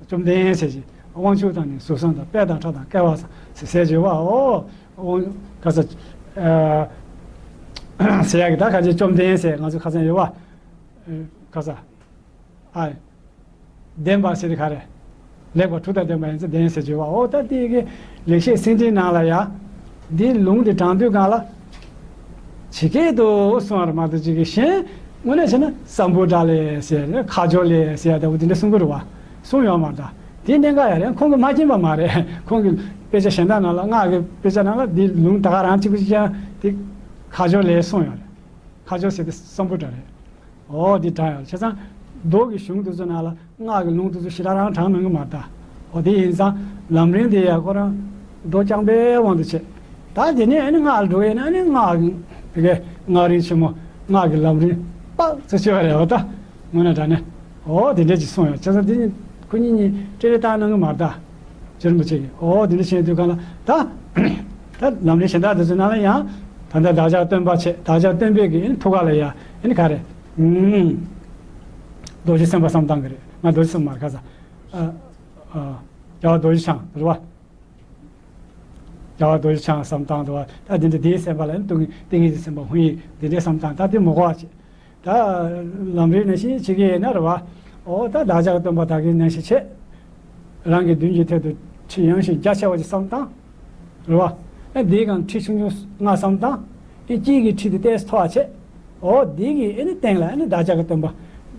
བཅོམ་ལྡན་ཟེར་གྱི། དབང་ཕྱུག་དང་ནི་གཟུགས་བཟང་དང་དཔལ་དང་ཁྲག་དང་བསྐལ་པ་ཟེར་ཟེར་གྱི་ཡོད་པ། ཨོ། དབང་ཁ་ས་ཨ་ཟེར་ཡག་གི་ད་ཁ་ཅིག་བཅོམ་ལྡན་ཟེར་ང་ཚོ་ཁ་སང་ཡོད་པ། ཁ་ས། ཨ། བདེན་པ་ཟེར་དེ་ག་རེ། ལེགས་པ་དྲུག་དང་ལྡན་པ་ཡིན་ཚེ་བདེན་ཟེར་གྱི་ཡོད་པ། ཨོ་ད་དེ་གི་ལེགས་བཤད་སེང་ཕྲེང་ནང་ལ་ཡ། འདི་ལུང་འདི་དྲངས་དུས་སྒང་ལ། ཇི་སྐད་དུ་གསུངས་པ་རེད་མ་གཏོགས་ཅིག་གི་གཞན། དངོས་གནས་བྱས་ན་སམ་བྷོ་ཊ་ལས་ཟེར་ཁ་སྦྱོར་ལས་ཟེར་ཡ་ལྟ་བུ་དེ་འདྲ་གསུང་གི་རེད་བ། གསུང་ཡོད་མ་རེད་ད། དེ་གནད་འགག་ཡ་རེད། ཁོང་གིས་མ་མཁྱེན་པ་མ་རེད། ཁོང་གི་དཔེ་ཆ་གཞན་དག་ནང་ལ་སྔགས་ཀྱི་དཔེ་ཆ་ནང་ལ་འདི་ལུང་ད་ག་རང་གཅིག་པུ་གཅིག་རྐྱང་དེ་ཁ་སྦྱོར་ལས་གསུངས་ཡོད་རེད། ཁ་སྦྱོར་ཟེར་དེ་སམ་བྷོ་ཊ་རེད། ཨོ་འདི་དྲངས་ཡོད་རེད། བྱས་ཙང་མདོ་གི་གཞུང་དེ་ཚོ་ནང་ལ་སྔགས་ཀྱི་ལུང་དེ་ཚོ་ཞེ་དྲག་རང་དྲངས་གནང་གི་མ་རེད་ད། ཨོ་དེ་ཡིན་ཙང་ལམ་རིམ་དེ་ཡ་ཁོ་རང་མདོ་རྐྱང་པའི་དབང་དུ་བྱས། ད་དེ་ནས་ཨ་ནི་སྔགས་ལ་འགྲོ་ཡས་ན་ཨ་ནི་སྔགས་ཀྱི་དེ་གའི་སྔགས་རིམ་ཆེན་མོ་སྔགས་ཀྱི་ལམ་རིམ་དཔག་ཚད་ཆེ་བ་རེད་བ་ད། དངོས་གནས་དྲང་གནས། ཨོ་དེ་འདྲས་ཅིག་གསུངས་ཡོད། བྱས་ཙང་དེ་ནི་ཁོ་གཉིས་གཉིས་སྤྲེལ་རེ་བཏང་གནང་གི་མ་རེད་ད། རྗེ་རིན་པོ་ཆེ་གིས། ཨོ་དེ་འདྲ་བྱས་དུས་སྒང་ལ་ད། ད་ལམ་རིམ་གཞན་དག་དེ་ཚོའི་ནང་ལ་ཡང་། ད་ལྟ་བདག་ཅག་སྟོན་པ་བྱས། བདག་ཅག་སྟོན་པའི་གི་ཐུགས་ཀ་ལ་ཡ། ཨེ་ནི་ག་རེ། ཨུམ། རྡོ་རྗེ་སེམས་དཔའ་བསམ་བཏང་གི་རེད། ང་རྡོ་རྗེ་སེམས་དཔའ་མ་རེད་ཁ་ས། ཨ། ཨ། རྒྱལ་བ་རྡོ་རྗེ་འཆང་རེད་བ། རྒྱལ་བ་རྡོ་རྗེ་འཆང་བསམ་བཏང་འདུག་བ། ད་འདི་འདྲ་དེའི་སེམས་དཔའ་ལ་ནི་ཏིང་ཏིང་ངེ་འཛིན་སེམས་དཔའ་ཧཱུྃ་ཡིག་འདི་འདྲའི་བསམ་བཏང་། ད་འདི་མོ་གོ་བ་བྱེད། ད་ལམ་རིམ་ནང་བཞིན་བྱེད་ཀྱི་ཡིན་ན་རེད་བ། ཨོ་ད་བདག་ཅག་སྟོན་པ་དག་གིས་ནང་བཞིན་བྱེད། རང་གི་མདུན་གྱི་ཐད་དུ་ཁྲི་ཡངས་ཤིང་རྒྱ་ཆེ་བ་ཞིག་བསམ་བཏང་། རེད་བ། ཨ་འདིའི་སྒང་ཁྲི་ཆུང་ཆུང་ལྔ་བསམ་བཏང་། ཨེ་དཀྱིལ་གྱི་ཁྲི་དེ་ཏོག་ཙམ་མཐོ་བ་བྱས། འོ་འདི་གི་ཨེ་ནི་སྟེང་ལ་ཨེ་ནི་བདག་ཅག་གི་སྟོན་པ།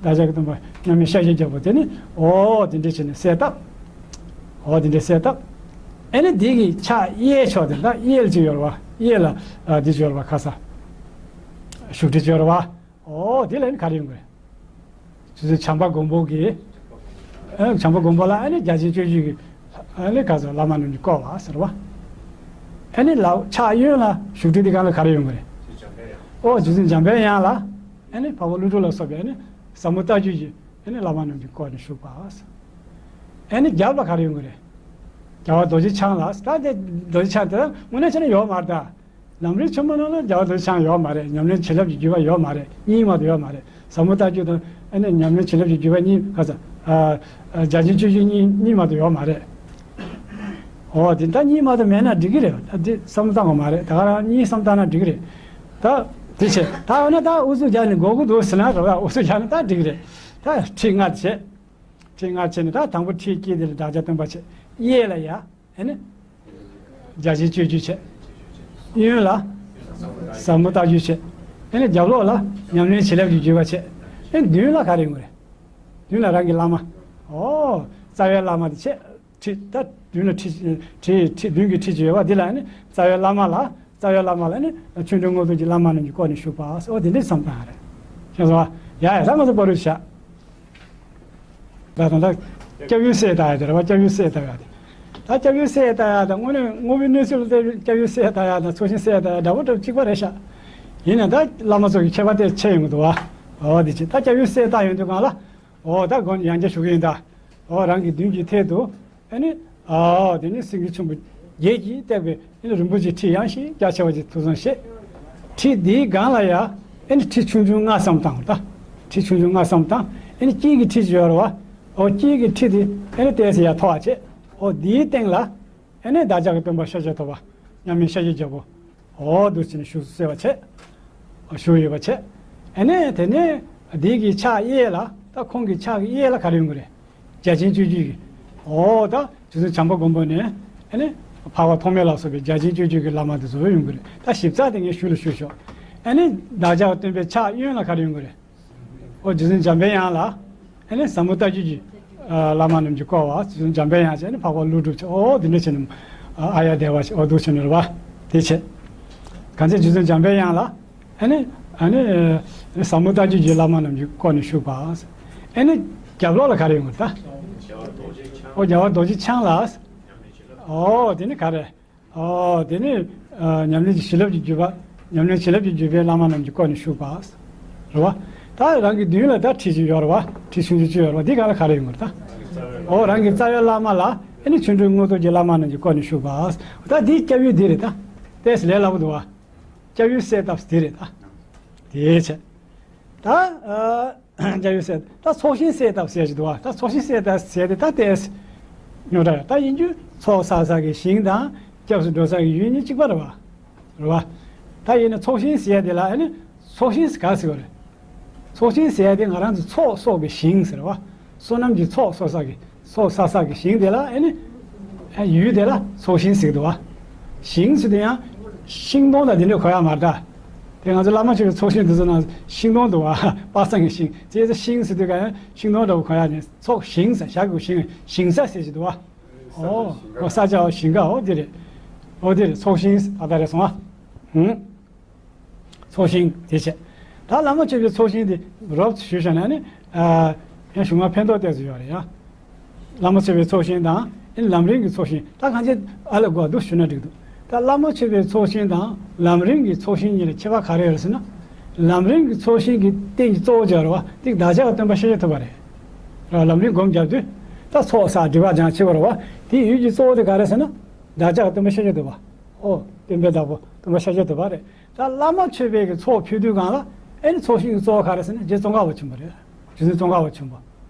བདག་ཅག་གི་སྟོན་པ་མཉམ་མེད་ཤཱཀྱའི་རྒྱལ་པོ་དེ་ནི་འོ་དེ་འདྲས་བྱས་ནས་གསལ་བཏབ། འོ་དེ་འདྲས་གསལ་བཏབ། ཨེ་ནི་འདི་གི་ཕྱག་གཡས་ཕྱོགས་དེ་ད་གཡས་ལ་ཅིག་ཡོད་རེད་བ། གཡས་ལ་ཨ་འདི་ཅིག་ཡོད་རེད་བ། ཁ་ས་བཞུགས་ཁྲི་ཅིག་ཡོད་རེད་བ། འོ་དེ་ལ་ཨེ་ནི་ག་རེ་ཡོང་གི་རེད། ཆུ་ཚོད་བྱམས་པ་མགོན་པོ་གིས། ཨ་བྱམས་པ་མགོན་པོ་ལ་ཨ་ནི་རྒྱ་ཆེན་སྤྱོད་བརྒྱུད་ཀྱི་ཨ་ནི་ག་ཚོད་བླ་མ་རྣམས་ཀྱིས་བསྐོར་བ་ཟེར་བ། ཨ་ནི་ལག་ཕྱག་གཡོན་ལ་བཞུགས་ཁྲི་དེ་སྒང་ལ་ག་རེ་ཡོང་གི་རེད། ཨོ་རྗེ་བཙུན་འཇམ་པའི་དབྱངས་ལ་ཨ་ནི་འཕགས་པ་ཀླུ་སྒྲུབ་ལ་སོགས་པའི་ཨ་ནི་ཟབ་མོ་ལྟ་བརྒྱུད་ཀྱི་ཨ་ནི་བླ་མ་རྣམས་ཀྱིས་བསྐོར་ནས་བཞུགས་པ། ཨ་ནི་རྒྱབ་ལ་ག་རེ་ཡོང་གི་རེད། རྒྱལ་བ་རྡོ་རྗེ་འཆང་ལ་ད་དེ་རྡོ་རྗེ་འཆང་དེ་དངོས་གནས་བྱས་ན་ཡོད་མ་རེད་ད། ལམ་རིམ་ཆེན་མོ་ནང་ལ་རྒྱལ་བ་རྡོ་རྗེ་འཆང་ཡོད་མ་རེད། ཉམས་ལེན་བྱིན་རླབས་ཀྱི་བརྒྱུད་པ་ཡོད་མ་རེད། གཉིས་མ་གཏོགས་ཡོད་མ་རེད། ཟབ་མོ་ལྟ་བརྒྱུད་དང་ཨ་ནི་ཉམས་ལེན་བྱིན་རླབས་ཀྱི་བརྒྱུད་པ་གཉིས་ག་ཚོད། ཨ་ཨ་རྒྱ་ཆེན་སྤྱོད་བརྒྱུད་གཉིས་གཉིས་མ་གཏོགས་ཡོད་མ་རེད། འོ་དེ་ད་གཉིས་མ་གཏོགས་མེད་ན་འགྲིག་གི་རེད། ད་དེ་བསམ་བློ་བཏང་དགོས་མ་རེད། ད་ག་རང་གཉིས་བསམ་བཏང་ན་འགྲིག་གི་རེད། ད་དེ་བྱས་ད་འོ་ན་ད་ཨུ་ཚུགས་རྒྱག་ནས་འགོག་གི་འདུག་ཟེར་ན་རེད་བ། ཨུ་ཚུགས་རྒྱག་ན་ད་འགྲིག་གི་རེད། ད་ཁྲི་ལྔ་བྱས། ཁྲི་ལྔ་བྱས་ནས་ད་དང་པོ་ཁྲིའི་དཀྱིལ་དེ་ལ་བདག་ཅག་སྟོན་པ་བྱས། གཡས་ལ་ཡ། ཨེ་ནི། རྒྱ་ཆེན་སྤྱོད་བརྒྱུད་བྱས། གཡོན་ལ། ཟབ་མོ་ལྟ་བརྒྱུད་བྱས། ཨེ་ནི་རྒྱབ་ལོགས་ལ་ཉམས་ལེན་བྱིན་རླབས་ཀྱི་བརྒྱུད་པ་བྱས། ཨེ་མདུན་ལ་ག་རེ་ཡོང་གི་རེད། མདུན་ལ་རང་གི་བླ་མ། ཨོ། རྩ་བའི་བླ་མ་དེ་བྱས། ཁྲི་ད་མདུན་ལ་ཁྲི་ཁྲི་ཁྲི་མདུན་གྱི་ཁྲི་ཅིག་ཡོད་པ་འདི་ལ་ཨེ་ནི་རྩ་བའི་བླ་མ་ལ་རྩ་བའི་བླ་མ་ལ་ཨེ་ནི་ཆོ་འཕྲུལ་དངོས་གྲུབ་ཀྱི་བླ་མ་རྣམས་ཀྱིས་བསྐོར་ནས་བཞུགས་པ། ཨོ་དེ་འདྲའི་བསམ་བཏང་རེད། ཤེས་སོང་ཨ། ཡ་ཡ་ད་ང་ཚོ་པ་རུ་བཞག་ད་དང་ད། སྐྱབས་ཡུལ་གསལ་བཏབ་ཡ་དེ་རེད་བ། སྐྱབས་ཡུལ་གསལ་བཏབ་ཡ་དེ། ད་སྐྱབས་ཡུལ་གསལ་བཏབ་ཡ་དང་དངོས་གནས་དངོས་པོའི་གནས་ཚུལ་ལ་བལྟས་སྐྱབས་ཡུལ་གསལ་བཏབ་ཡ་དང་ཚོགས་ཞིང་གསལ་བཏབ་ཡ་འདྲ་པོ་འདྲ་པོ་གཅིག་པ་རེད་ཤག་ཡིན་ནའང་ད་བླ་མ་ཚོ་གི་ཁྱད་པར་དེ་ཕྱེ་ཡོང་གི་འདུག་བ། འོ་དེ་ཅི་ད་སྐྱབས་ཡུལ་གསལ་བཏབ་ཡོང་དུས་སྒང་ལ། འོ་ད་དགོན་ཡང་བསྐྱར་ཞུ་གི་ཡིན་ད། འོ་རང་གི་མདུན་གྱི་ཐད་དུ། ཨ་ནི། ཨ་དེ་ནི་སེང་གེ་ཆེན་པོ་བརྒྱད་ཀྱིས་བཏེགས་པའི་ཨ་ནི་རིན་པོ་ཆེའི་ཁྲི་ཡངས་ཤིང་རྒྱ་ཆེ་བ་ཅིག་ཐུགས་བསམ་བཞེས། ཁྲི་འདིའི་སྒང་ལ་ཡ་ཨ་ནི་ཁྲི་ཆུང་ཆུང་ལྔ་བསམ་བཏང་ད། ཁྲི་ཆུང་ཆུང་ལྔ་བསམ་བཏང་། ཨ་ནི་དཀྱིལ་གྱི་ཁྲི་ཅིག་ཡོད་རེད་བ། འོ་དཀྱིལ་གྱི་ཁྲི་དེ་ཨ་ནི་ཏོག་ཙམ་ཡར་མཐོ་བ་བྱས། འོ་འདིའི་སྟེང་ལ་ཨ་ནི་བདག་ཅག་གི་སྟོན་པ་ཤཱཀྱ་ཐུབ་པ་མཉམ་མེད་ཤཱཀྱའི་རྒྱལ་པོ། འོ་འདུག་བྱས་ནས་བཞུགས་གསལ་བ་བྱས། བཞུགས་ཡོད་པ་བྱས། ཨ་ནི་དེ་ནས་འདི་གི་ཕྱག་གཡས་ལ་ད་ཁོང་གི་ཕྱག་གི་གཡས་ལ་ག་རེ་ཡོང་གི་རེད། རྒྱ་ཆེན་སྤྱོད་བརྒྱུད་ཀྱི། འོ་ད་རྗེ་བཙུན་བྱམས་པ་མགོན་པོ་ནས་ཨ་ནི་འཕགས་པ་ཐོགས་མེད་ལ་སོགས་པའི་རྒྱ་ཆེན་སྤྱོད་བརྒྱུད་ཀྱི་བླ་མ་དེ་ཚོ་ཡོང་གི་རེད། ད་ཞིབ་ཚགས་དེ་ངས་ཞུ་ལ་ཞུ་ཞོག་ཨ་ནི་བདག་ཅག་སྟོན་པའི་ཕྱག་གཡོན་ལ་ག་རེ་ཡོང་གི་རེད། ཨོ་རྗེ་བཙུན་འཇམ་པའི་དབྱངས་ལ། ཨ་ནི་ཟབ་མོ་ལྟ་བརྒྱུད་ཀྱི་ཨ་བླ་མ་རྣམས་ཀྱིས་བསྐོར་བ། རྗེ་བཙུན་འཇམ་པའི་དབྱངས་བྱས་ནས་འཕགས་པ་ཀླུ་སྒྲུབ་བྱས། ཨོ་འདི་འདྲ་བྱས་ནས་ཨ་ཨཱརྱ་དེ་བ་བྱས། ཨོ་འདུག་བྱས་ནས་རེད་བ། དེ་བྱས། གང་ཚེ་རྗེ་བཙུན་འཇམ་པའི་དབྱངས་ལ། ཨ་ནི་ཨ་ནི་ཨ་ཟབ་མོ་ལྟ་བརྒྱུད་ཀྱི་བླ་མ་རྣམས་ཀྱིས་བསྐོར་ནས་བཞུགས་པ། ཨ་ནི་རྒྱབ་ལོགས་ལ་ག་རེ་ཡོང་གི་རེད་ད། ཨོ་རྒྱལ་བ་རྡོ་རྗེ་འཆང་ལ། ཨོ་དེ་ནི་ག་རེ། ཨོ་དེ་ནི་ཨ་ཉམས་ལེན་གྱི་བྱིན་རླབས་ཀྱི་བརྒྱུད་པ། ཉམས་ལེན་བྱིན་རླབས་ཀྱི་བརྒྱུད་པའི་བླ་མ་རྣམས་ཀྱིས་བསྐོར་ནས་བཞུགས་པ། རེད་བ། ད་རང་གི་མདུན་ལ་ད་ཁྲི་ཅིག་ཡོད་རེད་བ། ཁྲི་ཆུང་ཆུང་ཅིག་ཡོད་རེད་བ། འདི་སྒང་ལ་ག་རེ་ཡོང་གི་རེད་ད། ཨོ་རང་གི་རྩ་བའི་བླ་མ་ལ་ཨ་ནི་ཆོ་འཕྲུལ་དངོས་གྲུབ་ཀྱི་བླ་མ་རྣམས་ཀྱིས་བསྐོར་ནས་བཞུགས་པ། ད་འདིའི་སྐྱབས་ཡུལ་འདི་རེད་ད། ཏོག་ཙམ་ལས་སླ་པོ་འདུག་བ། སྐྱབས་ཡུལ་གསལ་བཏབ་འདི་རེད་ད། དེ་བྱས། ད་ཨ། སྐྱབས་ཡུལ་གསལ། ད་ཚོགས་ཞིང་གསལ་བཏབ་ཟེར་གྱི་འདུག་བ། ད་ཚོགས་ཞིང་གསལ་བཏབ་ཟེར་དེ་ད་ཏོག་ཙམ་རྙོག་དྲ་ཡོད། ད་ཡིན་རྒྱུ་ཚོགས་བསགས་ས་གི་ཞིང་དང་སྐྱབས་སུ་འགྲོ་ས་གི་ཡུལ་གཉིས་གཅིག་པ་རེད་བ། རེད་བ། ད་ཡིན་ན་ཚོགས་ཞིང་ཟེར་དེ་ལ་ཨ་ནི་ཚོགས་ཞིང་ཟེར་ག་ཟེར་བ་རེད། ཚོགས་ཞིང་ཟེར་དེ་ང་རང་ཚོ་ཚོགས་གསོག་གི་ཞིང་ཟེར་བ། བསོད་ནམས་ཀྱི་ཚོགས་གསོག་ས་གི་ཚོགས་བསགས་ས་གི་ཞིང་དེ་ལ་ཨ་ནི། ཨ་ཡུལ་དེ་ལ་ཚོགས་ཞིང་ཟེར་གི་འདུག་བ། ཞིང་ཟེར་དུས་ཡང་ཤིང་སྡོང་དང་དེ་འདྲ་གོ་ཡ་མ་རེད་ད། དེ་ང་ཚོ་བླ་མ་མཆོད་པའི་ཚོགས་ཞིང་དེ་ཚོ་ནང་ཤིང་སྡོང་འདུག་བ། པ་སངས་ཀྱི་ཤིང་། དེ་ཚོ་ཤིང་ཟེར་དུས་ག་ཡང་ཤིང་སྡོང་འདྲ་བོ་གོ་ཡ་ནི་ཚོགས་ཞིང་ཟེར་བཞག་གི། ཞིང་ཞིང་ས་ཟེར་གྱི་འདུག་བ། ཨོ། ཨོ་ས་ཆ་ཨོ་ཞིང་ཁ་ཨོ་དེ་རེད། ཨོ་དེ་རེད། ཚོགས་ཞིང་ད་ལྟ་རེད་སོང་ཨ། ཧུམ། ཚོགས་ཞིང་དེ་བྱས། ད་བླ་མ་མཆོད་པའི་ཚོགས་ཞིང་དེ་རོབ་ཙམ་ཞུས་བཞག་ན་ནི། ཨ། ཡང་གཞུང་ལ་ཕན་ཐོགས་ཏོག་ཙམ་ཡོད་རེད་ཡ། བླ་མ་མཆོད་པའི་ཚོགས་ཞིང་དང་ཨེ་ལམ་རིམ་གྱི་ཚོགས་ཞིང་ད་གང་ཅི་ཨ་ལ་གོ་འདུག་ཞུ་ན་འགྲིག་འདུག་ད་བླ་མ་མཆོད་པའི་ཚོགས་ཞིང་དང་ལམ་རིམ་གྱི་ཚོགས་ཞིང་གཉིས་ལ་ཁྱད་པར་ག་རེ་ཡོད་རེད་ཟེར་ན། ལམ་རིམ་གྱི་ཚོགས་ཞིང་གི་རྟེན་གྱི་གཙོ་བོ་ཅིག་ཡོད་རེད་བ། དེ་བདག་ཅག་གི་སྟོན་པ་ཤཱཀྱ་ཐུབ་པ་རེད། རེད་བ། ལམ་རིམ་སྒོམ་རྒྱབ་དུས་ད་ཚོགས་བསགས་སྒྲིབ་པ་སྦྱང་བྱེད་པ་རེད་བ། དེའི་ཡུལ་གྱི་གཙོ་བོ་དེ་ག་རེ་ཟེར་ན། བདག་ཅག་གི་སྟོན་པ་ཤཱཀྱ་ཐུབ་པ། ཨོ། སྟོན་པའི་བདག་པོ་སྟོན་པ་ཤཱཀྱ་ཐུབ་པ་རེད། ད་བླ་མ་མཆོད་པའི་གི་ཚོགས་ཕུལ་དུས་སྒང་ལ་ཨེ་ནི་ཚོགས་ཞིང་གི་གཙོ་བོ་ག་རེ་ཟེར་ན་རྗེ་ཙོང་ཁ་པ་ཆེན་པོ་རེད། རྗེ་བཙུན་ཙོང་ཁ་པ་ཆེན་པོ།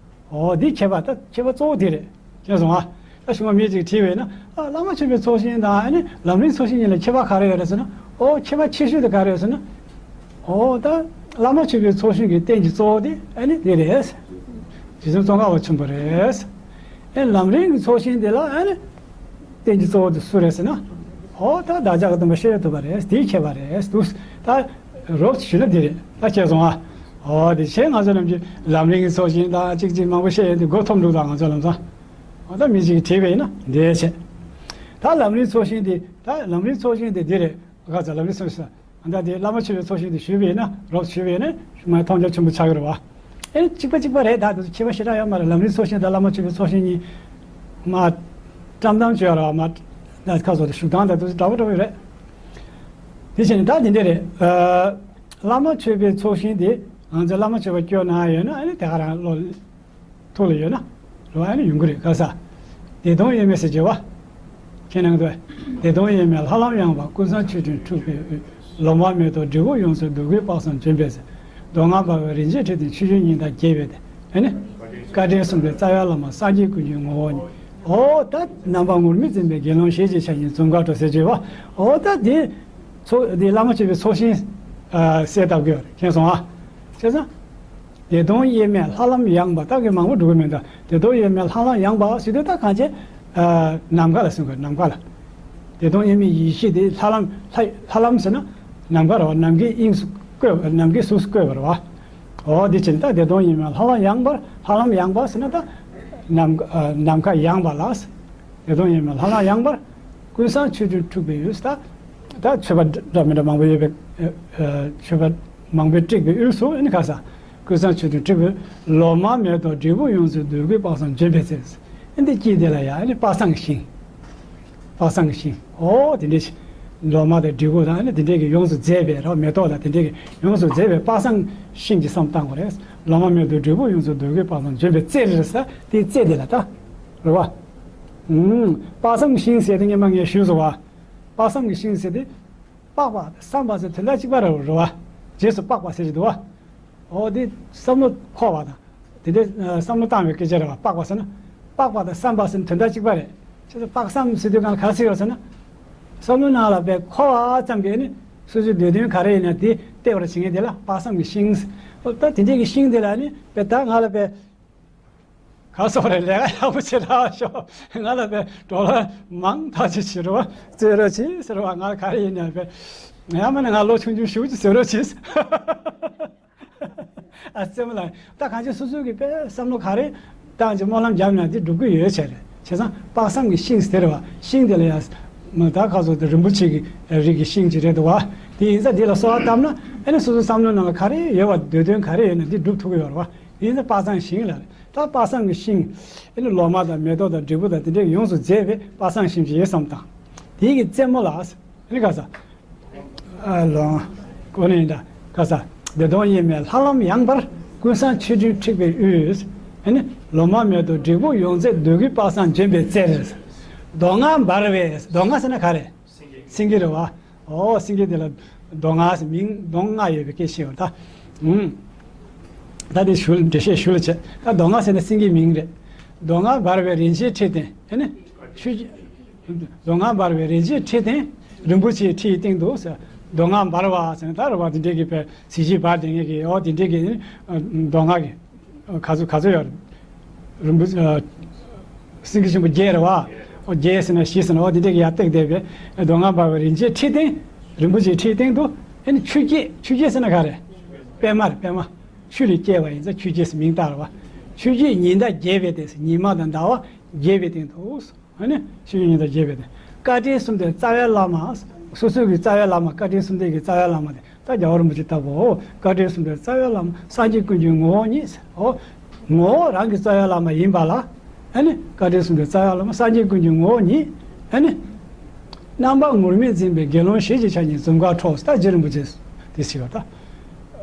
ཨོ་འདི་ཁྱད་པར་ད་ཁྱད་པར་གཙོ་བོ་དེ་རེད། ཤེས་སོང་ཨ། ད་གཞུང་མ་མི་གཅིག་དྲིས་པས་ན། ཨ་བླ་མ་མཆོད་པའི་ཚོགས་ཞིང་དང་ཨེ་ནི་ལམ་རིམ་ཚོགས་ཞིང་གཉིས་ལ་ཁྱད་པར་ག་རེ་ཡོད་རེད་ཟེར་ན། ཨོ་ཁྱད་པར་ཆེ་ཤོས་དེ་ག་རེ་ཡོད་ཟེར་ན། ཨོ་ད་བླ་མ་མཆོད་པའི་ཚོགས་ཞིང་གི་རྟེན་གྱི་གཙོ་བོ་དེ་ཨེ་ནི་དེ་རེད། རྗེ་བཙུན་ཙོང་ཁ་པ་ཆེན་པོ་རེད། ཨེ་ལམ་རིམ་གྱི་ཚོགས་ཞིང་དེ་ལ་ཨེ་ནི་རྟེན་གྱི་གཙོ་བོ་དེ་སུ་རེད་ཟེར་ན། ཨོ་ད་བདག་ཅག་གི་སྟོན་པ་ཤེས་ཐུབ་པ་རེད། དེའི་ཁྱད་པར་རེད་འདུག་ད་རོབ་ཞུས་ན་འདི་རེད། ད་ཁྱེད་སོང་ཨ། ཨོ་དེ་བྱས་ང་ཚོ་ནམ་རྒྱུན་ལམ་རིམ་གྱི་ཚོགས་ཆེན་དང་གཅིག་གཅིག་མང་པོ་བཤད་ཡོད་དུས་མགོ་འཐོམ་འདུག་ད་ང་ཚོ་ལམ་སང་། ཨོ་ད་མི་གཅིག་གིས་བྲིས་པ་ཡིན་ན་འདི་བྱས། ད་ལམ་རིམ་ཚོགས་ཆེན་འདི་ད་ལམ་རིམ་ཚོགས་ཆེན་འདི་འདི་རེད། ཁ་ཚ་ལམ་རིམ་ཚོགས་ཆེན་ད་འདི་བླ་མ་མཆོད་པའི་ཚོགས་ཆེན་འདི་ཞུས་པ་ཡིན་ན། རོབ་ཞུས་པ་ཡིན་ན་མ་མཐོང་རྒྱ་ཆེན་པོ་ཆགས་ཀྱི་རེད་བ། ཨེ་གཅིག་པ་གཅིག་པ་རེད། ད་དེ་ཚོ་ཁྱད་པར་ཞེ་དྲག་ཡོད་མ་རེད། ལམ་རིམ་ཚོགས་ཆེན་དང་བླ་མ་མཆོད་པའི་ཚོགས་ཆེན་གཉིས་མ་བཀྲམ་སྟངས་བཅོས་ར་མ་ད་ཁ་ཚོ་དེ་བཞུགས་སྟངས་དང་དེ་ཚོ་འདྲ་པོ་འདྲ་པོ་ཡོད་རེད། དེ་བྱས་ནས་ད་དེ་འདྲ་རེད། ཨ་བླ་མ་མཆོད་པའི་ཚོགས་ཆེན་དེ་ང་ཚོ་བླ་མ་མཆོད་པ་སྐྱོར་གནང་ཡོད་ན་ཨ་ནི་དེ་ག་རང་བློ་ཐུགས་ལ་ཡོད་ན། རེད་བ། ཨ་ནི་ཡོང་གི་རེད། ག་ས། བདེ་སྟོང་དབྱེར་མེད་ཟེར་བྱས་བ། ཁྱེད་ནང་དུ། བདེ་སྟོང་དབྱེར་མེད་ལྷ་ལམ་ཡངས་པ། ཀུན་བཟང་ཆོས་དྲུག་འཁྲུགས་པའི་དབུས། ལོ་མ་མེ་ཏོག་འབྲས་བུ་ཡོངས་སུ་འདོད་དགུའི་དཔག་བསམ་ལྗོན་པའི་ཚལ། མདོ་སྔགས་འབར་བའི་རིན་ཆེན་ཁྲི་སྟེང་ཆོས་འབྱུང་སྙིང་དང་རྒྱས་པའི་དེ། ཨ་ནི། བཀའ་དྲིན་གསུམ་ལྡན་རྩ་བའི་བླ་མ་སངས་རྒྱས་ཀུན་གྱི་ངོ་བོ་ཉིད། ཨོ་ད་རྣམ་པ་ངུར་སྨྲིག་འཛིན་པའི་དགེ་སློང་ཞེས་བྱའི་ཕྱག་གཉིས་འཛུམ་དཀར་སྒྲོགས་ཟེར་བྱས་བ། ཨོ་ད་དེ། ཚོགས་དེ་བླ་མ་མཆོད་པའི་ཚོགས་ཆེན། ཨ་གསལ་བཏབ་དགོས་རེད། མཁྱེན་སོང་ཨ། བྱས་ཙང་། བདེ་སྟོང་དབྱེར་མེད་ལྷ་ལམ་ཡངས་པ། ད་གིན་མང་པོ་འགྲོ་གི་མེད་ད། བདེ་སྟོང་དབྱེར་མེད་ལྷ་ལམ་ཡངས་པ་ཟེར་དུས་ད་གང་བྱས། ཨ་ནམ་མཁའ་ལ་གསུངས་དགོས། ནམ་མཁའ་ལ། བདེ་སྟོང་དབྱེར་མེད་ཡེ་ཤེས་དེ་ལྷ་ལམ་ལྷ་ལྷ་ལམ་ཟེར་ན་ནམ་མཁའ་རེད་བ། ནམ་མཁའི་དབྱིངས་སུ་བཀོད་པ། ནམ་མཁའི་གཟུགས་སུ་བཀོད་པ་རེད་བ། འོ་དེ་བྱས་ནས་ད་བདེ་སྟོང་དབྱེར་མེད་ལྷ་ལམ་ཡངས་པར། ལྷ་ལམ་ཡངས་པ་ཟེར་ན་ད་ནམ་ཨ་ནམ་མཁའ་ཡངས་པ་ལ། བདེ་སྟོང་དབྱེར་མེད་ལྷ་ལམ་ཡངས་པར། ཀུན་བཟང་ཆོས་དྲུག་འཁྲུགས་པའི་དབུས། ད་ད་མཆོད་པ་འདྲ་མི་འདྲ་མང་པོ་ཡོད་པའི་ཨ་ཨ་མཆོད་པ་མང་པོས་དཀྲིགས་པའི་དབུས་སུ་ཨ་ནི་ག་ས། ཀུན་བཟང་ཆོས་དྲུག་འཁྲུགས་པའི། ལོ་མ་མེ་ཏོག་འབྲས་བུ་ཡོངས་སུ་འདོད་དགུའི་དཔག་བསམ་ལྗོན་པའི་ཚལ། ཨ་འདི་དཀྱིལ་དེ་ལ་ཡང་ཨ་ནི་དཔག་བསམ་གྱི་ཤིང་། དཔག་བསམ་གྱི་ཤིང་། ཨོ་དེ་འདྲའི་ཤིང་། ལོ་མ་དང་འབྲས་བུ་དང་ཨ་ནི་དེ་འདྲའི་གི་ཡོངས་སུ་མཛེས་པའི་ར་མེ་ཏོག་དང་དེ་འདྲའི་གི་ཡོངས་སུ་མཛེས་པའི་དཔག་བསམ་གྱི་ཤིང་གི་བསམ་བཏང་དགོས་རེད། ལོ་མ་མེ་ཏོག་འབྲས་བུ་ཡོངས་སུ་འདོད་དགུའི་དཔག་བསམ་ལྗོན་པའི་རྩེ་རེད་ས་དེའི་རྩེ་དེ་ལ་ད། རེད་བ། ཨུམ། དཔག་བསམ་གྱི་ཤིང་ཟེར་དེ་སྔོན་མ་ངས་ཞུས་སོང་བ། དཔག་བསམ་གྱི་ཤིང་ཟེར་དེ། དཔག་པ་དང་བསམ་པ་ཟེར་དོན་དག་གཅིག་པ་རེད་བ། རྗེས་སུ་དཔག་པ་ཟེར་གྱི་འདུག་བ། འོ་དེ་བསམ་བློ་འཁོར་བ་དང་། དེ་འདྲའི་བསམ་བློ་བཏང་བའི་སྐད་ཆ་རེད་བ། དཔག་པ་ཟེར་ན། དཔག་པ་དང་བསམ་པ་ཟེར་ན་དོན་དག་གཅིག་པ་རེད། ཁྱེད་ཚོ་དཔག་བསམ་ཟེར་དུས་གང་ལ་ག་རེ་ཟེར་བ་ཟེར་ན། བསམ་བློ་ནང་ལ་དཔེ་འཁོར་བ་ཙམ་གྱིས་ནི་སོ་སོའི་འདོད་དོན་ག་རེ་ཡིན་ན་དེ་སྟེར་བར་བྱེད་མཁན་དེ་ལ་དཔག་བསམ་གྱི་ཤིང་། ད་དེ་འདྲའི་གི་ཤིང་དེ་ལ་ནི་དཔེ་ད་ང་ལ་དཔེ། ག་སོགས་རེད། ལས་ཀ་ཡག་པོ་བྱེད་རག་ཤོག་ང་ལ་དཔེ་འགྲོ་ལ་མང་ཐག་ཆོད་བྱེད་རོགས། རྩོད་རོགས་བྱེད་ཟེར་བ། ང་ག་རེ་ཡིན་ན་དཔེ། ཡང་མིན་ན་ང་ལོ་ཆུང་ཆུང་ཞུགས་ཀྱི་བཟོ་རོགས་བྱེད། ཨ་རྩེད་མོ་ལ་ད་གང་ཅི་སོ་སོ་གི་དཔེ་བསམ་བློ་ག་རེ་བཏང་ཅི་སྨོན་ལམ་བརྒྱབ་ན་དེ་འགྲུབ་ཀྱི་ཡོད་བྱས་རེད། བྱས་ཙང་དཔག་བསམ་གྱི་ཤིང་ཟེར་བ་ཤིང་དེ་ལ་ཡང་། མ་ད་ག་སོགས་དེ་རིན་པོ་ཆེ་གི་རིགས་ཀྱི་ཤིང་ཅིག་རེད་འདུག་བ། དེ་ཡིན་ཙང་དེ་ལ་གསོལ་བ་བཏབ་ན་ཨ་ནི་སོ་སོའི་བསམ་བློའི་ནང་ལ་ག་རེ་ཡོད་བ་འདོད་དོན་ག་རེ་ཡོད་ན་དེ་འགྲུབ་ཐུབ་ཀྱི་ཡོད་རེད་བ། དེ་ཡིན་ཙང་དཔག་བསམ་གྱི་ཤིང་ལ་རེད། ད་དཔག་བསམ་གྱི་ཤིང་། ཨ་ནི་ལོ་མ་དང་མེ་ཏོག་དང་འབྲས་བུ་དང་དེ་འདྲའི་ཡོངས་སུ་མཛེས་པའི་དཔག་བསམ་ཤིང་ཅིག་ཡོད་བསམ་དང་། དེའི་གི་རྩེ་མོ་ལ། ཨ་ནི་ག་ས། ཨ་ལོ། གོ་ནི་ཡིན་ད། ག་ས། བདེ་སྟོང་དབྱེར་མེད་ལྷ་ལམ་ཡངས་པར། ཀུན་བཟང་ཆོས་དྲུག་འཁྲིགས་པའི་དབུས། ཨ་ནི་ལོ་མ་མེ་ཏོག་འབྲས་བུ་ཡོངས་མཛེས་འདོད་དགུའི་དཔག་བསམ་ལྗོན་པའི་རྩེར། མདོ་སྔགས་འབར་བའི། མདོ་སྔགས་ཟེར་ན་ག་རེ། སེང་གེ་རེད་བ། ཨོ་སེང་གེ་དེ་ལ་མདོ་སྔགས་ཟེར་མིང་མདོ་སྔགས་ཡོད་པའི་སྐད་ཆ་ཡོད་ད། ཨུམ། ད་དེ་ཞུ་འགྲེལ་བཤད་ཞུ་ལ་བྱེད། ད་མདོ་སྔགས་ཟེར་ན་སེང་གེའི་མིང་རེད། མདོ་སྔགས་འབར་བའི་རིན་ཆེན་ཁྲི་སྟེང་ཨ་ནི། ཆོས་ཀྱི། མདོ་སྔགས་འབར་བའི་རིན་ཆེན་ཁྲི་སྟེང་། རིན་པོ་ཆེའི་ཁྲི་ཡི་སྟེང་དུ་ཟེར། མདོ་སྔགས་འབར་བ་ཟེར་ན་ད་རེད་བ། དེ་འདྲའི་གི་དཔེ་གཟི་བརྗིད་འབར་བསྡད་མཁན་གྱི་ཨོ་དེ་འདྲའི་གི་མདོ་སྔགས་ཀྱི། ག་ཚོད་ག་ཚོད་ཡོད་རེད། རིན་པོ་ཆེ། སེང་གེ་ཆེན་པོ་བརྒྱད་རེད་བ། ཨོ་བརྒྱད་ཟེར་ན་བཞི་ཟེར་ན་ཨོ་དེ་འདྲའི་གི་ཡར་བཏེགས་བསྡད་པའི་མདོ་སྔགས་འབར་བའི་རིན་ཆེན་ཁྲི་སྟེང་། རིན་པོ་ཆེའི་ཁྲིའི་སྟེང་དུ་ཨ་ནི་ཆུ་སྐྱེས། ཆུ་སྐྱེས་ཟེར་ན་ག་རེ། པད་མ་རེད་པད་མ། ཆུ་ལས་སྐྱེས་པ་ཡིན་ཙང་ཆུ་སྐྱེས་ཟེར་མིང་བཏགས་རེད་བ། ཆུ་སྐྱེས་ཉི་ཟླ་རྒྱས་པའི་སྟེང་ཟེར། ཉི་མ་དང་ཟླ་བ་རྒྱས་པའི་སྟེང་དུ། ཨ་ནི་ཆོས་ཉིད་དང་རྒྱས་པའི་སྟེང་། བཀའ་དྲིན་གསུམ་ལྡན་རྩ་བའི་བླ་མ། སོ་སོའི་གི་རྩ་བའི་བླ་མ། བཀའ་དྲིན་གསུམ་ལྡན་གྱི་རྩ་བའི་བླ་མ་དེ་ད་རྒྱལ་བ་རིན་པོ་ཆེ་ལྟ་བུའོ། བཀའ་དྲིན་གསུམ་ལྡན་རྩ་བའི་བླ་མ་སངས་རྒྱས་ཀུན་གྱི་ངོ་བོ་ཉིད། ཨོ། ངོ་བོ་རང་གི་རྩ་བའི་བླ་མ་ཡིན་པ་ལ། ཨ་ནི་བཀའ་དྲིན་གསུམ་ལྡན་རྩ་བའི་བླ་མ་སངས་རྒྱས་ཀུན་གྱི་ངོ་བོ་ཉིད། ཨ་ནི། རྣམ་པ་ངུར་སྨྲིག་འཛིན་པའི་དགེ་སློང་ཞེས་བྱའི་ཕྱག་གཉིས་འཛུམ་དཀར་འཕྲོ། ད་རྗེ་རིན་པོ་ཆེ་དེ་ཟེར་བ་ད།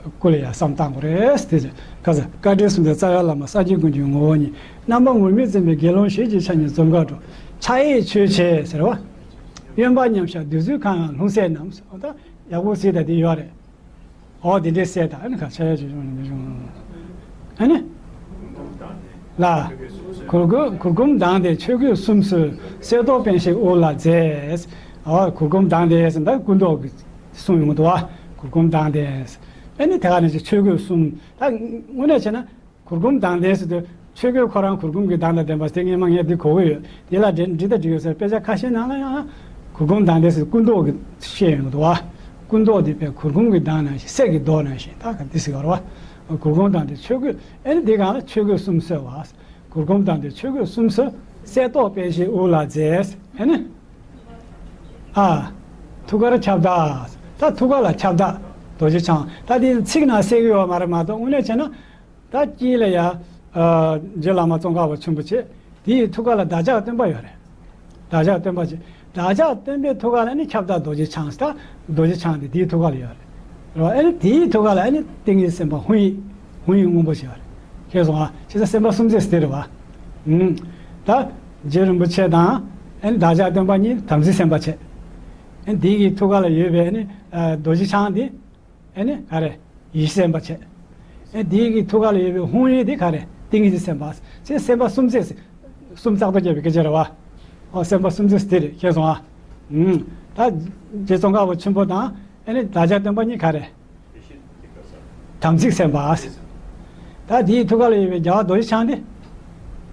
སྐུ་ལ་ཡང་བསམ་བཏང་དགོས་རེད་དེ། ཁ་ས་བཀའ་དྲིན་གསུམ་ལྡན་རྩ་བའི་བླ་མ་སངས་རྒྱས་ཀུན་གྱི་ངོ་བོ་ཉིད། རྣམ་པ་ངུར་སྨྲིག་འཛིན་པའི་དགེ་སློང་ཞེས་བྱའི་ཕྱག་གཉིས་འཛུམ་དཀར་འཕྲོ། ཕྱག་གཡས་ཆོས་འཆད་ཟེར་བ། གཡོན་པ་མཉམ་བཞག་བདུད་རྩིའི་ཁ་ཡང་ལྷུང་བཟེད་བསྣམས། ཨོ་ད་ཡག་པོ་གཟིགས་དང་དེ་ཡོད་རེད། ཨོ་དེ་འདྲའི་གསལ་དང་ཨ་ནི་ཁ་ཕྱག་གཡས་ཆོས་འཆད་ནི་མི་བྱུང་། ཨ་ནི། ལ། གུར་གུམ་གུར་གུམ་གདངས་ཏེ་ཆོས་གོས་གསུམ་གསོལ། གསེར་མདོག་དཔེ་ཞིག་དབུ་ལ་མཛེས། ཨོ་གུར་གུམ་གདངས་ཏེ་ཟེར་ད་སྐུ་མདོག་གི་གསུང་ཡོང་གི་འདུག་བ། གུར་གུམ་གདངས་ཏེ། ཨ་ནི་དེ་ག་ནས་ཀྱི་ཆོས་གོས་གསུམ། ད་དངོས་གནས་བྱས་ན་གུར་གུམ་གདངས་ཏེ་ཟེར་དུས་ཆོས་གོས་ཁོ་རང་གུར་གུམ་གྱི་གདངས་དང་ལྡན་པ་དེ་སྔས་མ་ངས་འདི་གོ་གི་ཡོད། དེ་ལ་འབྲི་འབྲི་ད་འབྲི་ཡོད་ཟེར། དཔེ་ཆ་ཁ་ཤས་ནང་ལ་ཡང་ གུར་གུམ་དང་དེ་སུ་སྐུ་མདོག་གི་བཤད་ཡོང་གི་འདུག་བ། སྐུ་མདོག་དེ་པའི་གུར་གུམ་གྱི་མདོག་ནང་བཞིན་གསེར་གྱི་མདོག་ནང་བཞིན་ད་ག་འདི་ཟེར་བ་རེད་བ། གུར་གུམ་དང་དེ་ཆོས་གོས་ཨེ་ནི་དེ་གང་ལ་ཆོས་གོས་གསུམ་གསོལ་བ། གུར་གུམ་དང་དེ་ཆོས་གོས་གསུམ་གསོལ། གསེར་མདོག་དཔལ་བཞི་དབུ་ལ་མཛེས་ཨེ་ནི། ཨ། ཐུགས་ཀར་ཁྱབ་བདག་ད་ཐུགས་ཀ་ལ་ཁྱབ་བདག་རྡོ་རྗེ་འཆང་ད་དེ་ཚིག་ནང་གསལ་གི་ཡོད་མ་རེད་མ་གཏོགས་དངོས་གནས་བྱས་ན། ད་དཀྱིལ་ལ་ཡ། ཨ། རྗེ་བླ་མ་ཙོང་ཁ་པ་ཆེན་པོ་བྱས། དེའི་ཐུགས་ཀ་ལ་བདག་ཅག་སྟོན་པ་ཡོད་རེད། བདག་ཅག་སྟོན་པ་བྱས། བདག་ཅག་སྟོན་པའི་ཐུགས་ཀ་ལ་ནི་ཁྱབ་བདག་རྡོ་རྗེ་འཆང་ཟེར་ད་རྡོ་རྗེ་འཆང་དེ་དེའི་ཐུགས་ཀ་ལ་ཡོད་རེད། རེད་བ། ཨེ་ནི་དེའི་ཐུགས་ཀ་ལ་ཨེ་ནི་ཏིང་ངེ་འཛིན་སེམས་དཔའ་ཧཱུྃ་ཡིག་ཧཱུྃ་ཡིག་སྔོན་པོ་ཞེས་པ་རེད། ཤེས་སོང་ཨ། ཤེས་ས་སེམས་དཔའ་སུམ་བརྩེགས་དེ་རེད་བ། ཨུམ། ད་རྗེ་རིན་པོ་ཆེ་དང་ཨེ་ནི་བདག་ཅག་སྟོན་པ་གཉིས་དམ་ཚིག་སེམས་དཔའ་བྱས། ཨེ་ནི་དེའི་གི་ཐུགས་ཀ་ལ་ཡོད་པའི་ཨེ་ནི་རྡོ་རྗེ་འཆང་དེ། ཨེ་ནི་ག་རེ། ཡེ་ཤེས་སེམས་དཔའ་བྱས། ཨེ་དེའི་གི་ཐུགས་ཀ་ལ་ཡོད་པའི་ཧཱུྃ་ཡིག་དེ་ག་རེ། ཏིང་ངེ་འཛིན་སེམས་དཔའ། ཅེས་སེམས་དཔའ་སུམ་བརྩེགས། སུམ་རྩེག་ཏུ་བརྒྱབ་པའི་སྐད་ཆ་རེད་བ། ཨོ་སེམས་དཔའ་སུམ་བརྩེགས་དེ་རེད་ཤེས་སོང་ཨ། ཨུམ། ད་རྗེ་ཙོང་ཁ་པ་ཆེན་པོ་དང་ཨེ་ནི་བདག་ཅག་སྟོན་པ་གཉིས་ག་རེ། དམ་ཚིག་སེམས་དཔའ། ད་དེའི་ཐུགས་ཀ་ལ་ཡོད་པའི་རྒྱལ་བ་རྡོ་རྗེ་འཆང་དེ།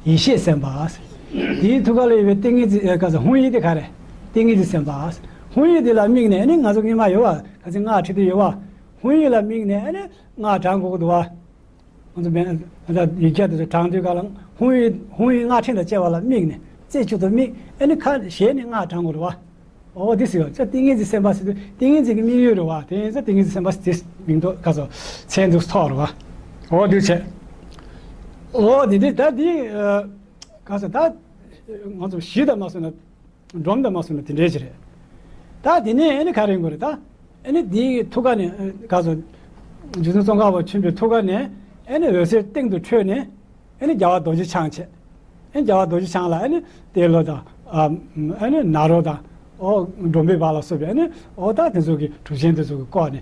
ཡེ་ཤེས་སེམས་དཔའ། དེའི་ཐུགས་ཀ་ལ་ཡོད་པའི་ཏིང་ངེ་འཛིན་ཨེ་ག་ས་ཧཱུྃ་ཡིག་དེ་ག་རེ། ཏིང་ངེ་འཛིན་སེམས་དཔའ། ཧཱུྃ་ཡིག་དེ་ལ་དམིགས་ནས་ཨེ་ནི་ང་ཚོ་སྔོན་མ་ཡོད་བ་ག་ཚོད་སྔགས་ཁྲིད་དུ་ཡོད་བ། ཧཱུྃ་ཡིག་ལ་དམིགས་ནས་ཨེ་ནི་སྔགས་བགྲང་དགོས་ཀྱི་འདུག་བ། ང་ཚོ་མེད་ན་ད་ཡིག་བརྒྱ་དེ་ཚོ་བགྲང་དུས་ག་ལ་ཧཱུྃ་ཡིག་ཧཱུྃ་ཡིག་སྔགས་ཕྲེང་དང་བཅས་པ་ལ་དམིགས་ནས་རྩེ་གཅིག་ཏུ་དམིགས་ཨེ་ནི་ཁ་ཞེས་ནས་སྔགས་བགྲང་དགོས་རེད་བ། ཨོ་དེ་ཟེར་བ་ཙ་ཏིང་ངེ་འཛིན་སེམས་དཔའ་ཟེར་དུས་ཏིང་ངེ་འཛིན་གྱི་དམིགས་ཡུལ་རེད་བ། དེ་ཡིན་ཙང་ཏིང་ངེ་འཛིན་སེམས་དཔའ་ཟེར་དེ་མིང་འདོགས་ག་ཚོ་མཚན་འདོགས་ཐོགས་རེད་བ། ཨོ་དེ་བྱས། ཨོ་དེ་འདྲ་ད་དེ་ག་ཚོ་ད་ང་ཚོ་གཞི་དང་མ་སོང་ན། སྒྲོམ་དང་མ་སོང་ན་དེ་འདྲའི་ཅི་རེད། ད་དེ་ནས་ཨེ་ནི་ག་རེ་ཡིན་དགོས་རེད་ད། ཨེ་ནི་དེའི་ཐུགས་ཀ་ནས་ག་ཚོད། རྗེ་བཙུན་ཙོང་ཁ་པ་ཆེན་པོའི་ཐུགས་ཀ་ནས་ཨེ་ནི་འོད་ཟེར་སྟེང་དུ་འཕྲོས་ནས་ཨེ་ནི་རྒྱལ་བ་རྡོ་རྗེ་འཆང་བྱས། ཨེ་རྒྱལ་བ་རྡོ་རྗེ་འཆང་ལ་ཨེ་ནི་ཏེ་ལོ་དང་ཨ་ཨེ་ནི་ནཱ་རོ་དང་ཨོ་འབྲོམ་པའི་བར་ལ་སོགས་པའི་ཨེ་ནི་ཨོ་ད་དེ་ཚོ་གི་གྲུབ་ཆེན་དེ་ཚོ་གི་སྐོར་ནས་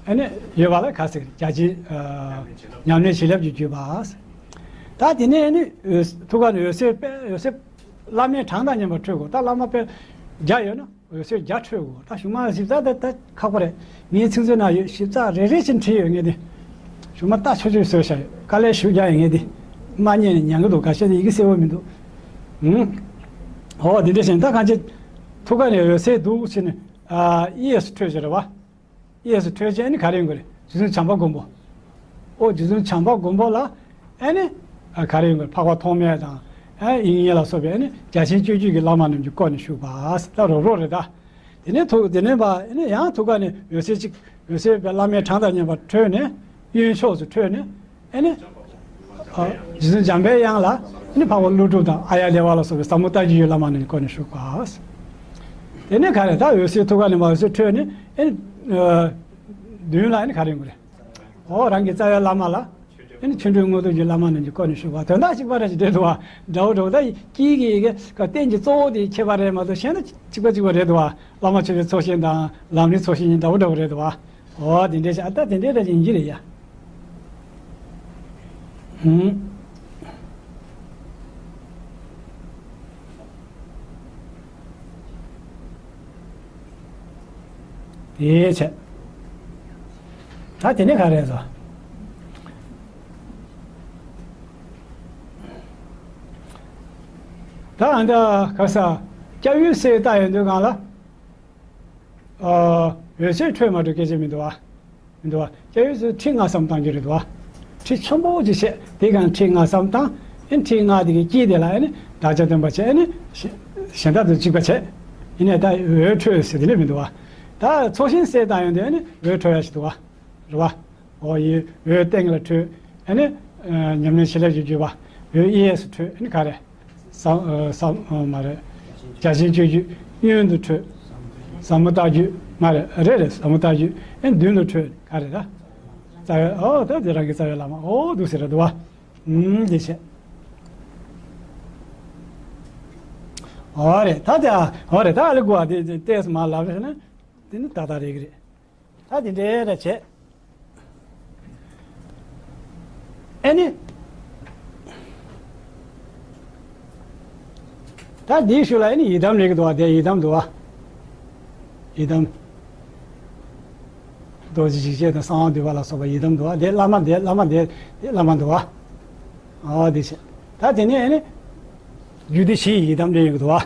ཨེ་ནི་ཡོད་པ་ལ་ག་ཟེར་རྒྱ་ཆེན་ཉམས་ལེན་བྱིན་རླབས་ཀྱི་བརྒྱུད་པ། ད་དེ་ནས་ཨེ་ནི་འོད་ཐུགས་ཀ་ནས་འོད་ཟེར་དཔེ་འོད་ཟེར། བླ་མའི་གྲངས་དང་མཉམ་པར་འཕྲོས་དགོས། ད་བླ་མ་དཔེ་བརྒྱ་ཡོད་ན་འོད་ཟེར་བརྒྱ་འཕྲོས་དགོས། ད་གཞུག་མ་ཞིབ་ཚགས་ད་ད་ཁག་པོ་རེད། ངའི་ཚིག་མཛོད་ན་ཡོད། ཞིབ་ཚགས་རེ་རེ་བཞིན་བྲིས་ཡོད་ངས་དེ། གཞུག་མ་ད་ཆོས་ཆོས་བཟོས་བཞག་ཡོད། དཀའ་ལས་ཞུ་རྒྱག་ཡོད་ངས་དེ། མ་རྙེད་ནས་ཉན་གི་འདུག་ཁ་ཤས་དེ་ཡི་གེ་གསལ་བོ་མི་འདུག་ཨུམ། ཨོ་དེ་འདྲ་བཞིན་ད་གང་ཅི། ཐུགས་ཀ་ནས་འོད་ཟེར་འདུག་ཕྱིན་ནས་ཨ་གཡས་སུ་འཕྲོས་བྱས་རེད་བ། གཡས་སུ་འཕྲོས་རྗེས་ནི་ག་རེ་ཡོང་གི་རེད། རྗེ་བཙུན་བྱམས་པ་མགོན་པོ། ཨོ་རྗེ་བཙུན་བྱམས་པ་མགོན་པོ་ལ་ཨེ་ནི། ཨ་ག་རེ་ཡོང་གི་རེད། འཕགས་པ་ཐོགས་མེད་དང་། ཨེ་དབྱིག་གཉེན་ལ་སོགས་པའི་ཨེ་ནི་རྒྱ་ཆེན་སྤྱོད་བརྒྱུད་ཀྱི་བླ་མ་རྣམས་ཀྱིས་བསྐོར་ནས་བཞུགས་པ། ད་རོབ་རོབ་རེད་ད། དེ་ནས་ཐུགས་དེ་ནས་པ་ཨེ་ནི་ཡང་ཐུགས་ཀ་ནས་འོད་ཟེར་གཅིག་འོད་ཟེར་པའི་བླ་མའི་གྲངས་དང་མཉམ་པར་འཕྲོས་ནས་གཡོན་ཕྱོགས་སུ་འཕྲོས་ནས། ཨེ་ནི། ཨ། རྗེ་བཙུན་འཇམ་པའི་དབྱངས་ལ་ཨེ་ནི་འཕགས་པ་ཀླུ་སྒྲུབ་དང་ཨཱརྱ་དེ་བ་ལ་སོགས་པའི་ཟབ་མོ་ལྟ་བརྒྱུད་ཀྱི་བླ་མ་རྣམས་ཀྱིས་བསྐོར་ནས་བཞུགས་པ། དེ་ནས་ག་རེ་ད་འོད་ཟེར་ཐུགས་ཀ་ནས་མར་འོད་ཟེར་འཕྲོས་ནས་ཨེ་ནི། ཨ། མདུན་ལ་ཨེ་ནི་ག་རེ་ཡོང་གི་རེད། ཨོ་རང་གི་རྩ་བའི་བླ་མ་ལ་ཨེ་ནི་ཆོ་འཕྲུལ་དངོས་གྲུབ་ཀྱི་བླ་མ་རྣམས་ཀྱིས་བསྐོར་ནས་བཞུགས་པ་དོན་དག་གཅིག་པ་རེད་ཅེས་འདྲ་འདུག་བ། འདྲ་བོ་འདྲ་བོ་ད་དཀྱིལ་གྱི་ག་རྟེན་གྱི་གཙོ་བོ་དེ་ཁྱད་པར་རེད་མ་གཏོགས་གཞན་ད་གཅིག་པ་གཅིག་པ་རེད་འདུག་བ། བླ་མ་མཆོད་པའི་ཚོགས་ཞིང་དང་ལམ་རིམ་ཚོགས་ཞིང་གཉིས་འདྲ་བོ་འདྲ་བོ་རེད་འདུག་བ། ཨོ་དེ་འདྲའི་ཆ་ད་དེ་འདྲའི་རེད་ཡིན་གྱི་རེད་ཡ། ཧུམ། དེའི་ཆ། ད་དེ་ནས་ག་རེ་རེད་ཟེར། ད་ཨ་འདྲ་ག་ས་སྐྱབས་ཡུལ་གསལ་བཏབ་ཡོང་དུས་སྒང་ལ། ཨ། འོད་ཟེར་འཕྲོས་མ་འཕྲོས་སྐད་ཆ་མི་འདུག་བ། མི་འདུག་བ། སྐྱབས་ཡུལ་ཚོས་ཁྲི་ལྔ་བསམ་བཏང་གི་རེད་འདུག་བ། ཁྲི་ཆེན་པོ་ཅིག་བྱས་དེ་གང་ཁྲི་ལྔ་བསམ་བཏང་། ཨེ་ཁྲི་ལྔ་དེ་གི་དཀྱིལ་དེ་ལ་ཨེ་ནི་བདག་ཅག་སྟོན་པ་བྱས་ཨེ་ནི་གཞན་དག་དང་གཅིག་པ་བྱས། ཡིན་ནའི་ད་འོད་འཕྲོས་ཟེར་དེ་ནི་མི་འདུག་བ། ད་ཚོགས་ཞིང་གསལ་བཏབ་ཡོང་དུས་ཨེ་ནི་འོད་འཕྲོ་ཡ་ཞིག་འདུག་བ། རེད་བ། འོ་ཡི་འོད་སྟེང་ལ་འཕྲོས། ཨ་ནི། ཉམས་ལེན་བྱེད་ལས་ཀྱི་བརྒྱུད་པ། འོད་གཡས་སུ་འཕྲོས་ཨ་ནི་ག་རེ། ཟབ་ཟབ་མ་རེད། རྒྱ་ཆེན་སྤྱོད་བརྒྱུད་གཡོན་དུ་འཕྲོས། ཟབ་མོ་ལྟ་བརྒྱུད་མ་རེད་རེད་རེད་ཟབ་མོ་ལྟ་བརྒྱུད་ཨ་ནི་མདུན་དུ་འཕྲོས་ག་རེ་ད། རྩ་བའི་ཨོ་ད་དེ་རང་གི་རྩ་བའི་བླ་མ་ཨོ་འདུག་ཟེར་ར་འདུག་བ། ཨུམ་དེ་བྱས། འོ་རེད་ད་དེ་ཨ་འོ་རེད་ད་ཨ་ལེ་གོ་ཨ་དེ་དེ་ཏེས་མ་ལབ་རེད་ན། དེ་ནི་ཏག་ཏག་རེད་གི་རེད། ད་དེ་འདྲའི་ར་བྱས། ཨེ་ནི། ད་འདིའི་ཤུལ་ལ་ཨེ་ནི་ཡི་དམ་རེད་གི་འདུག་བ་དེ་ཡི་དམ་འདུག་བ། ཡི་དམ། རྡོ་རྗེ་འཇིགས་བྱེད་དང་གསང་བ་འདུས་པ་ལ་སོགས་པ་ཡི་དམ་འདུག་བ་དེ་བླ་མ་དེ་བླ་མ་དེ་དེ་བླ་མ་འདུག་བ། ཨ་དེ་བྱས། ད་དེ་ནས་ཨེ་ནི། རྒྱུད་སྡེ་བཞིའི་ཡི་དམ་འདྲེན་ཡོད་འདུག་བ།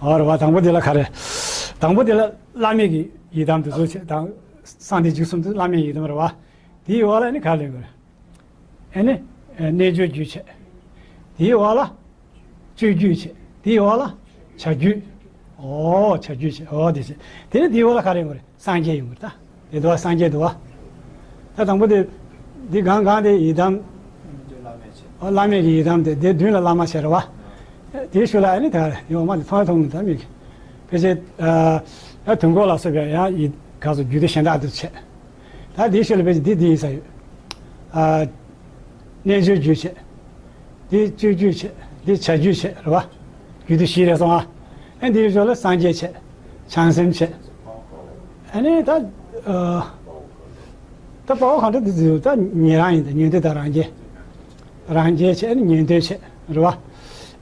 ཨོ་རེད་བ་དང་པོ་དེ་ལ་ག་རེ། དང་པོ་དེ་ལ་བླ་མེད་ཀྱི་ཡི་དམ་དེ་ཚོ་བྱས་དང་། གསང་བདེ་འཇིགས་གསུམ་དེ་བླ་མེད་ཡི་དམ་རེད་བ། དེའི་འོག་ལ་ཨ་ནི་ག་རེ་ལབ་དགོས་རེད། ཨ་ནི་རྣལ་འབྱོར་རྒྱུད་བྱས། དེའི་འོག་ལ་སྤྱོད་རྒྱུད་བྱས། དེའི་འོག་ལ་བྱ་རྒྱུད། ཨོ་བྱ་རྒྱུད་བྱས། ཨོ་དེ་བྱས། དེ་ནས་དེའི་འོག་ལ་ག་རེ་ཡོང་གི་རེད། སངས་རྒྱས་ཡོང་གི་རེད་ད། དེ་འདུག་བ། སངས་རྒྱས་འདུག་བ། ད་དང་པོ་དེ། འདི་གང་གང་དེ་ཡི་དམ། ཨོ་བླ་མེད་ཀྱི་ཡི་དམ་དེ་དེ་མདུན་ལ་བླ་མ་བྱས་རེད་བ། དེའི་ཤུལ་ལ་ཨ་ནི་ད་ཡོང་མ་དེ་མཐོང་མཐོང་མི་ད་མིག་ཕལ་ཆེར་ཨ་དུས་འཁོར་ལ་སོགས་པའི་ཡང་ཡི་ག་སོགས་རྒྱུད་སྡེ་གཞན་དག་ཏུ་བྱས། ད་དེའི་ཤུལ་ལ་ཕལ་ཆེར་འདི་འདི་ཡིན་ས་ཡོད། ཨ་རྣལ་འབྱོར་རྒྱུད་བྱས། འདི་སྤྱོད་རྒྱུད་བྱས། འདི་བྱ་རྒྱུད་བྱས་རེད་བ། རྒྱུད་སྡེ་བཞི་རེད་སོང་ཨ། ཨ་འདིའི་ཤུལ་ལ་སངས་རྒྱས་བྱས། བྱང་སེམས་བྱས། ཨ་ནི་ད་ཨ་ད་དཔའ་བོ་གང་འདྲ་འདི་ཚོ་ད་ཉན་རང་ཡིན་ད། ཉན་ཐོས་དང་རང་རྒྱལ། རང་རྒྱལ་བྱས། ཨ་ནི་ཉན་ཐོས་བྱས་རེད་བ།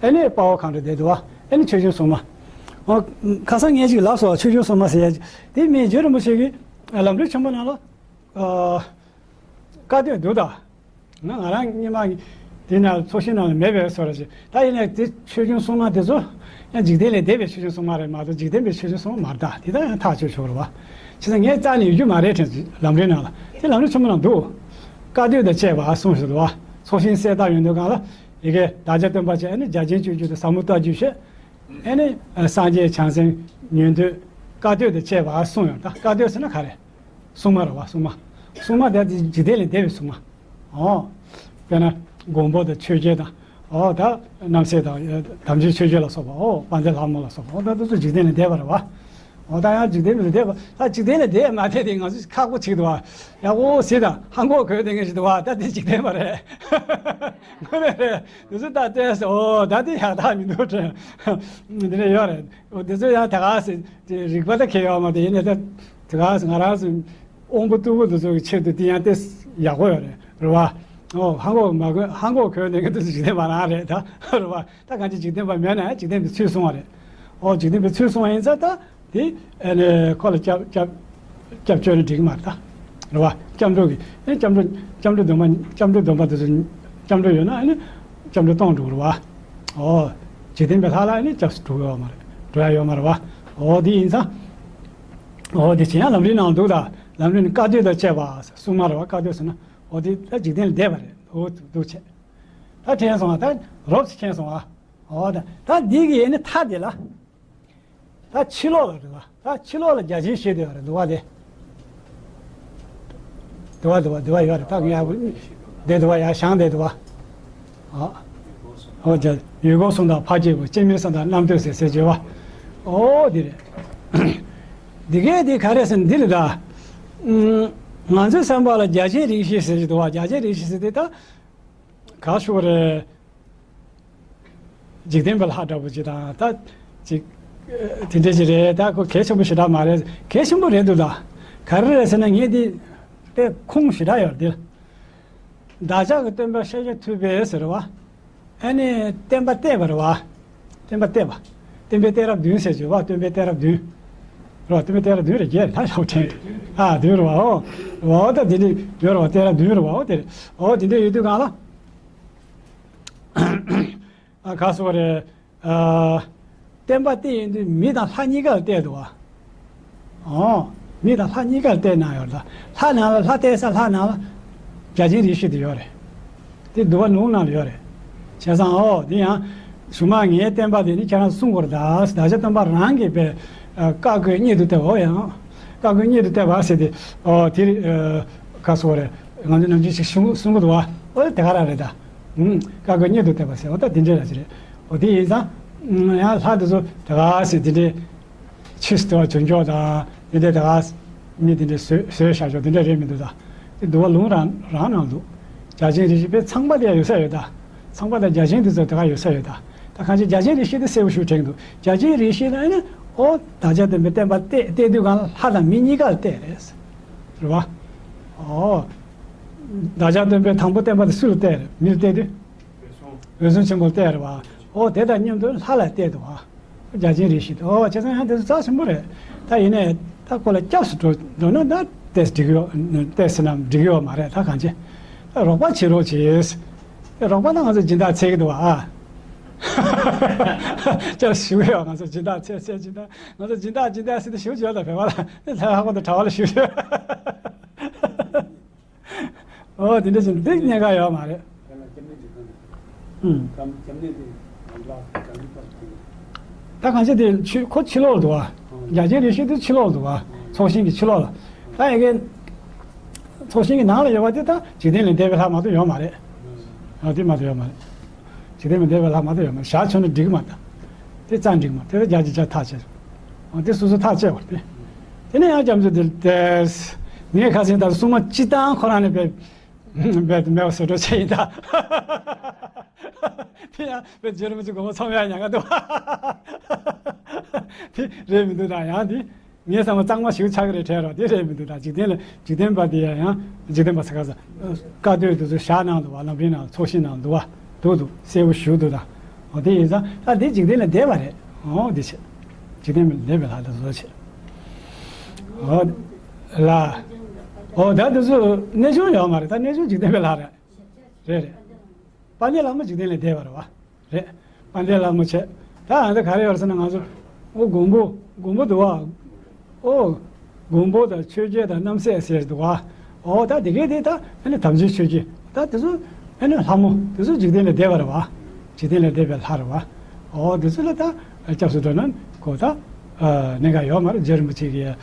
ཨ་ནི་དཔའ་བོ་གང་འདྲ་བསྡད་འདུག་བ། ཨ་ནི་ཆོས་སྐྱོང་སྲུང་མ། ཨོ། ཁ་སང་ངས་ཅིག་ལབ་སོང་བ། ཆོས་སྐྱོང་སྲུང་མ་ཟེར་ཡ་ཅིག་དེ་མི་རྗེ་རིན་པོ་ཆེ་གིས་ལམ་རིམ་ཆེན་མོ་ནང་ལ་ཨ་བཀའ་སྡོད་འདུག་ད། ང་ང་རང་སྔོན་མ་དེ་ནང་ཚོགས་ཞིང་ནང་ལ་མེད་པའི་བཟོ་འདྲ་ཞིག་ད་ཡིན་ནའི་དེ་ཆོས་སྐྱོང་སྲུང་མ་དེ་ཚོ་ཡང་འཇིག་རྟེན་ལས་འདས་པའི་ཆོས་སྐྱོང་སྲུང་མ་རེད་མ་གཏོགས་འཇིག་རྟེན་པའི་ཆོས་སྐྱོང་སྲུང་མ་མ་རེད་ད། དེ་ད་ཡང་ཐག་ཆོད་ཆོག་རེད་བ། བྱས་ཙང་ངས་རྩ་ནས་ཡོད་རྒྱུ་མ་རེད་དྲན། ལམ་རིམ་ནང་ལ་དེ་ལམ་རིམ་ཆེན་མོ་ནང་འདུག་བཀའ་སྡོད་དང་བཅས་པ་གསུངས་ཤིག་འདུག་བ། ཚོགས་ཞིང་གསལ་བཏབ་ཡོང་དུས་སྒང་ལ་ཡི་གེ་བདག་ཅག་སྟོན་པ་བཅས། ཨ་ནི་རྒྱ་ཆེན་སྤྱོད་རྒྱུད་དང་ཟབ་མོ་ལྟ་རྒྱུད་བཤད། ཨ་ནི་སངས་རྒྱས་བྱང་སེམས་ཉན་ཐོས་བཀའ་སྡོད་དང་བཅས་པ་གསུངས་ཡོད། ད་བཀའ་སྡོད་ཟེར་ན་ག་རེ། སྲུང་མ་རེད་བ། སྲུང་མ། སྲུང་མ་དེ་འཇིག་རྟེན་ལས་འདས་པའི་སྲུང་མ། ཨོ། དཔེར་ན་མགོན་པོ་དང་ཆོས་རྒྱལ་དང་། ཨོ་ད་རྣམ་སྲས་དང་དམ་ཅན་ཆོས་རྒྱལ་ལ་སོགས་པ། ཨོ་དཔལ་ལྡན་ལྷ་མོ་ལ་སོགས་པ། ཨོ་ད་དེ་ཚོ་འཇིག་རྟེན་ལས་འདས་པ་རེད་བ། ཨོ་ད་ཡང་འཇིག་རྟེན་ལས་འདས་པ། ད་འཇིག་རྟེན་ལས་འདས་མ་འདས་དེ་ང་ཚོ་ཁག་པོ་ཆགས་འདུག་བ། ཡག་པོ་གཟིགས་དང་། ཧ་གོ་གོ་དེ་ངས་ཞིག་འདུག་བ། ད་དེ་འཇིག་རྟེན་པ་རེད། དངོས་གནས་རེད། དེ་ཚོ་ད་བལྟས་སོང་། ཨོ་ད་དེ་ཡག་ཐག་མི་འདུག་དྲན། དེ་འདྲ་ཡོད་རེད། ཨོ་དེ་ཚོ་ཡང་ད་ག་ཟེ་དེ་རིག་པ་ད་གལ་ཡོད་མ་རེད། ཡིན་ནའི་ད་དེ་ག་ཟེ་ང་རང་ཚོ་དབང་པོ་རྟུལ་པོ་དེ་ཚོ་གི་ཆེད་དུ་དེ་ཡང་ཏོག་ཙམ་ཡག་པོ་ཡོད་རེད། རེད་བ། ཨོ་ཧ་གོ་མ་གོ། ཧ་གོ་གོ་ནས་ང་ཚོ་འཇིག་རྟེན་པ་རང་རེད། ད་རེད་བ། ད་གང་ཅི་འཇིག་རྟེན་པ་མེད་ན་འཇིག་རྟེན་པའི་ཚུལ་གསུང་བ་རེད། ཨོ་འཇིག་རྟེན་པའི་ཚུལ་གསུང་བ་ཡིན་ཙང་ད་དེ་ཨ་ནི་ཁོ་ལ་སྐྱབས་སྐྱབས་སྐྱབས་བཅོལ་ན་འགྲིག་གི་མ་རེད་ད། རེད་བ། སྐྱབས་འགྲོ་གི་ཨ་ནི་སྐྱབས་འགྲོ་སྐྱབས་འགྲོ་སྡོམ་པ་སྐྱབས་འགྲོ་སྡོམ་པ་དེ་ཚོ་སྐྱབས་འགྲོ་ཡོད་ན་ཨ་ནི་སྐྱབས་འགྲོ་གཏོང་འགྲོ་གི་རེད་བ། ཨོ་འཇིག་རྟེན་པའི་ལྷ་ལ་ཨ་ནི་སྐྱབས་སུ་འགྲོ་གི་ཡོད་མ་རེད། འགྲོ་ཡ་ཡོད་མ་རེད་བ། ཨོ་དེ་ཡིན་ཙང་། ཨོ་དེ་བྱས་ཡང་ལམ་རིམ་ནང་འདུག་ད། ལམ་རིམ་ནི་བཀའ་སྡོད་དང་བཅས་པ་སྲུང་མ་རེད་བ། བཀའ་སྡོད་ཟེར་ན་ཨོ་དེ་ད་འཇིག་རྟེན་ལས་འདས་པ་རེད། ཨོ་འདུག་བྱས། ད་དྲན་སོང་བ། ད་རོབ་ཙམ་མཁྱེན་སོང་བ། ཨོ་ད་ད་འདི་གི་ཨ་ནི་མཐའ་དེ་ལ། ད་ཕྱི་ལོགས་ལ་རེད་བ། ད་ཕྱི་ལོགས་ལ་རྒྱ་ཆེན་བཞི་དེ་བ་རེད། འདུག་བ་དེ། འདུག་བ་འདུག་བ་འདུག་བ་ཡོད་རེད། ད་ངས་ཡག་པོ་བསྡད་འདུག་བ། ཡར་བཞེངས་བསྡད་འདུག་བ། ཨ། ཨོ་ཅག་ཡུལ་འཁོར་གསུམ་དང་འཕགས་སྐྱེས་པོ། སྐྱེ་མེད་གསུམ་དང་རྣམ་ཐོས་སྲས་ཟེར་བརྗོད་བ། ཨོ་དེ་རེད། འདི་གས་དེ་ག་རེ་ཟེར་ན་འདི་རེད་ད། ང་ཚོའི་བསམ་པ་ལ་རྒྱ་ཆེན་རིགས་བཞི་ཟེར་གྱི་འདུག་བ། རྒྱ་ཆེན་རིགས་བཞི་ཟེར་དེ་ད། ག་ཞུ་བ་རེད། འཇིག་རྟེན་པའི་ལྷ་འདྲ་པོ་ཅིག་དང་ད་ཅིག་དེ་འདྲ་ཅིག་རེད། ད་ཁོ་གལ་ཆེན་པོ་ཞེ་དྲག་མ་རེད། གལ་ཆེན་པོ་རེད་འདུག་ད། ག་རེ་རེད་ཟེར་ན་ངས་འདི་དཔེ་ཁུངས་ཞེ་དྲག་ཡོད་དེ། བདག་ཅག་གི་སྟོན་པ་ཤཱཀྱ་ཐུབ་པས་ཟེར་བ། ཨ་ནི་བསྟན་པ་གཏད་པ་རེད་བ། བསྟན་པ་གཏད་པ། བསྟན་པའི་གཏད་རབས་བདུན་ཟེར་བརྗོད་བ། བསྟན་པའི་གཏད་རབས་བདུན། རེད་བ། བསྟན་པའི་གཏད་རབས་བདུན་རེད། བརྒྱད་རེད། ད་ཡག་པོ་དྲན། ཨ་བདུན་རེད་བ། ཨོ། ཨོ་ད་དེ་འདྲ་ཡོད་རེད་བ། གཏད་རབས་བདུན་རེད་བ། ཨོ་དེ་རེད། ཨོ་དེ་འདྲ་ཡོད་དུས་གང་ལ། ཨ་ག་སོ་རེད། ཨ། བསྟན་པ་གཏད་ཡོང་དུས་མི་དང་ལྷ་གཉིས་ཀ་ལ་གཏད་འདུག་བ། ཨོ། མི་དང་ལྷ་གཉིས་ཀ་ལ་གཏད་གནང་ཡོད་རེད། ད་ལྷ་ནང་ལ་ལྷ་གཏད་ས་ལྷ་ནང་ལ་བརྒྱ་བྱིན་རིགས་བཞི་དེ་ཡོད་རེད། དེ་འདུལ་བ་ལུང་ནང་ལ་ཡོད་རེད། བྱས་ཙང་ཨོ་དེ་ཡང་གཞུག་མ་ངའི་བསྟན་པ་དེ་ནི་ཁྱེད་རང་གསུང་དགོས་རེད་ད། བདག་ཅག་སྟོན་པ་རང་གིས་པའི་བཀའ་བསྒོས་གཉེན་དུ་གཏད་པ། ཨོ་ཡང་བཀའ་བསྒོས་གཉེན་དུ་གཏད་པ་ཟེར་ཏེ་ཨོ་དེ་རེད། ག་སོ་རེད། ང་ཚོ་ནམ་རྒྱུན་ཞིག་གསུང་གསུང་གི་འདུག་བ། ཨོ་དེ་ག་རང་རེད་ད། ཨུམ། བཀའ་བསྒོས་གཉེན་དུ་གཏད་པ་ཟེར། འོ་ད་དེ་འདྲས་ར་ཅི་རེད། འོ་དེ་ཡིན་ཙང་། ཡང་ལྷ་དེ་ཚོ་དེ་ག་ཟེར་དེ་འདྲས། ཕྱིས་སུ་དེ་བ་བྱོན་ཆོག་དང་དེ་འདྲས་དེ་ག་མི་དེ་འདྲས་བཟོས་བཟོས་བཞག་ཆོག་དེ་འདྲས་རེད་མི་འདུག་ད། དེ་འདུལ་བ་ལུང་རང་རང་ནང་འདུག་བརྒྱ་བྱིན་རིགས་བཞི་པའི་ཚངས་པ་དེ་ཡང་ཡོད་ས་ཡོད་ད། ཚངས་པ་དང་བརྒྱ་བྱིན་དེ་ཚོ་དེ་ག་ཡོད་ས་ཡོད་ད། ད་གང་ཅི་བརྒྱ་བྱིན་རིགས་བཞི་དེ་གསལ་པོ་ཞུ་དྲན་འདུག་བརྒྱ་བྱིན་རིགས་བཞི་ལ་ཨ་ནི་ཨོ་བདག་ཅག་སྟོན་པའི་བསྟན་པ་གཏད་གཏད་དུས་གང་ལ་ལྷ་དང་མི་གཉིས་ཀ་ལ་གཏད་རེད། རེད་བ། ཨོ། བདག་ཅག་སྟོན་པའི་དང་པོ་བསྟན་པ་དེ་སུ་ལ་གཏད་རེད། མི་ལ་གཏད་དུས། འོད་སྲུང་ཆེན་པོ་ལ་གཏད་རེད་བ། ཨོ་དེ་དང་མཉམ་དུ་ལྷ་ལ་གཏད་དུ་བ། བརྒྱ་བྱིན་རིགས་བཞི་དེ་ཨོ་བྱས་ཙང་ཡང་དེ་ཚོ་རྩ་ཆེན་པོ་རེད། ད་ཡིན་ནའི་ད་ཁོ་ལ་སྐྱབས་སུ་འགྲོ་འགྲོ་ན་ད་གཏད་འགྲིག་ཡོད་གཏད་ཟེར་ན་འགྲིག་ཡོད་མ་རེད། ད་གང་ཅི། ད་རོགས་པ་བྱེད་རོགས་བྱེད། ད་རོགས་པ་ད་ང་ཚོ་སྦྱིན་བདག་འཚལ་གྱི་འདུག་བ་ཨ། ཅར་ཞུ་ཡོད། ང་ཚོ་སྦྱིན་བདག་ཚེ་ཚེ་སྦྱིན་བདག་ང་ཚོ་སྦྱིན་བདག་སྦྱིན་བདག་ཟེར་ཏེ་ཞུ་བྱོས་ལ་བོད་པ་ལ་ལྷ་ཁང་དུ་གྲྭ་བ་ལ་ཞུ་ཡོད། ཨོ་དེ་འདྲ་ཞིག་འདི་གནད་འགག་ཡོད་མ་རེད། ཨུམ། ད་གང་ཅི་དེ་ཆུ་ཁོ་ཕྱི་ལོགས་ལ་འདུག་བ། རྒྱ་ཆེན་རེ་ཞིག་དེ་ཕྱི་ལོགས་ལ་འདུག་བ། ཚོགས་ཞིང་གི་ཕྱི་ལོགས་ལ། ད་ཡ་གི་ཚོགས་ཞིང་གི་ནང་ལ་ཡོད་པ་དེ་ད་འཇིག་རྟེན་ལས་འདས་པའི་ལྷ་མ་གཏོགས་ཡོད་མ་རེད། ཨ་དེ་མ་གཏོགས་ཡོད་མ་རེད། འཇིག་རྟེན་ལས་འདས་པའི་ལྷ་མ་གཏོགས་ཡོད་མ་རེད། ཞག་མཆོད་ན་འགྲིག་གི་མ་རེད། དེ་རྩ་འགྲིག་མ་རེད། དེ་ལ་རྒྱ་ཆེ་ཆ་ཐག་ཆད། ཨ་དེ་སོ་སོ་ཐག་ཆད་པ་རེད། དེ་ནས་ཡང་རྒྱ་མཚོ་དེ་དེ་ངས་ཁ་སང་ད་སྲུང་མ་སྤྱི་བཏང་ཁོ་རང་ནས་བས་བས་དེ་མེད་པ་བཟོ་འདྲ་བྱས་ཡིན་ད། དེ་ཡང་བས་རྗེ་རིན་པོ་ཆེ་དགོངས་པ་ཚོམ་ཡང་ཉན་ག་འདུག་དེ་རེད་མི་འདུག་ད་ཡང་དེ། ངས་བསམ་པ་གཙང་མ་ཞིག་ཆགས་ཀྱི་རེད་དྲན་རོགས། དེ་རེད་མི་འདུག་ད་འཇིག་རྟེན་ལ་འཇིག་རྟེན་པ་དེ་ཡང་ཡང་འཇིག་རྟེན་པ་ཟེར་ག་ས། བཀའ་སྡོད་དེ་ཚོ་ཞག་ནང་དུ་བ་ལམ་རིམ་ནང་ཚོགས་ཞིང་ནང་འདུག་བ། འདུག་འདུག་གསལ་པོ་ཞུ་འདུག་ད། འོ་དེ་ཡིན་ཙང་ད་དེ་འཇིག་རྟེན་ལས་འདས་པ་རེད། འོ་དེ་བྱས། འཇིག་རྟེན་ལས་འདས་པའི་ལྷ་དེ་ཚོ་བྱས། འོ། ལ། འོ་ད་དེ་ཚོ་གནས་ཆུང་ཡོད་མ་རེད། ད་གནས་ཆུང་འཇིག་རྟེན་པའི་ལྷ་རེད། རེད་རེད། དཔལ་ལྡན་ལྷ་མོ་འཇིག་རྟེན་ལས་འདས་པ་རེད་བ། རེད། དཔལ་ལྡན་ལྷ་མོ་བྱས། ད་ཨ་འདི་ག་རེ་ཡོད་རེད་ཟེར་ན་ང་ཚོ། ཨོ་མགོན་པོ་མགོན་པོ་འདུག་བ། ཨོ། མགོན་པོ་དང་ཆོས་རྒྱལ་དང་རྣམ་སྲས་ཟེར་འདུག་བ། ཨོ་ད་དེ་གའི་དེ་ད་ཨ་ནི་དམ་ཅན་ཆོས་རྒྱལ་ད་དེ་ཚོ་ཨ་ནི་ལྷ་མོ་དེ་ཚོ་འཇིག་རྟེན་ལས་འདས་པ་རེད་བ། འཇིག་རྟེན་ལས་འདས་པའི་ལྷ་རེད་བ། ཨོ་དེ་ཚོ་ལ་ད་སྐྱབས་སུ་འགྲོ་ན་གོ་ད་གནད་འགག་ཡོད་མ་རེད། རྗེ་རིན་པོ་ཆེ་གིས་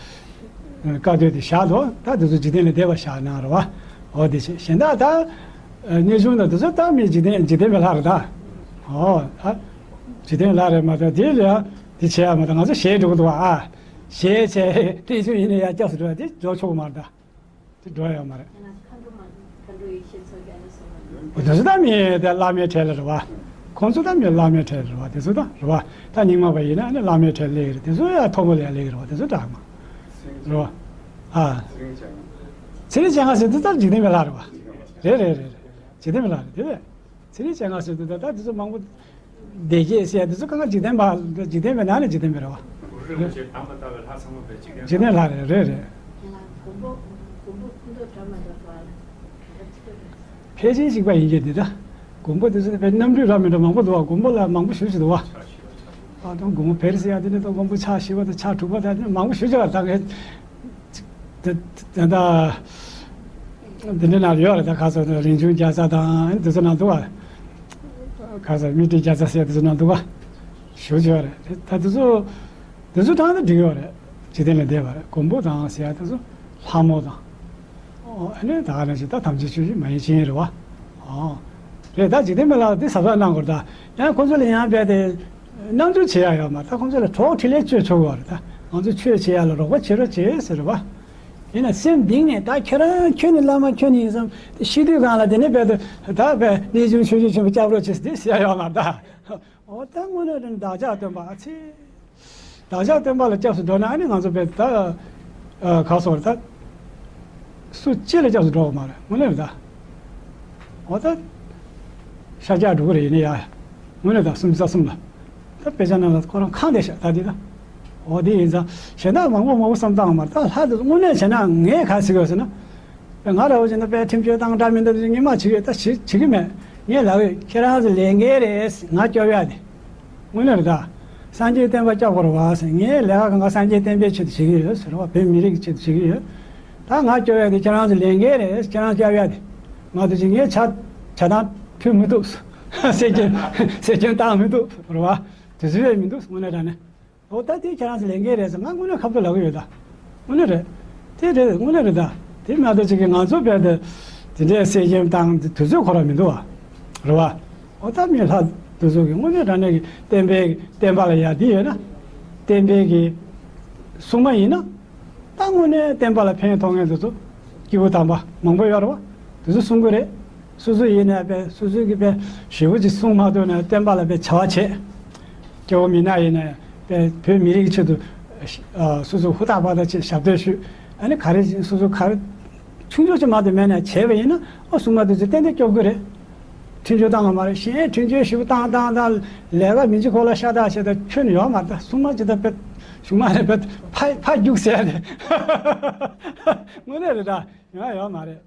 བཀའ་སྡོད་དེ་བཞག་འདུག་ད་དེ་ཚོ་འཇིག་རྟེན་ལས་འདས་པ་བཞག་གནང་རེད་བ། ཨོ་དེ་བྱས་གཞན་དག་ད། གནས་ཆུང་དང་དེ་ཚོ་ད་མི་འཇིག་རྟེན་འཇིག་རྟེན་པའི་ལྷ་རེད་ད། ཨོ། ད། འཇིག་རྟེན་ལྷ་རེད་མ་གཏོགས་དེ་ལ་ཡང་དེ་བྱས་ཡ་མ་གཏོགས་ང་ཚོ་ཞེད་འགྲོ་གི་འདུག་བ་ཨ། ཞེད་བྱས་གནས་ཆུང་ཡིན་ན་ཡང་སྐྱབས་སུ་འགྲོ་ཡ་དེ་འགྲོ་ཆོག་གི་མ་རེད་ད། དེ་འགྲོ་ཡ་ཡོད་མ་རེད། དེ་ཚོ་ད་མི་དེ་བླ་མའི་གྲལ་ལ་རེད་བ། ཁོང་ཚོ་ད་མི་བླ་མའི་གྲལ་རེད་བ། དེ་ཚོ་ད་རེད་བ། ད་རྙིང་མ་པ་ཡིན་ན་ནི་བླ་མའི་གྲལ་སླེབས་ཀྱི་རེད། དེ་ཚོ་ཡ་མཐོ་པོ་ལ་ཡ་སླེབས་ཀྱི་རེད་བ། དེ་ཚོ་དྲག་མ་རེད་བ། ཨ། ཚེ་རིང་སྤྱན་སྔ་ཟེར་དེ་ད་འཇིག་རྟེན་པའི་ལྷ་རེད་བ། རེད་རེད་རེད་རེད། འཇིག་རྟེན་པའི་ལྷ་རེད་དེ་རེད། ཚེ་རིང་སྤྱན་སྔ་ཟེར་དུས་ད་ལྟ་དེ་ཚོ་མང་པོ། བདེ་དགྱེས་ཟེར་ཡ་དེ་ཚོ་གང་ག་འཇིག་རྟེན་པ་འཇིག་རྟེན་པའི་ནང་ནས་འཇིག་རྟེན་པ་རེད་བ། གུ་རུ་རིན་པོ་ཆེ་དམ་ལ་བཏགས་པའི་ལྷ་ཚང་མ་དཔེ་འཇིག་རྟེན། འཇིག་རྟེན་ལྷ་རེད་རེད་རེད། ཕལ་ཆེར་གཅིག་པ་ཡིན་གྱི་འདི་ད། མགོན་པོ་དེ་ཚོ་དཔེ་རྣམ་འཕྲུལ་རབ་མི་འདྲ་མང་པོ་འདུག་བ། མགོན་པོ་ལ་མང་པོ་ཞུ་ཞིག་འདུག་བ། ཨ་དང་མགོན་པོ་བེར་ཟེར་ཡ་དེ་ནས་ད་མགོན་པོ་ཕྱག་བཞི་པ་དང་ཕྱག་དྲུག་པ་དང་དེ་མང་པོ་ཞུ་ཞིག་ད་ག་དེ་དེ་ད་འདི་འདྲ་ན་ཡོད་རེད། ད་ག་ཚོད་རིན་ཆུང་བརྒྱ་རྩ་དང་དེ་ཚོ་ན་འདུག་བ། ག་ཚོད་མི་ཏྲི་བརྒྱ་རྩ་ཟེར་དེ་ཚོ་ན་འདུག་བ། ཞུ་ཅི་ཡོད་རེད། ད་དེ་ཚོ་དེ་ཚོ་དྲངས་ན་འགྲིག་ཡོད་རེད། འཇིག་རྟེན་ལས་འདས་པ་རེད། མགོན་པོ་དང་ཟེར་ཡ་དེ་ཚོ་ལྷ་མོ་དང་། ཨོ་ཨ་ནི་ད་ག་ནང་བཞིན་ད་དམ་ཅན་ཆོས་ཀྱི་མ་ཡིན་ཅན་རེད་བ། ཨོ་རེད། ད་འཇིག་རྟེན་པའི་ལྷ་དེ་ཟབ་ཟབ་གནང་དགོས་རེད། ད་ཡང་ཁོ་ཚོ་ལ་ཡང་རྦད་དེ། རྣམ་འགྱུར་བྱེད་ཡ་ཡོད་མ་རེད། ད་ཁོང་ཚོ་ལ་གྲོགས་འཕྲིན་ལས་བཅོལ་ཆོག་གི་རེད། ད་ང་ཚོ་ཆོས་བྱེད་ཡ་ལ་རོགས་པ་བྱེད་རོགས་བྱེད་ཟེར་བ། ཡིན་ན་སེམས་གཏིང་ནས་ད་ཁྱེད་རང་ཁྱོད་ནི་བླ་མ་ཁྱོད་ནི་ཡིན་བསམ་ཤི་དུས་གང་ལ་དེ་ནས་རྦད་དེ་ད་རྦད་གནས་ཆུང་ཆོས་རྗེ་ཆེན་པོ་སྐྱབས་རོགས་བྱེད་ཟེར་དེ་ཟེར་ཡ་ཡོད་མ་རེད་ད། འོ་ད་དངོས་གནས་དྲང་བདག་ཅག་སྟོན་པ་ཨ་ཙི། བདག་ཅག་སྟོན་པ་ལ་སྐྱབས་སུ་འགྲོ་ན་ཨ་ནི་ང་ཚོ་རྦད་ད། ག་སོགས་རེད་ད། སུ་གཅིག་ལ་སྐྱབས་སུ་འགྲོ་བ་མ་རེད། དངོས་གནས་རེད་ད། འོ་ད། ཤཱཀྱ་འགྲོ་གི་རེད་ཡིན་ན་ཡ། དངོས་གནས་ད་སུམ་ཅུ་རྩ་གསུམ་ལ། ད་དཔེ་ཆ་ནང་ལ་ཁོ་རང་ཁེངས་བསྡད་ཤག་ད་འདི་ད། འོ་དེ་ཡིན་ཙང་གཞན་དག་མང་པོ་མང་པོ་བསམ་བཏང་བ་མ་རེད། ད་ལྷ་དེ་དངོས་གནས་བྱས་ན་ངས་ག་ཟེར་དགོས་ཟེར་ན། ང་འདྲ་བོ་བྱས་ན་དཔེ་ཁྲིམས་གཅོད་བཏང་འདྲ་མི་འདྲ་དེ་ངས་མ་བྱེད་ཀྱི་ད་བྱེད་བྱེད་ཀྱི་མེད། ངས་ལབ་ཡོད། ཁྱེད་རང་ཚོ་ལས་འགན་རེད། ང་སྐྱོབ་ཡ་དེ། དངོས་གནས་རེད་ད། སངས་རྒྱས་བསྟན་པ་སྐྱོབ་དགོས་རེད་བ་ཟེར། ངས་ལས་ཀ་གང་ག་སངས་རྒྱས་བསྟན་པའི་ཆེད་དུ་བྱེད་ཀྱི་ཡོད་ཟེར་བ། བོད་མི་རིགས་ཀྱི་ཆེད་དུ་བྱེད་ཀྱི་ཡོད། ད་ང་སྐྱོབ་ཡ་དེ་ཁྱེད་རང་ཚོ་ལས་འགན་རེད། ཁྱེད་རང་སྐྱོབ་ཡ་དེ། ང་དུ་ཅིག་ངས་ཇ་ཇ་དང་ཕུལ་མི་ཐུབ། གསེར་སྐྱེམས་གསེར་སྐྱེམས་བཏང་མི་ཐུབ་རེད་བ། དེ་ཚོ་ཡོད་མི་འདུག་དངོས་གནས་དྲང་གནས། འོ་ད་དེ་ཁྱེད་རང་ཚོ་ལས་འགན་རེད་ཟེར་ང་དངོས་གནས་ཁ་ཐུག་ལབ་ཀྱི་ཡོད་ད། དངོས་གནས་རེད། དེ་རེད། དངོས་གནས་རེད་ད། དེ་མ་གཏོགས་ཅིག་གིས་ང་ཚོ་བལ་དུ་དེ་འདྲའི་གསེར་སྐྱེམས་བཏང་དུས་ཚོད་ཁོ་རང་མི་འདུག་བ། རེད་བ། འོ་ད་མི་ལྷ་དེ་ཚོ་གི་དངོས་གནས་དྲང་གནས་ཀྱི་བསྟན་པའི་བསྟན་པ་ལ་ཡ་དེ་ཡོད་ན། བསྟན་པའི་གི་སྲུང་མ་ཡིན་ན། ད་དངོས་གནས་བསྟན་པ་ལ་ཕན་ཐོགས་མཁན་དེ་ཚོ་སྐྱེས་བུ་དམ་པ་མང་པོ་ཡོད་རེད་བ། དེ་ཚོ་སྲུང་གི་རེད། སོ་སོ་ཡིན་ན་དཔེ་སོ་སོ་གི་དཔེ་ཞེ་པོ་ཅིག་སྲུང་མ་ཐུབ་ན་བསྟན་པ་ལ་དཔེ་བྱ་བ་བྱེད། སྐྱེ་བོ་མི་ནག་ཡིན་ན་དཔེ་བོད་མི་རིགས་ཆེད་དུ་ཨ་སོ་སོ་ཧུར་ཐག་པ་ཐག་བྱེད་ཞབས་འདེགས་ཞུ། ཨ་ནི་ག་རེ་སོ་སོ་ག་རེ་ཆུང་ཆུང་ཅིག་མ་གཏོགས་མེད་ན་བྱས་པ་ཡིན་ན་ཨ་སྲུང་མ་དེ་ཚོ་ཏན་ཏན་སྐྱོབ་གི་རེད། འཕྲིན་བཅོལ་བཏང་བ་མ་རེད། གཞན་འཕྲིན་བཅོལ་ཞིབ་བཏང་བཏང་བཏང་ལས་ཀ་མི་འཇིགས་ཁོ་ལ་ཤ་སྟག་བྱས་ད་ཁྱོན་ནས་ཡོད་མ་རེད། ད་སྲུང་མ་ཅིག་ད་དཔེ་གཞུང་མ་རེད། དཔེ་ཕ་ཕ་རྒྱུགས་ཟེར་ཡ་དེ་དངོས་གནས་རེད། ད་ཡོང་ཡ་ཡོད་མ་རེད།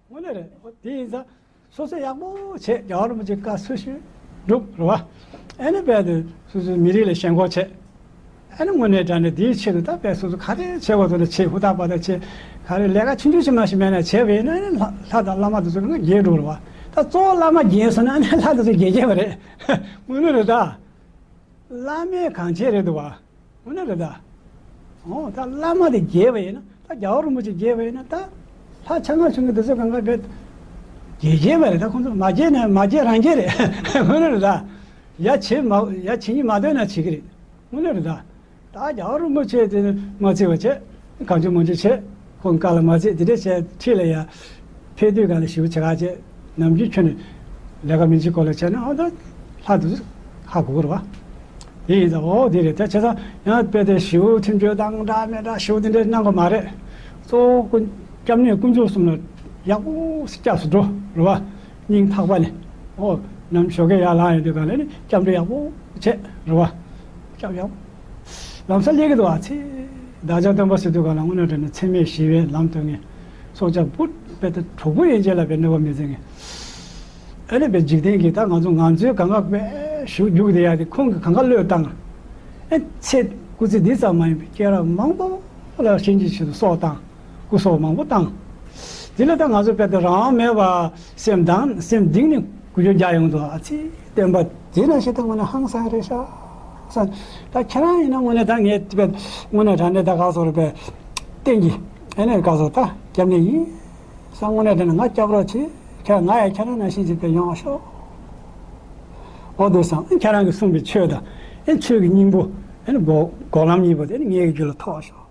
དངོས་གནས་རེད། འོ་དེ་ཡིན་ཙང་སོ་སོ་ཡག་པོ་བྱས། རྒྱལ་བ་རིན་པོ་ཆེ་བཀའ་སྲོལ་ཞུས། སྒྲུབ་རེད་བ། ཨ་ནི་དཔེ་དེ་སོ་སོའི་མི་རིགས་ལ་ཞེན་ཁོག་བྱས། ཨ་ནི་དངོས་གནས་དྲང་གནས་འདིའི་ཆེད་དུ་ད་དཔེ་སོ་སོ་ག་རེ་བྱེད་དགོས་འདུག་ན་བྱེད། ཧུར་ཐག་པ་ཐག་བྱེད། ག་རེ་ལས་ཀ་ཆུང་ཆུང་ཞིག་མ་ཞིག་མེད་ན་བྱས་པ་ཡིན་ན། ཨ་ནི་ལྷ་ལྷ་དང་བླ་མ་དེ་ཚོ་ང་རྒྱལ་འགྲོ་རེད་བ། ད་གཙོ་བོ་བླ་མ་རྒྱལ་སོང་ན་ཨ་ནི་ལྷ་དེ་ཚོ་རྒྱལ་རྒྱལ་བ་རེད། དངོས་གནས་རེད་ད། བླ་མས་གང་བྱས་རེད་འདུག་བ། དངོས་གནས་རེད་ད། ཨོ་ད་བླ་མ་དེ་རྒྱས་པ་ཡིན་ན། ད་རྒྱལ་བ་རིན་པོ་ཆེ་རྒྱས་པ་ཡིན་ན། ད་ལྷ་ཆ་ང་ཆུང་གི་འདི་ཚོ་གང་ག་བས་རྒྱས་རྒྱས་པ་རེད། ད་ཁོང་ཚོ་མ་རྒྱས་ན་མ་རྒྱས་རང་རྒྱས་རེད། དངོས་གནས་རེད་ད། ཡ་བྱེད་མ་ཡ་བྱེད་ཉིད་མ་འདོད་ན་བྱེད་ཀྱི་རེད། དངོས་གནས་རེད་ད། ད་རྒྱལ་བ་རིན་པོ་ཆེ་དེ་མ་བརྩི་བ་བྱས། གང་བྱུང་མང་བྱུང་བྱས། ཁོང་བཀའ་ལ་མ་བརྩི། དེ་འདྲས་བྱས་ཁྲིད་ལ་ཡ་ཕེབས་དུས་གང་ལ་ཞེ་པོ་བྱེད་ག་བྱས། ནམ་རྒྱུན་ཁྱོན་ནས་ལས་ཀ་མི་བྱེད་སྐོར་ལ་བྱས་ན། ཨ་ད་ལྷ་དུ་ཧ་གོ་གི་རེད་བ། དེ་ཡིན་ཙང་། ཨོ་དེ་རེད། ད་བྱས་ཙང་ཡང་དཔེ་དེ་ཞེ་པོ་ཁྲིམས་གཅོད་དང་འདྲ་མི་འདྲ་ཞེ་པོ་དེ་འདྲས་གནང་གི་མ་རེད། གཙོ་བོ་སྐུ་སྐྱབས་གནས་དཀོན་མཆོག་གསུམ་ལ་ཡག་པོ་སྐྱབས་སུ་འགྲོ་རེད་བ། སྙིང་ཐག་པ་ནས། ཨོ་ནམ་ཞོགས་ཀས་ཡར་ལངས་ཡོང་དུས་གང་ལ་ནི་སྐྱབས་འགྲོ་ཡག་པོ་བྱས་རེད་བ། སྐྱབས་ཡག་པོ། ལམ་སང་སླེབས་ཀྱི་འདུག་བ། ཚེ་བདག་ཅག་སྟོན་པ་ཟེར་དུས་གང་ལ་དངོས་གནས་དྲང་གནས་འཚེ་མེད་ཞི་བའི་ལམ་སྟོན་མཁན། སྲོག་ཆགས་བུ་དཔེ་ད་གྲོགས་པོ་ཡན་ཆད་ལ་དཔེ་གནོད་པ་མི་བྱེད་མཁན། ཨ་ནི་དཔེ་འཇིག་རྟེན་གྱི་ད་ང་ཚོ་ང་ཚོའི་གང་ག་དཔེ་ཞུགས་རྒྱུགས་བསྡད་ཡག་དེ་ཁོང་གིས་གང་ག་བློས་བཏང་། ཨེ་ཚེ་སྐུ་ཚེ་འདི་ཙམ་མ་ཡིན་པའི་སྐྱེས་རབས་མང་པོ་ལ་གཤིན་རྗེའི་ཆེད་དུ་སྲོག་བཏང་། སྐུ་སྲོག་མང་པོ་བཏང་། དེ་ལ་ད་ང་ཚོ་དཔེ་ད་རང་དབང་མེད་པ་སེམས་དང་སེམས་གཏིང་ནས་འགུལ་སྐྱོད་རྒྱག་ཡོང་འདུག་ཨ་ཙི་སྟོན་པ་དེ་ན་ཞིག་ད་དངོས་གནས་ཧང་སང་རེད་ཤག་བསམ། ད་ཁྱེད་རང་ཡིན་ན་དངོས་གནས་ད་ངས་དཔེ་དངོས་གནས་དྲང་གནས་ད་ག་སོགས་རེད་པས། བསྟན་གྱི་ཨ་ནི་ག་སོགས་ད་སྐྱབས་གནས་ཡིན་བསམ། དངོས་གནས་དྲང་གནས་ང་སྐྱབས་རོགས་བྱེད། ཁྱེད་ང་ཡང་ཁྱེད་རང་ནང་བཞིན་བྱེད་པའི་ཡོང་ཤོག་ཨོ་དེ་བསམ། ཁྱེད་རང་གིས་གསུངས་པའི་ཆོས་དང་ཨ་ཆོས་ཀྱི་སྙིང་པོ། ཨ་ནི་འགོག་འགོག་ལམ་གཉིས་པོ་དེ་ནི་ངའི་རྒྱུད་ལ་ཐོགས་ཤོག་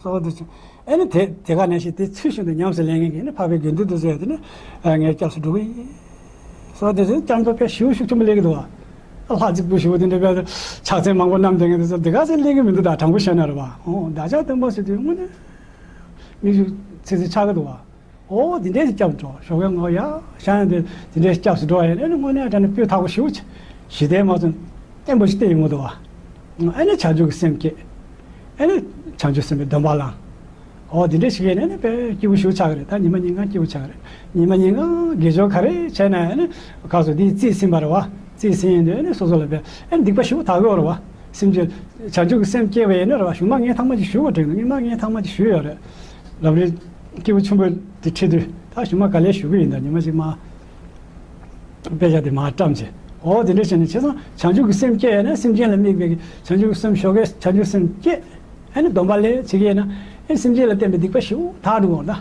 སོགས་དེ་བྱུང་། ཨ་ནི་དེ་དེ་ག་ནང་བཞིན་དེ་ཚུལ་བཞིན་དུ་ཉམས་སུ་ལེན་མཁན་གྱི་ནི་འཕགས་པའི་དགེ་འདུན་དེ་ཚོ་ཡང་དེ་ནི་ངའི་སྐྱབས་སུ་འགྲོ་གི་ཡིན། སོགས་དེ་ཚོ་སྐྱབས་འགྲོ་དཔེ་ཞེ་པོ་ཤུགས་ཆེན་པོ་སླེབས་ཀྱི་འདུག་བ། ལྷ་རྫིག་པོ་ཞེ་པོ་དེ་འདྲ་དཔེ་ཕྱག་མཚན་མང་པོ་བསྣམས་བསྡད་མཁན་དེ་ཚོ་དེ་ག་ཚོད་སླེབས་ཀྱི་མི་འདུག་ད་དྲང་པོ་བཤད་ན་རེད་བ། ཨོ་བདག་ཅག་སྟོན་པ་ཟེར་དུས་དངོས་གནས་མིག་ཆུ་ཚིག་ཚིག་ཆགས་ཀྱི་འདུག་བ། ཨོ་དེ་འདྲས་སྐྱབས་འགྲོ་ཞོགས་ཀས་ངོ་ཡ་ཤང་དེ་དེ་འདྲས་སྐྱབས་སུ་འགྲོ་བ་ཡིན་ན་ནི་དངོས་གནས་དྲང་གནས་སྤུས་དག་པོ་ཞེ་པོ་ཅིག་ཞི་བདེ་མ་ཚོམ་བརྟན་པོ་ཞིག་བསྟན་ཡོང་གི་འདུག་བ། ཨ་ནི་བྱང་ཆུབ་ཀྱི་སེམས་བསྐྱེད། ཨ་ནི་བྱང་ཆུབ་སེམས་དཔའི་སྡོམ་པ་བླངས། ཨོ་དེ་འདྲས་ཞིག་ཡིན་ན་ནི་དཔེ་སྐྱིད་པོ་ཞེ་པོ་ཆགས་ཀྱི་རེད། ད་ཉི་མ་ཉིན་གང་སྐྱིད་པོ་ཆགས་ཀྱི་རེད། ཉི་མ་ཉིན་གང་དགེ་སྦྱོར་ག་རེ་བྱས་ན་ཨ་ནི་ག་སོ་དེའི་རྩིས་ཟིན་པ་རེད་བ། རྩིས་ཟིན་ཡིན་དུས་ཨ་ནི་སོ་སོ་ལ་དཔེ་ཨ་ནི་སྡིག་པ་ཞེ་པོ་དག་གི་ཡོད་རེད་བ། སེམས་ཅན་བྱང་ཆུབ་ཀྱི་སེམས་བསྐྱེད་པ་ཡིན་ན་རེད་བ། གཞུང་མ་ངས་ཐེངས་མ་གཅིག་ཞུས་པ་དྲན་འདུག་ངས་མ་ངས་ཐེངས་མ་གཅིག་ཞུས་ཡོད་རེད། ལམ་རིམ་སྐྱེས་བུ་ཆེན་པོ་དེ་ཁྲིད་དུས་ད་གཞུག་མ་ག་ལེར་ཞུ་གི་ཡིན། ད་ཉི་མ་གཅིག་མ་དཔེ་ཆ་དེ་མ་བཀྲམ་བྱས། འོ་དེ་འདྲ་བྱས་ནས་བྱས་ཙང་བྱང་ཆུབ་ཀྱི་སེམས་སྐྱེས་ཡོད་ན་སེམས་ཅན་ལ་དམིགས་པའི་བྱང་ཆུབ་ཀྱི་སེམས་ཞོགས་ཀས་བྱང་ཆུབ་སེམས་སྐྱེས། ཨ་ནི་སྡོམ་པ་ལས་བྱེད་ཀྱི་ཡོད་ན་ཨ་ནི་སེམས་ཅན་ལ་བསྟན་པའི་སྡིག་པ་ཞེ་པོ་དག་འགྲོ་གི་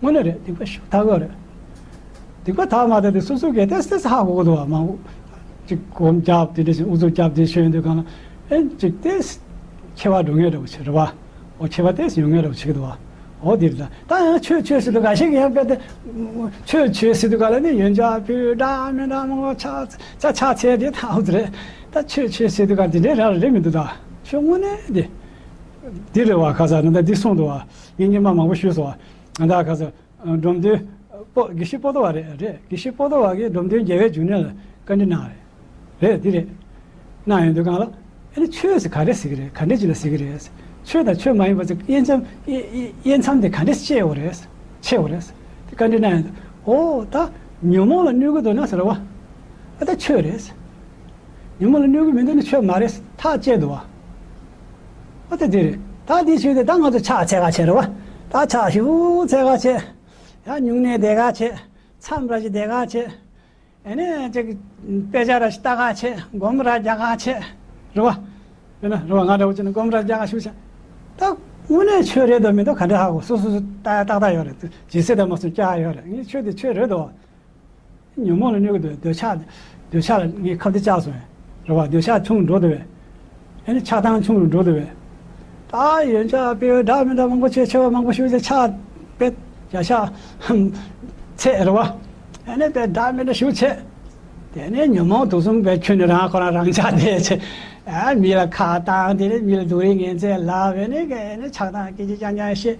ཡོད་རེད་ད། དངོས་གནས་རེད། སྡིག་པ་ཞེ་པོ་དག་གི་ཡོད་རེད། སྡིག་པ་དག་མ་དག་དེ་སོ་སོ་གིས་ཏོག་ཙམ་ཧ་གོ་གི་འདུག་བ། མང་པོ་ཅིག་སྒོམ་རྒྱབ་དེ་འདྲ་བྱས་ཨུ་ཚུགས་རྒྱབ་དེ་བྱས་ཡོང་དུས་གང་ལ་ཨ་ནི་ཅིག་ཏོག་ཙམ་ཁྱད་པར་འགྲོ་མཁན་འདྲ་པོ་ཅིག་རེད་བ། འོ་ཁྱད་པར་ཏོག་ཙམ་ཡོང་མཁན་འདྲ་པོ་བྱེད་ཀྱི་འདུག་བ། འོ་འདིར་ད་ད་ཡང་ཆོས་ཆོས་ཟེར་དུས་ག་ཞིག་ཡང་དཔེ་དེ་ཆོས་ཆོས་ཟེར་དུས་ག་ལ་ནི་ཡོན་ཆབ་ཕུལ་འདྲ་མི་འདྲ་མང་པོ་ཆ་ཚ་ཆ་ཚད་དེ་ཐང་ཨུ་ཚུགས་རེད། ད་ཆོས་ཆོས་ཟེར་དུས་ག་འདི་འདྲའི་རང་རེད་མི་འདུག་ད་ཆོས་དངོས་གནས་འདི་འདི་རེད་བ། ཁ་ས་ན་ད་འདི་གསུངས་འདུག་བ། ངས་སྔོན་མ་མང་པོ་ཞུས་སོང་བ། ང་ད་ཁ་ས་འབྲོམ་སྟོན་པོ་དགེ་བཤེས་པོ་ཏོ་བ་རེད་རེད། དགེ་བཤེས་པོ་ཏོ་བ་གིས་འབྲོམ་སྟོན་རྒྱལ་བའི་འབྱུང་གནས་ལ་བཀའ་འདྲི་གནང་རེད། རེད་འདི་རེད། གནང་ཡོང་དུས་གང་ལ་ཨ་ནི་ཆོས་ཟེར་ག་རེ་ཟེར་གི་རེད། ག་འདྲས་ཅིག་ལ་ཟེར་གི་རེད། ཆོས་དང་ཆོས་མ་ཡིན་པ་ཚོ་དབྱེ་མཚམས་དབྱེ་དབྱེ་དབྱེ་མཚམས་དེ་ག་འདྲས་ཕྱེ་དགོས་རེད། ཕྱེ་དགོས་རེད། དེ་བཀའ་འདྲི་གནང་ཡོང་དུས་ཨོ་ད་ཉོན་མོངས་ལ་གནོད་གི་འདུག་ན་ཟེར་བ། ཨ་ད་ཆོས་རེད། ཉོན་མོངས་ལ་གནོད་གི་མི་འདུག་ན་ཆོས་མ་རེད། ཐག་བཅད་འདུག་བ། ཨ་ད་དེ་རེད། ད་དེ་ཆོས་དེ་ད་ང་ཚོ་ཕྱག་འཚལ་ག་བྱེད་རེད་བ། ད་ཕྱག་ཞུ་འཚལ་ག་བྱེད། ཡང་སྨྱུང་གནས་བསྡད་ག་བྱེད། མཚམས་ར་ཞིག་བསྡད་ག་བྱེད། ཨ་ནི་ཅིག་དཔེ་ཆ་ར་ཞིག་ལྟ་ག་བྱེད། སྒོམ་ར་རྒྱག་ག་བྱེད། རེད་བ། དཔེར་ན་རེད་བ། ང་འདྲ་བོ་ཅིག་ནི་སྒོམ་ར་རྒྱག་ག་ཞུ་བྱ། ད་དངོས་གནས་ཆོས་རེད་དང་མིན་དང་ག་འདྲ་ཧ་གོ། སོ་སོ་སོ་ལྟ་ཡ་ཏག་ཏག་ཡོད་རེད། ཇི་སྲིད་ད་མ་སོང་སྐྱ་ཡོད་རེད། ངས་ཆོས་དེ་ཆོས་རེད་དོ། ཉོན་མོངས་ལ་གནོད་ཀྱི་འདུག་འདོད་ཆགས། འདོད་ཆགས་ལ་ངས་ཁ་གཏད་བཅག་སོང་། རེད་བ། འདོད་ཆགས་ཆུང་རུ་འགྲོ་འདུག་བས། ཨ་ནི་ཆགས་སྡང་ཆུང་རུ་འགྲོ་འདུག་བས། ད་ཡོན་ཆབ་སྤེལ་བའི་འདྲ་མི་འདྲ་མང་པོ་བྱས། ཆེ་བ་མང་པོ་ཞུ་བྱས། ཕྱག་དཔེ་བརྒྱ་ཕྱག་ཚད་རེད་བ། ཨ་ནི་དཔེ་འདྲ་མི་འདྲ་ཞུ་བྱས། དེ་ནས་ཉོན་མོངས་དུག་གསུམ་པའི་ཁྱོན་ནས་རང་ཁོ་རང་རང་ཆགས་དེ་བྱས། ཨ་མི་ལ་ཁ་བཏང་། དེ་ནས་མི་ལ་སྡུག་རུས་ངན་ཚད་ལབ། ཨ་ནི་ཨ་ནི་ཆགས་སྡང་སྐད་ཅིག་རྐྱང་རྐྱང་བཤད།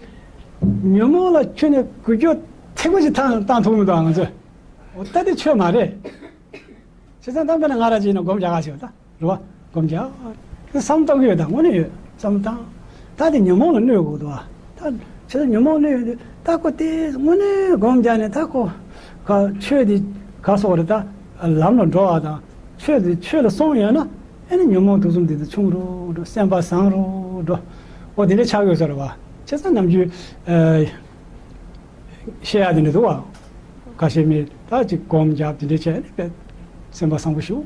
ཉོན་མོངས་ལ་ཁྱོན་ནས་འགུལ་སྐྱོད་ཐེངས་མ་གཅིག་བཏང་བཏང་ཐུབ་མི་འདུག་ང་ཚོས། འོ་ད་དེ་ཆོས་མ་རེད། བྱས་ཙང་ད་དཔེར་ན་ང་རང་ཅིག་ཡིན་ན་སྒོམ་རྒྱག་ག་ཞིག་ད་རེད་བ། སྒོམ་རྒྱག་དེ་བསམ་བཏང་གི་ཡོད། ད་དངོས་གནས་ཡོད། བསམ་བཏང་། ད་དེ་ཉོན་མོངས་ལ་གནོད་དགོས་འདུག་བ། ད་བྱས་ཙང་ཉོན་མོངས་གནོད་ཡོད་དུས་ད་ཁོ་དེ་དངོས་གནས་སྒོམ་རྒྱག་ནས་ད་ཁོ་ག་ཆོས་དེ་ག་སོགས་རེད། ད་ ལམ་ལ་འགྲོ་བ་དང་ཆོས་དེ་ཆོས་ལ་སོང་ཡོད་ན་ཨེ་ནི་ཉོན་མོངས་དུག་གསུམ་དེ་དུ་ཆུང་རུ་འགྲོ། སེམས་པ་བཟང་རུ་འགྲོ། འོ་དེ་འདྲ་ཆགས་ཡོད་ས་རེད་བ། བྱས་ཙང་ནམ་རྒྱུན་ཨ། བཤད་ཡ་དེ་འདྲ་འདུག་བ། ཁ་ཤས་མི་ད་ཅིག་སྒོམ་རྒྱབ་དེ་འདྲ་བྱས་ནས་དཔེ་སེམས་པ་བཟང་པོ་ཞིག་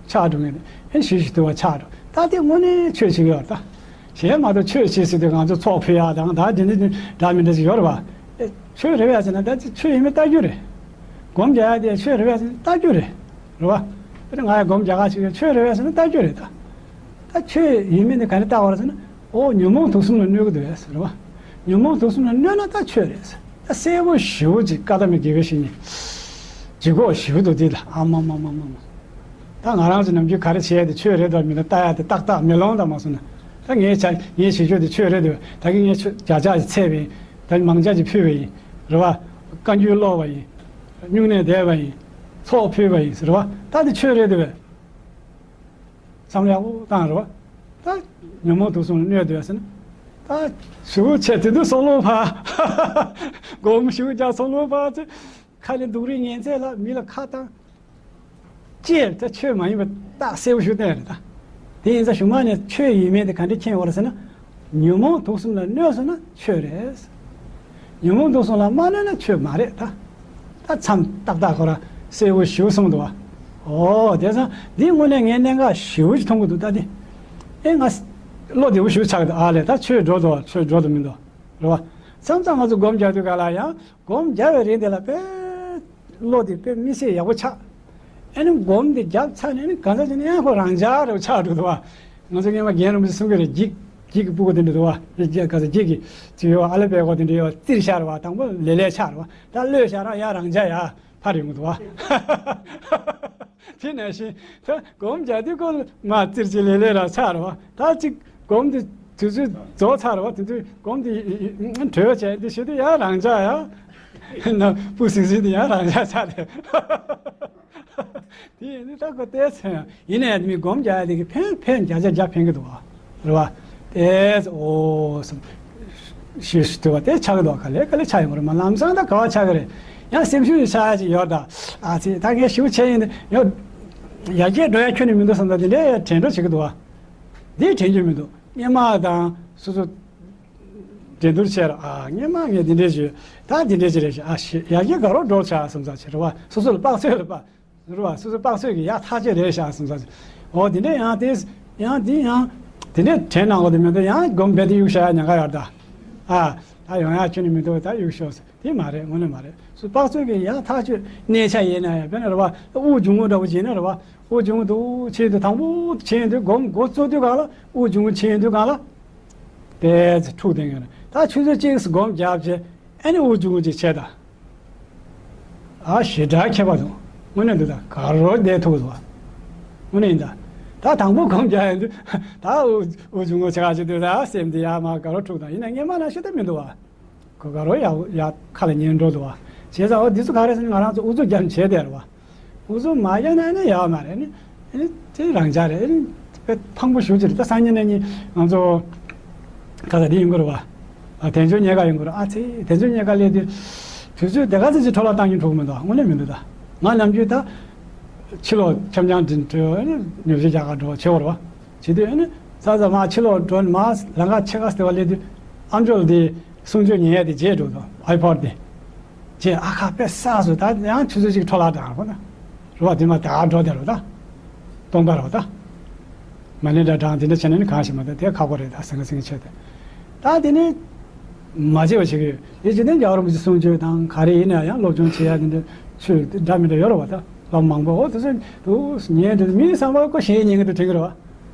ཆགས་འགྲོ་ངེས་ནས་ཨེ་ཞི་ཞི་དུལ་བ་ཆགས་འགྲོ། ད་དེ་དངོས་གནས་ཆོས་བྱེད་ཀྱི་ཡོད་ད། གཞན་མ་གཏོགས་ཆོས་བྱེད་ཟེར་དུས་ང་ཚོ་ཚོགས་ཕུལ་ཡ་དང་ད་དེ་འདྲ་འདྲ་མི་འདྲ་ཞིག་ཡོད་རེད་བ། ཨེ་ཆོས་རེད་བས་ཟེར་ན་ད་ཅིག་ཆོས་ཡིན་མིན་ལྟ་རྒྱུ་རེད། སྒོམ་རྒྱག་ཡ་དེ་ཆོས་རེད་བས་ཟེར་ན་ལྟ་རྒྱུ་རེད། རེད་བ། དཔེར་ན་ང་ཡ་སྒོམ་རྒྱག་ག་ཞིག་ཡོད་ཆོས་རེད་བས་ཟེར་ན་ལྟ་རྒྱུ་རེད་ད། ད་ཆོས་ཡིན་མིན་དེ་ག་རེ་ལྟ་བ་རེད་ཟེར་ན། ཨོ་ཉོན་མོངས་དུག་གསུམ་ལ་གནོད་ཀྱི་འདུག་ཟེར་བ། ཉོན་མོངས་དུག་གསུམ་ལ་གནོད་ན་ད་ཆོས་རེད་ཟེར། ད་གསལ་པོ་ཞེ་པོ་ཅིག་བཀའ་གདམས་དགེ་བའི་བཤེས་གཉེན། ལྗིད་ཁོག་ཞེ་པོ་འདུག་འདི་ལ་ཨ་མ་མ་མ་མ་མ། ད་ང་རང་ཚོ་ནམ་རྒྱུན་ག་རེ་བྱས་ཏེ་ཆོས་རེད་དོ་མིན་ན་ལྟ་ཡ་དེ་ཏག་ཏག་མེ་ལོང་དང་མ་སོང་ན། ད་ངས་བྱ་ངས་བྱེད་ཕྱོགས་དེ་ཆོས་རེད་དོ་ད་གིན་ངས་ཆོས་བརྒྱ་ཆ་ཞིག་ཚད་པ་ཡིན། ད་མང་ཆ་ཞིག་ཕུལ་བ་ཡིན། རེད་བ། བཀའ་འགྱུར་ཀློག་པ་ཡིན། སྨྱུང་གནས་བསྡད་པ་ཡིན། ཚོགས་ཕུལ་བ་ཡིན་ཟེར་བ་ད་དེ་ཆོས་རེད་དོ། བསམ་བློ་ཡག་པོ་བཏང་རོགས། ད་ཉོན་མོངས་དུག་གསུམ་ལ་གནོད་འདོད་ཟེར་ན། ད་ཞུ་བོ་ཆེ་དེ་དུས་སོ་ལོ་ཕ། སྒོམ་ཞུ་རྒྱ་སོ་ལོ་ཕ་ཚེ། ཁ་ལས་སྡུག་རིགས་ངན་ཚད་ལ་མི་ལ་ཁ་བཏང་། ཅེས་ད་ཆོས་མ་ཡིན་པ་ད་གསལ་པོ་ཞུ་བསྟན་རེད་ད། དེ་ཡིན་ཙང་གཞུག་མ་ནས་ཆོས་ཡིན་མིན་དེ་ག་འདྲ་མཁྱེན་དགོས་རེད་ཟེར་ན། ཉོན་མོངས་དུག་གསུམ་ལ་གནོད་སོང་ན་ཆོས་རེད། ཉོན་མོངས་དུག་གསུམ་ལ་མ་གནོད་ན་ཆོས་མ་རེད་ད། ད་མཚམས་ཏག་ཏག་ཁོ་ར་གསལ་པོ་ཞིག་གསུངས་འདུག་བ། ཨོ་དེ་ཙང་འདི་དངོས་གནས་ངས་གནད་འགག་ཞེ་པོ་ཅིག་མཐོང་གི་འདུག་ད་འདི། ཨེ་ང་བློ་བདེ་པོ་ཞིག་ཆགས་འདུག་ཨ་ལས་ད་ཆོས་འགྲོ་འདུག་བ་ཆོས་འགྲོ་འདུག་མི་འདུག་རེད་བ། མཚམས་མཚམས་ང་ཚོ་སྒོམ་རྒྱག་དུས་ག་ལ་ཡང་སྒོམ་རྒྱག་པའི་རིང་དེ་ལ་དཔེ་བློ་དེ་དཔེ་མི་སྲིད་ཡག་པོ་ཆགས། ཨེ་ནི་སྒོམ་དེ་རྒྱབ་ཚར་ནས་ནི་གང་ཟག་ཅིག་ནི་ཡང་ཁོ་རང་འཇགས་རེ་ཆགས་འགྲོ་འདུག་བ། ང་ཚོ་སྔོན་མ་རྒན་རིན་པོ་ཆེ་གསུང་གི་རེད་འགྱིག་འགྱིག་གི་སྤུ་གུ་དེ་འདྲ་འདུག་བ། འགྱིག་ག་ཚོད་འགྱིག་གི་ཅིག་ཡོད་བ་ཨ་ལེ་པད་གོ་དེ་འདྲ་ཡོད་བ་རྩིར་ཤར་བ་དང་པོ་ལེ་ལེ་ཆགས་རེད་བ་ད་གློད་ཤར་ར་ཡ་རང་འཇགས་ཡ་ཕར་ཡོང་གི་འདུག་བ། དེ་ནང་བཞིན་ད་སྒོམ་རྒྱག་དུས་ཀོ་མ་རྩིར་ཅིག་ལེ་ལེ་ར་ཆགས་རེད་བ་ད་ཅིག་སྒོམ་དེ་དུས་ཚོད་རྫོགས་ཚར་རེད་བ་དེ་དུས་སྒོམ་དེ་གྲོལ་བྱས་འདི་ཞུ་དུས་ཡ་རང་འཇགས་ཡ་ན་སྤུ་སིང་སིང་དེ་ཡ་རང་འཇགས་ཆགས་རེད། དེ་ཡིན་དུས་ད་ཁོ་བལྟས་ཚེ་ཡིན་ནའི་མི་སྒོམ་རྒྱག་ཡ་དེ་གི་ཕན་ཕན་བརྒྱ་ཆ་བརྒྱ་ཕན་གི་འདུག་བ། རེད་བ། བལྟས་ཚེ་ཨོ་སམ། ཞུས་ཞུས་དུས་བ་དེ་ཆགས་གི་འདུག་ག་ལེ་ག་ལེ་ཆགས་ཡོང་གི་རེད་མ་ལམ་སང་ད་ག་བ་ཆགས་གི་རེད། ཡང་སེམས་ཤུགས་ཆག་ཡ་ཅིག་ཡོད་ད། ཨ་ཙི་ད་ངས་ཞུ་བྱས་ཡིན་ད་ཡོད། ཡར་རྒྱས་འགྲོ་ཡ་ཁྱོན་ནས་མི་འདུག་བསམ་ད་དེ་འདྲའི་དྲན་འགྲོ་བྱེད་གི་འདུག་བ། འདི་དྲན་རྒྱུ་མི་འདུག་སྔོན་མ་དང་སོ་སོ། འགྲན་བསྡུར་བྱས་ར་ཨ་སྔོན་མ་ངས་འདི་འདྲས་ཞུས་ད་འདི་འདྲས་ཅིག་རེད་ཤག་ཨ་ཞེ་ཡར་རྒྱས་དགའ་རོགས་འགྲོ་ཆགས་བསམ་ས་ཅིག་རེད་བ་སོ་སོ་ལ་དཔག་ཚོད་ལ་དཔག་རེད་བ་སོ་སོ་དཔག་ཚོད་ཀྱི་ཡག་ཐག་ཆོད་རེད་ཤག་བསམ་ས་ཅིག་འོ་འདི་འདྲས་ཡང་དེ་ཡང་འདི་ཡང་དེ་འདྲས་དྲན་གནང་དགོས་དེ་མི་འདུག་ཡང་སྒོམ་རྦད་དེ་གཡུག་བཞག་ཡ་ཉེན་ཁ་ཡོད་ད། ཨ་ད་ཡོང་ཡ་ཁྱོན་ནས་མི་འདུག་ད་གཡུག་ཤོག་ཟེར་དེ་མ་རེད་དངོས་གནས་མ་རེད་སོ་དཔག་ཚོད་ཀྱི་ཡག་ཐག་ཆོད་གནས་ཆ་ཡིན་ན་ཡང་དཔེར་ན་རེད་བ་དབུགས་འབྱུང་པོ་འདྲ་པོ་ཅིག་ཡིན་ན་རེད་བ་དབུགས་འབྱུང་པོ་འདུག་ཆེན་དུ་དང་པོ་ཆེན་དུ་སྒོམ་འགོ་བཙུགས་དུས་གང་ལ་དབུགས་འབྱུང་པོ་ཆེན་དུས་གང་ལ། དེ་ཚེ་འཁྲུག་བསྡད་ཡོད་རེད། ད་ཆུ་ཚོད་གཅིག་སྒོམ་རྒྱབ་བྱས་ཨ་ནི་དབུགས་འབྱུང་པོ་ཅིག་བྱས་ད། ཨ་ཞེ་དྲག་ཁྱད་པར་འདུག་དངོས་གནས་འདུག་ད་ག་རོ་བསྡད་ཐུབ་འདུག་བ། དངོས་གནས་ཡིན་ད། ད་དང་པོ་སྒོམ་རྒྱག་ཡོང་དུས་ད་དབུགས་དབུགས་འབྱུང་པོ་ཆེ་ཁ་ཅིག་འདུག་ད་སེམས་འདི་ཡར་མར་ག་རོ་འཁྲུག་ད་ཡིན་ན་སྔོན་མ་ནང་བཞིན་ད་མི་འདུག་བ། གོ་ག་རོ་ཡག་ཡག་ཁ་ལ་ཉན་འགྲོ་འདུག་བ། བྱས་ཙང་འོ་འདི་ཚོ་ག་རེ་ཟེར་ན་ང་རང་ཚོ་དབུ་ཚུགས་རྒྱབ་བྱས་བསྡད་རེད་བ། དབུ་ཚུགས་མ་རྒྱབ་ན་ནི་ཡག་མ་རེད་ནི། ཨེ་ནི་དེ་རང་འཇགས་རེད། ཨེ་ནི་དཔེ་ཕངས་པོ་ཞེ་པོ་ཅིག་རེད། ད་སང་ཉིན་གནངས་ཉིན་ང་ཚོ་ག་ས་འདི་ཡོང་གི་རེད་བ། ཨ་དལ་འབྱོར་རྙེད་དཀའ་ཡོང་གི་རེད། ཨ་ཙི་དལ་འབྱོར་རྙེད་དཀའ་སླེབས་དུས་དུས་ཚོད་དེ་ག་ཚོད་ཅིག་འཕྲོ་བརླག་བཏང་མཁན་འགྲོ་གི་མི་འདུག་དངོས་གནས་མི་འདུག་ད་ང་ནམ་རྒྱུན་ད་ཕྱི་ལོགས་འཆམ་འཆམ་འདི་འགྲོ་ཨེ་ནི་ཉོ་ཆ་རྒྱག་ག་འགྲོ་བྱེད་འོར་བ། བྱེད་དུས་ཨེ་ནི་ས་ས་མ་ཕྱི་ལོགས་འགྲོ་ནས་མ་ལམ་ཁ་ཕྱེད་ཀ་ཟེར་བ་སླེབས་དུས་ཨམ་ཅོག་འདི་གསུང་ཆོས་ཉན་ཡས་དེ་བརྗེད་འགྲོ་འདུག་ཨའི་པོཌ་དེ། བརྗེད་ཨ་ཁ་དཔེ་བསགས་སོང་ད་ཡང་ཆུ་ཚོད་གཅིག་འཕྲོ་བརླག་བཏང་རོགས་ན། རེད་བ་དེ་མ་ད་འགྲོ་དེ་རོ་ད། སྟོང་པ་རོ་ད། མ་ཎི་འདྲ་བགྲངས་དེ་འདྲ་བྱས་ན་ནི་གང་ཞིག་མ་ད་དེ་ཁག་པོ་རེད་ད་སེང་གེ་སེང་གེ་བྱས་ཏེ། ད་དེ་ནི། མ་བརྗེད་པ་བྱེད་ཀྱི་ཡོད། དེ་འཇིག་རྟེན་རྒྱལ་བ་རིན་པོ་ཆེ་གསུང་ཆོས་དང་ག་རེ་ཡིན་ན་ཡང་སློབ་སྦྱོང་བྱེད་ཡ་དེ་འདྲ་ཆོས་འདྲ་མི་འདྲ་ཡོད་རེད་བ་ད་སློབ་མང་པོ་འོ་དེ་ཚོ་འདུག་ཉན་དེ་མིའི་བསམ་པ་ཁོ་གཞན་ཉན་གི་འདུག་དྲན་གི་རེད་བ།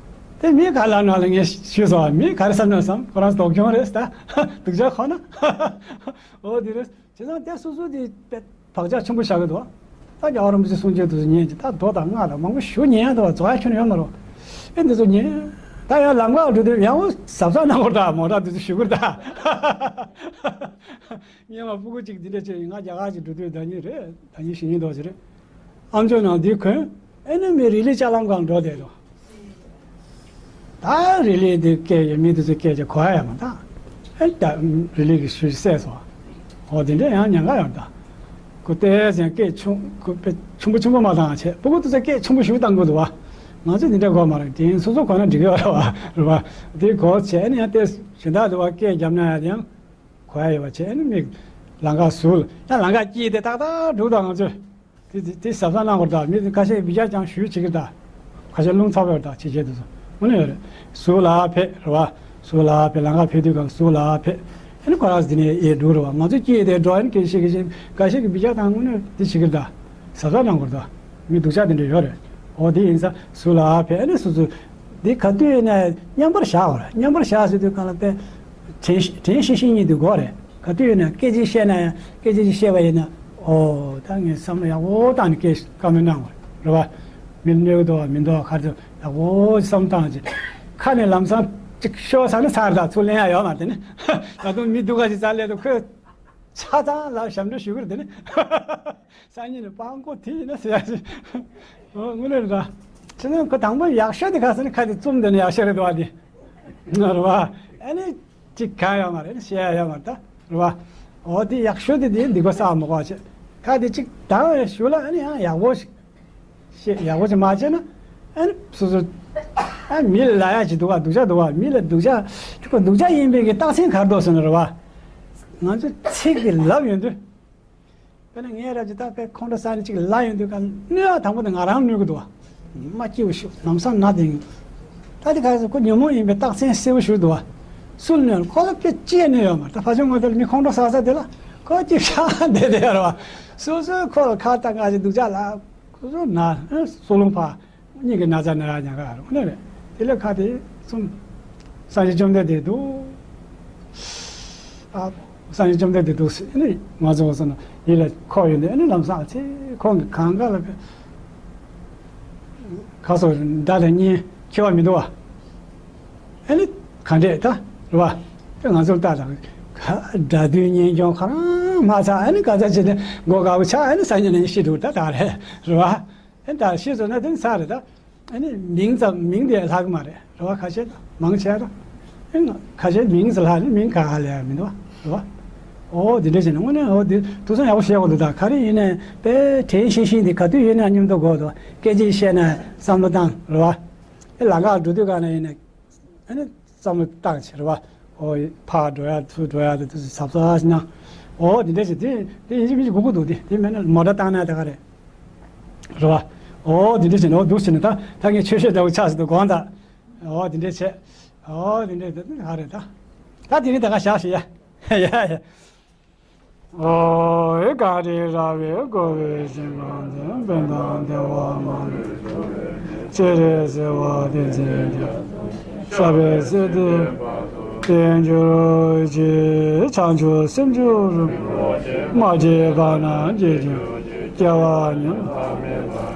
དེ་མི་ག་ལ་ན་ལ་ངས་ཞུས་སོང་བ་མི་ག་རེ་བསམ་ན་བསམ་ཁོ་རང་ཚོ་སྡུག་གྱོང་རེད་ད། སྡུག་ཅག་ཁོ་ན། འོ་དེ་རེད། བྱས་ཙང་དེ་སོ་སོ་དེ་དཔེ་བག་ཆགས་ཆེན་པོ་བཞག་གི་འདུག་ད་རྒྱལ་བ་རིན་པོ་ཆེ་གསུང་ཆོས་དེ་ཚོ་ཉན་གྱི་ད་མདོ་དང་སྔགས་དང་མང་པོ་ཞུ་ཉན་ཡ་འདུག་བ་རྫོགས་ཡ་ཁྱོན་ཡོད་མ་རེད། ཨེ་འདི་ཚོ་ཉན། ད་ཡང་ལམ་ཁ་འགྲོ་དུས་ཡང་འོ་གཟབ་གཟབ་གནང་དགོས་ད་མོ་ཊ་འདི་ཚོ་ཞུ་དགོས་ད། སྔོན་མ་སྤུ་གུ་གཅིག་འདི་འདྲ་བྱས་ང་རྒྱ་གར་གཅིག་འགྲོ་དུས་ཟླ་ཉིན་རེད་ཟླ་ཉིན་བཞི་ཉིན་འདྲ་ཅིག་རེད། ཨམ་ཅོག་ནང་འདི་གོན། ཨེ་ནི་མི་རི་ལི་ལྕགས་ལམ་སྒང་འགྲོ་བསྡད་འདུག་ད་རི་ལི་འདི་སྐད་ཀྱི་མི་འདི་ཚོ་སྐད་ཀྱི་གོ་ཡ་ཡ་མ་ད། ཨེ་ད་རི་ལི་གི་ཤུལ་བསད་སོང་། འོ་དེ་འདྲ་ཡང་ཉེན་ཁ་ཡོད་ད། ཏོག་ཙམ་སྐད་ཆུང་ཆུང་པོ་ཆུང་པོ་མ་བཏང་བྱས། སྤུ་གུ་ཏོག་ཙམ་སྐད་ཆུང་པོ་ཞིག་བཏང་དགོས་འདུག་བ། ང་ཚོས་འདི་འདྲ་གོ་མ་རེད། དྲིན་སོ་སོ་གོ་ན་འགྲིག་གི་རེད་བ། རེད་བ། དེ་གོ་བྱས་ནས་ཡང་ཏོག་ཙམ་གཞན་དག་འདུག་བ། སྐད་བརྒྱབ་ན་ཡང་གོ་ཡ་ཡོད་པ་བྱས་ནས། མི་ལམ་ཁ་ཟུར་ལ་ཡང་ལམ་ཁ་དཀྱིལ་དེ་ཏག་ཏག་འགྲོ་དང་། ང་ཚོས་དེ་དེ་དེ་གཟབ་གཟབ་གནང་དགོས་རེད། ད་མི་ཁ་ཤས་ཀྱིས་བི་ཇ་ཀྱང་ཞུས་བྱེད་ཀྱི་རེད། ད་ཁ་ཤས་རླུང་ཚ་པོ་ཡོད་རེད། ད་ཕྱི་རྒྱལ་དེ་ཚོ་དངོས་གནས་ཡོད་རེད། ཟུར་ལ་ཕེབས། རེད་བ། ཟུར་ལ་ཕེབས། ལམ་ཁ་ཕེབས་དུས་སྒང་ཟུར་ལ་ཕེབས། ཨ་ནི་ཁོ་རང་ཚོ་དེ་ནས་ཨེ་འགྲོ་རེད་བ། ང་ཚོ་དཀྱིལ་དེ་འགྲོ། ཨ་ནི་སྐད་ཆ་བཤད་ཀྱི་བཤད། འགའ་ཤས་ཀྱིས་བི་ཇ་བཏང་། དངོས་གནས་དེ་བྱེད་ཀྱི་རེད། ད་གཟབ་གཟབ་གནང་དགོས་རེད། ད་མི་སྡུག་ཅག་དེ་འདྲ་ཡོད་རེད། འོ་དེ་ཡིན་ཙང་ཟུར་ལ་ཕེབས། ཨ་ནི་སོ་སོ་དེ་ག་དུས་ཡིན་ན་མཉམ་པར་བཞག་དགོས་རེད། མཉམ་པར་བཞག་ཟེར་དུས་སྒང་ལ་དཔེ་དྲན་དྲན་ཤེས་ཤེས་གཉིས་དེ་དགོས་རེད། ག་དུས་ཡིན་ན་སྐད་ཆ་བཤད་ན་ཡང་། སྐད་ཆ་ཅིག་བཤད་པ་ཡིན་ན། ཨོ་ད་ངས་བསམ་བློ་ཡག་པོ་བཏང་ནས་སྐད་བཀའ་མོལ་གནང་དགོས་རེད་བ། མི་གནོད་ཀྱི་འདུག་བ་མི་འདུག་བ། ག་རེ་ཡག་པོ་བསམ་བཏང་བྱས། ཁ་ནས་ལམ་སང་ཅིག་ཤོར་ཚར་ན་ཚར། ད་ཚུར་ལེན་ཡ་ཡོད་མ་རེད། དེ་ནི་ད་དུང་མི་སྡུག་ག་ཞིག་རྩ་སླེབས་དུས་ཁོས་ཆ་ཚང་ལ་ཞབས་འདྲེན་ཞུ་གི་རེད། དེ་ནི་སང་ཉིན་ནས་སྤྲང་པོ་དེ་ཡིན་ན་ཟེར་ཡ་ཞིག། ཨོ་དངོས་གནས་རེད། ད་ཕྱི་ནང་ཁོ་དང་པོ་ཡག་ཤོས་དེ་ག་ཟེར་ན། ཁ་དེ་བཙུམ་བསྡད་ན་ཡག་ཤོས་རེད་འདུག་བ། དེ་རེད་བ། ཨ་ནི་ཅིག་གང་ཡོད་མ་རེད། བཤད་ཡ་ཡོད་མ་རེད། ད་རེད་བ། འོ་དེ་ཡག་ཤོས་དེ། དེ་སྡིག་པ་བསགས་མ་དགོས་པ་བྱས། ཁ་དེ་ཅིག་དང་བའི་གཞུག་ལ་ཨ་ནི་ཡང་ཡག་པོ་ཞིག་བཤད། ཡག་པོ་ཅིག་མ་བྱས་ན་ཨ་ནི་སོ་སོ་ཨ་མི་ལ་ལབ་ཡ་ཅིག་འདུག་བ། སྡུག་ཅག་འདུག་བ། མི་ལ་སྡུག་ཅག་ཁྱོད་ཁོ་སྡུག་ཅག་ཡིན་པའི་གི་རྟགས་མཚན་ག་རེ་འདུག་ཟེར་ན་རེད་བ། ང་ཚོས་ཚིག་དེ་ལབ་ཡོང་དུས། དཔེར་ན་ངས་ར་ཅིག་ད་དཔེ་ཁོང་ཁྲོ་ཟ་ནས་ཅིག་ལབ་ཡོང་དུས་སྒང་གནོད་ཡ་དང་པོ་དེ་ང་རང་གནོད་ཀྱི་འདུག་བ། མ་སྐྱིད་པོ་ཞིག་ལམ་སང་ན་དེ་ཡིན། ད་དེ་ག་ཟེར། ཁོ་ཉོན་མོངས་ཡིན་པའི་རྟགས་མཚན་གསལ་པོ་ཞིག་འདུག་བ། སུ་ལ་གནོད། ཁོ་ལ་སྐད་ཅིག་གནོད་ཡོད་མ་རེད། ད་ཕལ་ཆེར་ངོ་དེ་ལ་མི་ཁོང་ཁྲོ་ཟ་ས་དེ་ལ་ཁོ་ཅིག་ཤ་བསྡད་བསྡད་ཡོད་རེད་བ། སོ་སོའི་ཁོ་ལ་ཁ་བཏང་ག་ཅིག་སྡུག་ཅག་ལབ། ཁོ་ཚོ་ན་སྲོག་རླུང་འཕར། སྙིང་གི་ན་ཚ་ན་ཡ་ཉག་ག་རུ་ནི་རེད། དེ་ལས་ཁ་དེ་གསུམ། སངས་རྒྱས་བཅོམ་ལྡན་འདས་འདུག། ཨ། སངས་རྒྱས་བཅོམ་ལྡན་འདས་འདུག་ཟེར་ནས་ང་ཚོ་བསམ་ན་ཡིད་ལ་འཁོར་ཡོང་དུས། ཨ་ནི་ལམ་སང་ཚེ་ཁོང་གི་གང་ག་ལ་ཁ་སོ་དགྲ་དང་གཉེན་འཁེལ་བ་མི་འདུག་བ། ཨ་ནི་ག་འདྲས་ད་རེད་བ། དེ་ང་ཚོར་ལྟ་དང་། དགྲ་འདུལ་གཉེན་སྐྱོང་ཁོ་རང་མ་ཚར། ཨ་ནི་ག་ཚ་བྱས་ནས་མགོ་དཀར་པོ་ཆགས། ཨ་ནི་སང་ཉིན་ནས་ཤི་འགྲོ། ད་ད་རེད་རེད་བ། ཨ་ནི་ད་ཤི་སོང་ན་དེ་ནི་ཚར་རེད་ད། ཨ་ནི་མིང་ཙམ། མིང་དེ་ལྷག་གི་མ་རེད་རེད་བ། ཁ་ཤས་མང་ཆེ་ར། ཨ་ནི་ཁ་ཤས་མིང་ཙམ་ལྷག་ནི་མིང་ག་ག་ལ་ཡང་མི་འདུག་བ་རེད་བ། ཨོ་དེ་འདྲ་བྱས་ནས་དངོས་གནས་ཨོ་དེ་ཐུགས་བསམ་ཡག་པོ་བཞེས་དགོས་འདུག། ད་ག་རེ་ཡིན་ནའི་དཔེ་དྲན་ཤེས་ཤིང་དེ་ག་དུས་ཡིན་ན་མཉམ་དུ་དགོས་འདུག། སྐད་ཆ་བཤད་ན་བསམ་བློ་བཏང་རེད་བ། ཨེ་ལམ་ཁ་འགྲོ་དུས་ག་ན་ཡིན་ན། ཨ་ནི་བསམ་བློ་བཏང་བྱས་རེད་བ། ཨོ་ཕར་འགྲོ་ཡ་ཚུར་འགྲོ་ཡ་དེ་དུས་གཟབ་གཟབ་ཞིག་གནང་། ཨོ་དེ་འདྲ་ཞིག་དེ་དེ་ཡིན་གཅིག་མིན་གཅིག་དགོས་ཀྱི་འདུག། དེ་དེ་མེད་ན་མོ་ཊ་བཏང་ན་དེ་ག་རེད། རེད་བ། ཨོ་དེ་འདྲ་ཞིག་ནི་ཨོ་འདུག་ཟེར་ནས། ད་ད་ངས་ཆོས་བཤད་འདྲ་བོ་ཆགས་སྲིད་འདུག་དགོངས་དག། ཨོ་དེ་འདྲ་བྱས། ཨོ་དེ་འདྲ་དེ་ག་རེད་ད། ད་དེ་རིང་དེ་ག་བཞག་ཞིག་ཡ། ཡ་ཡ། ཨོ་ཨེ་ག་རེ་ར་བའི་གོ་བའི་ཞིང་ཁམས་འདི། ཕན་དང་བདེ་བ་མ་ལུས་སྤྱན་རས་གཟིགས་དབང་བསྟན་འཛིན་རྒྱལ། ས་བའི་སྲིད་དེ་དེར་གྱུར་ཅིག། བྱང་ཆུབ་སེམས་མཆོག་རུ། མ་སྐྱེས་པ་རྣམས་སྐྱེ་གྱུར་ཅིག། སྐྱེ་བ་ཉིད་ལ་ཕན་པའི་ཕ་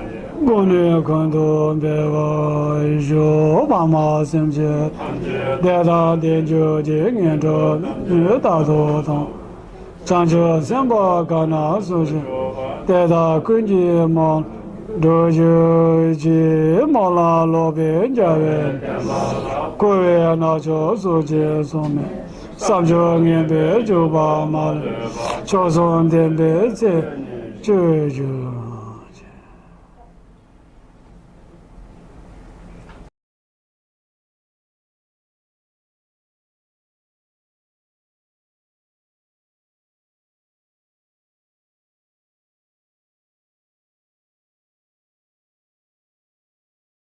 རོལ་ཏུ་ཕྱིན་པ། ཀུན་ནས་ཀུན་ཏུ་འབད་པར་ཤོག། ཕ་མ་སེམས་ཅན་ཐམས་ཅད་བདེ་དང་ལྡན་གྱུར་ཅིག། ངན་འགྲོ་ནས་རྟག་ཏུ་དོར། བྱང་ཆུབ་སེམས་དཔའ་གང་རྣམས་སུ་ཞིག་དེ་དག་ཀུན་གྱི་དམག་ལ་འགྲོ་གྱུར་ཅིག། དམག་ལ་ལོག་པའི་རྒྱལ་བའི་བསྟན་པ་ལ། འཁོར་བའི་མནར་གཅོད་སོགས་ཀྱིས་ཚོར་མེད་བསམ་སྦྱོར་ངན་པས་བཅུག་པ་མ་ལུས། མཆོག་གསུམ་བདེན་པའི་ཚེ་སྐྱོང་གྱུར།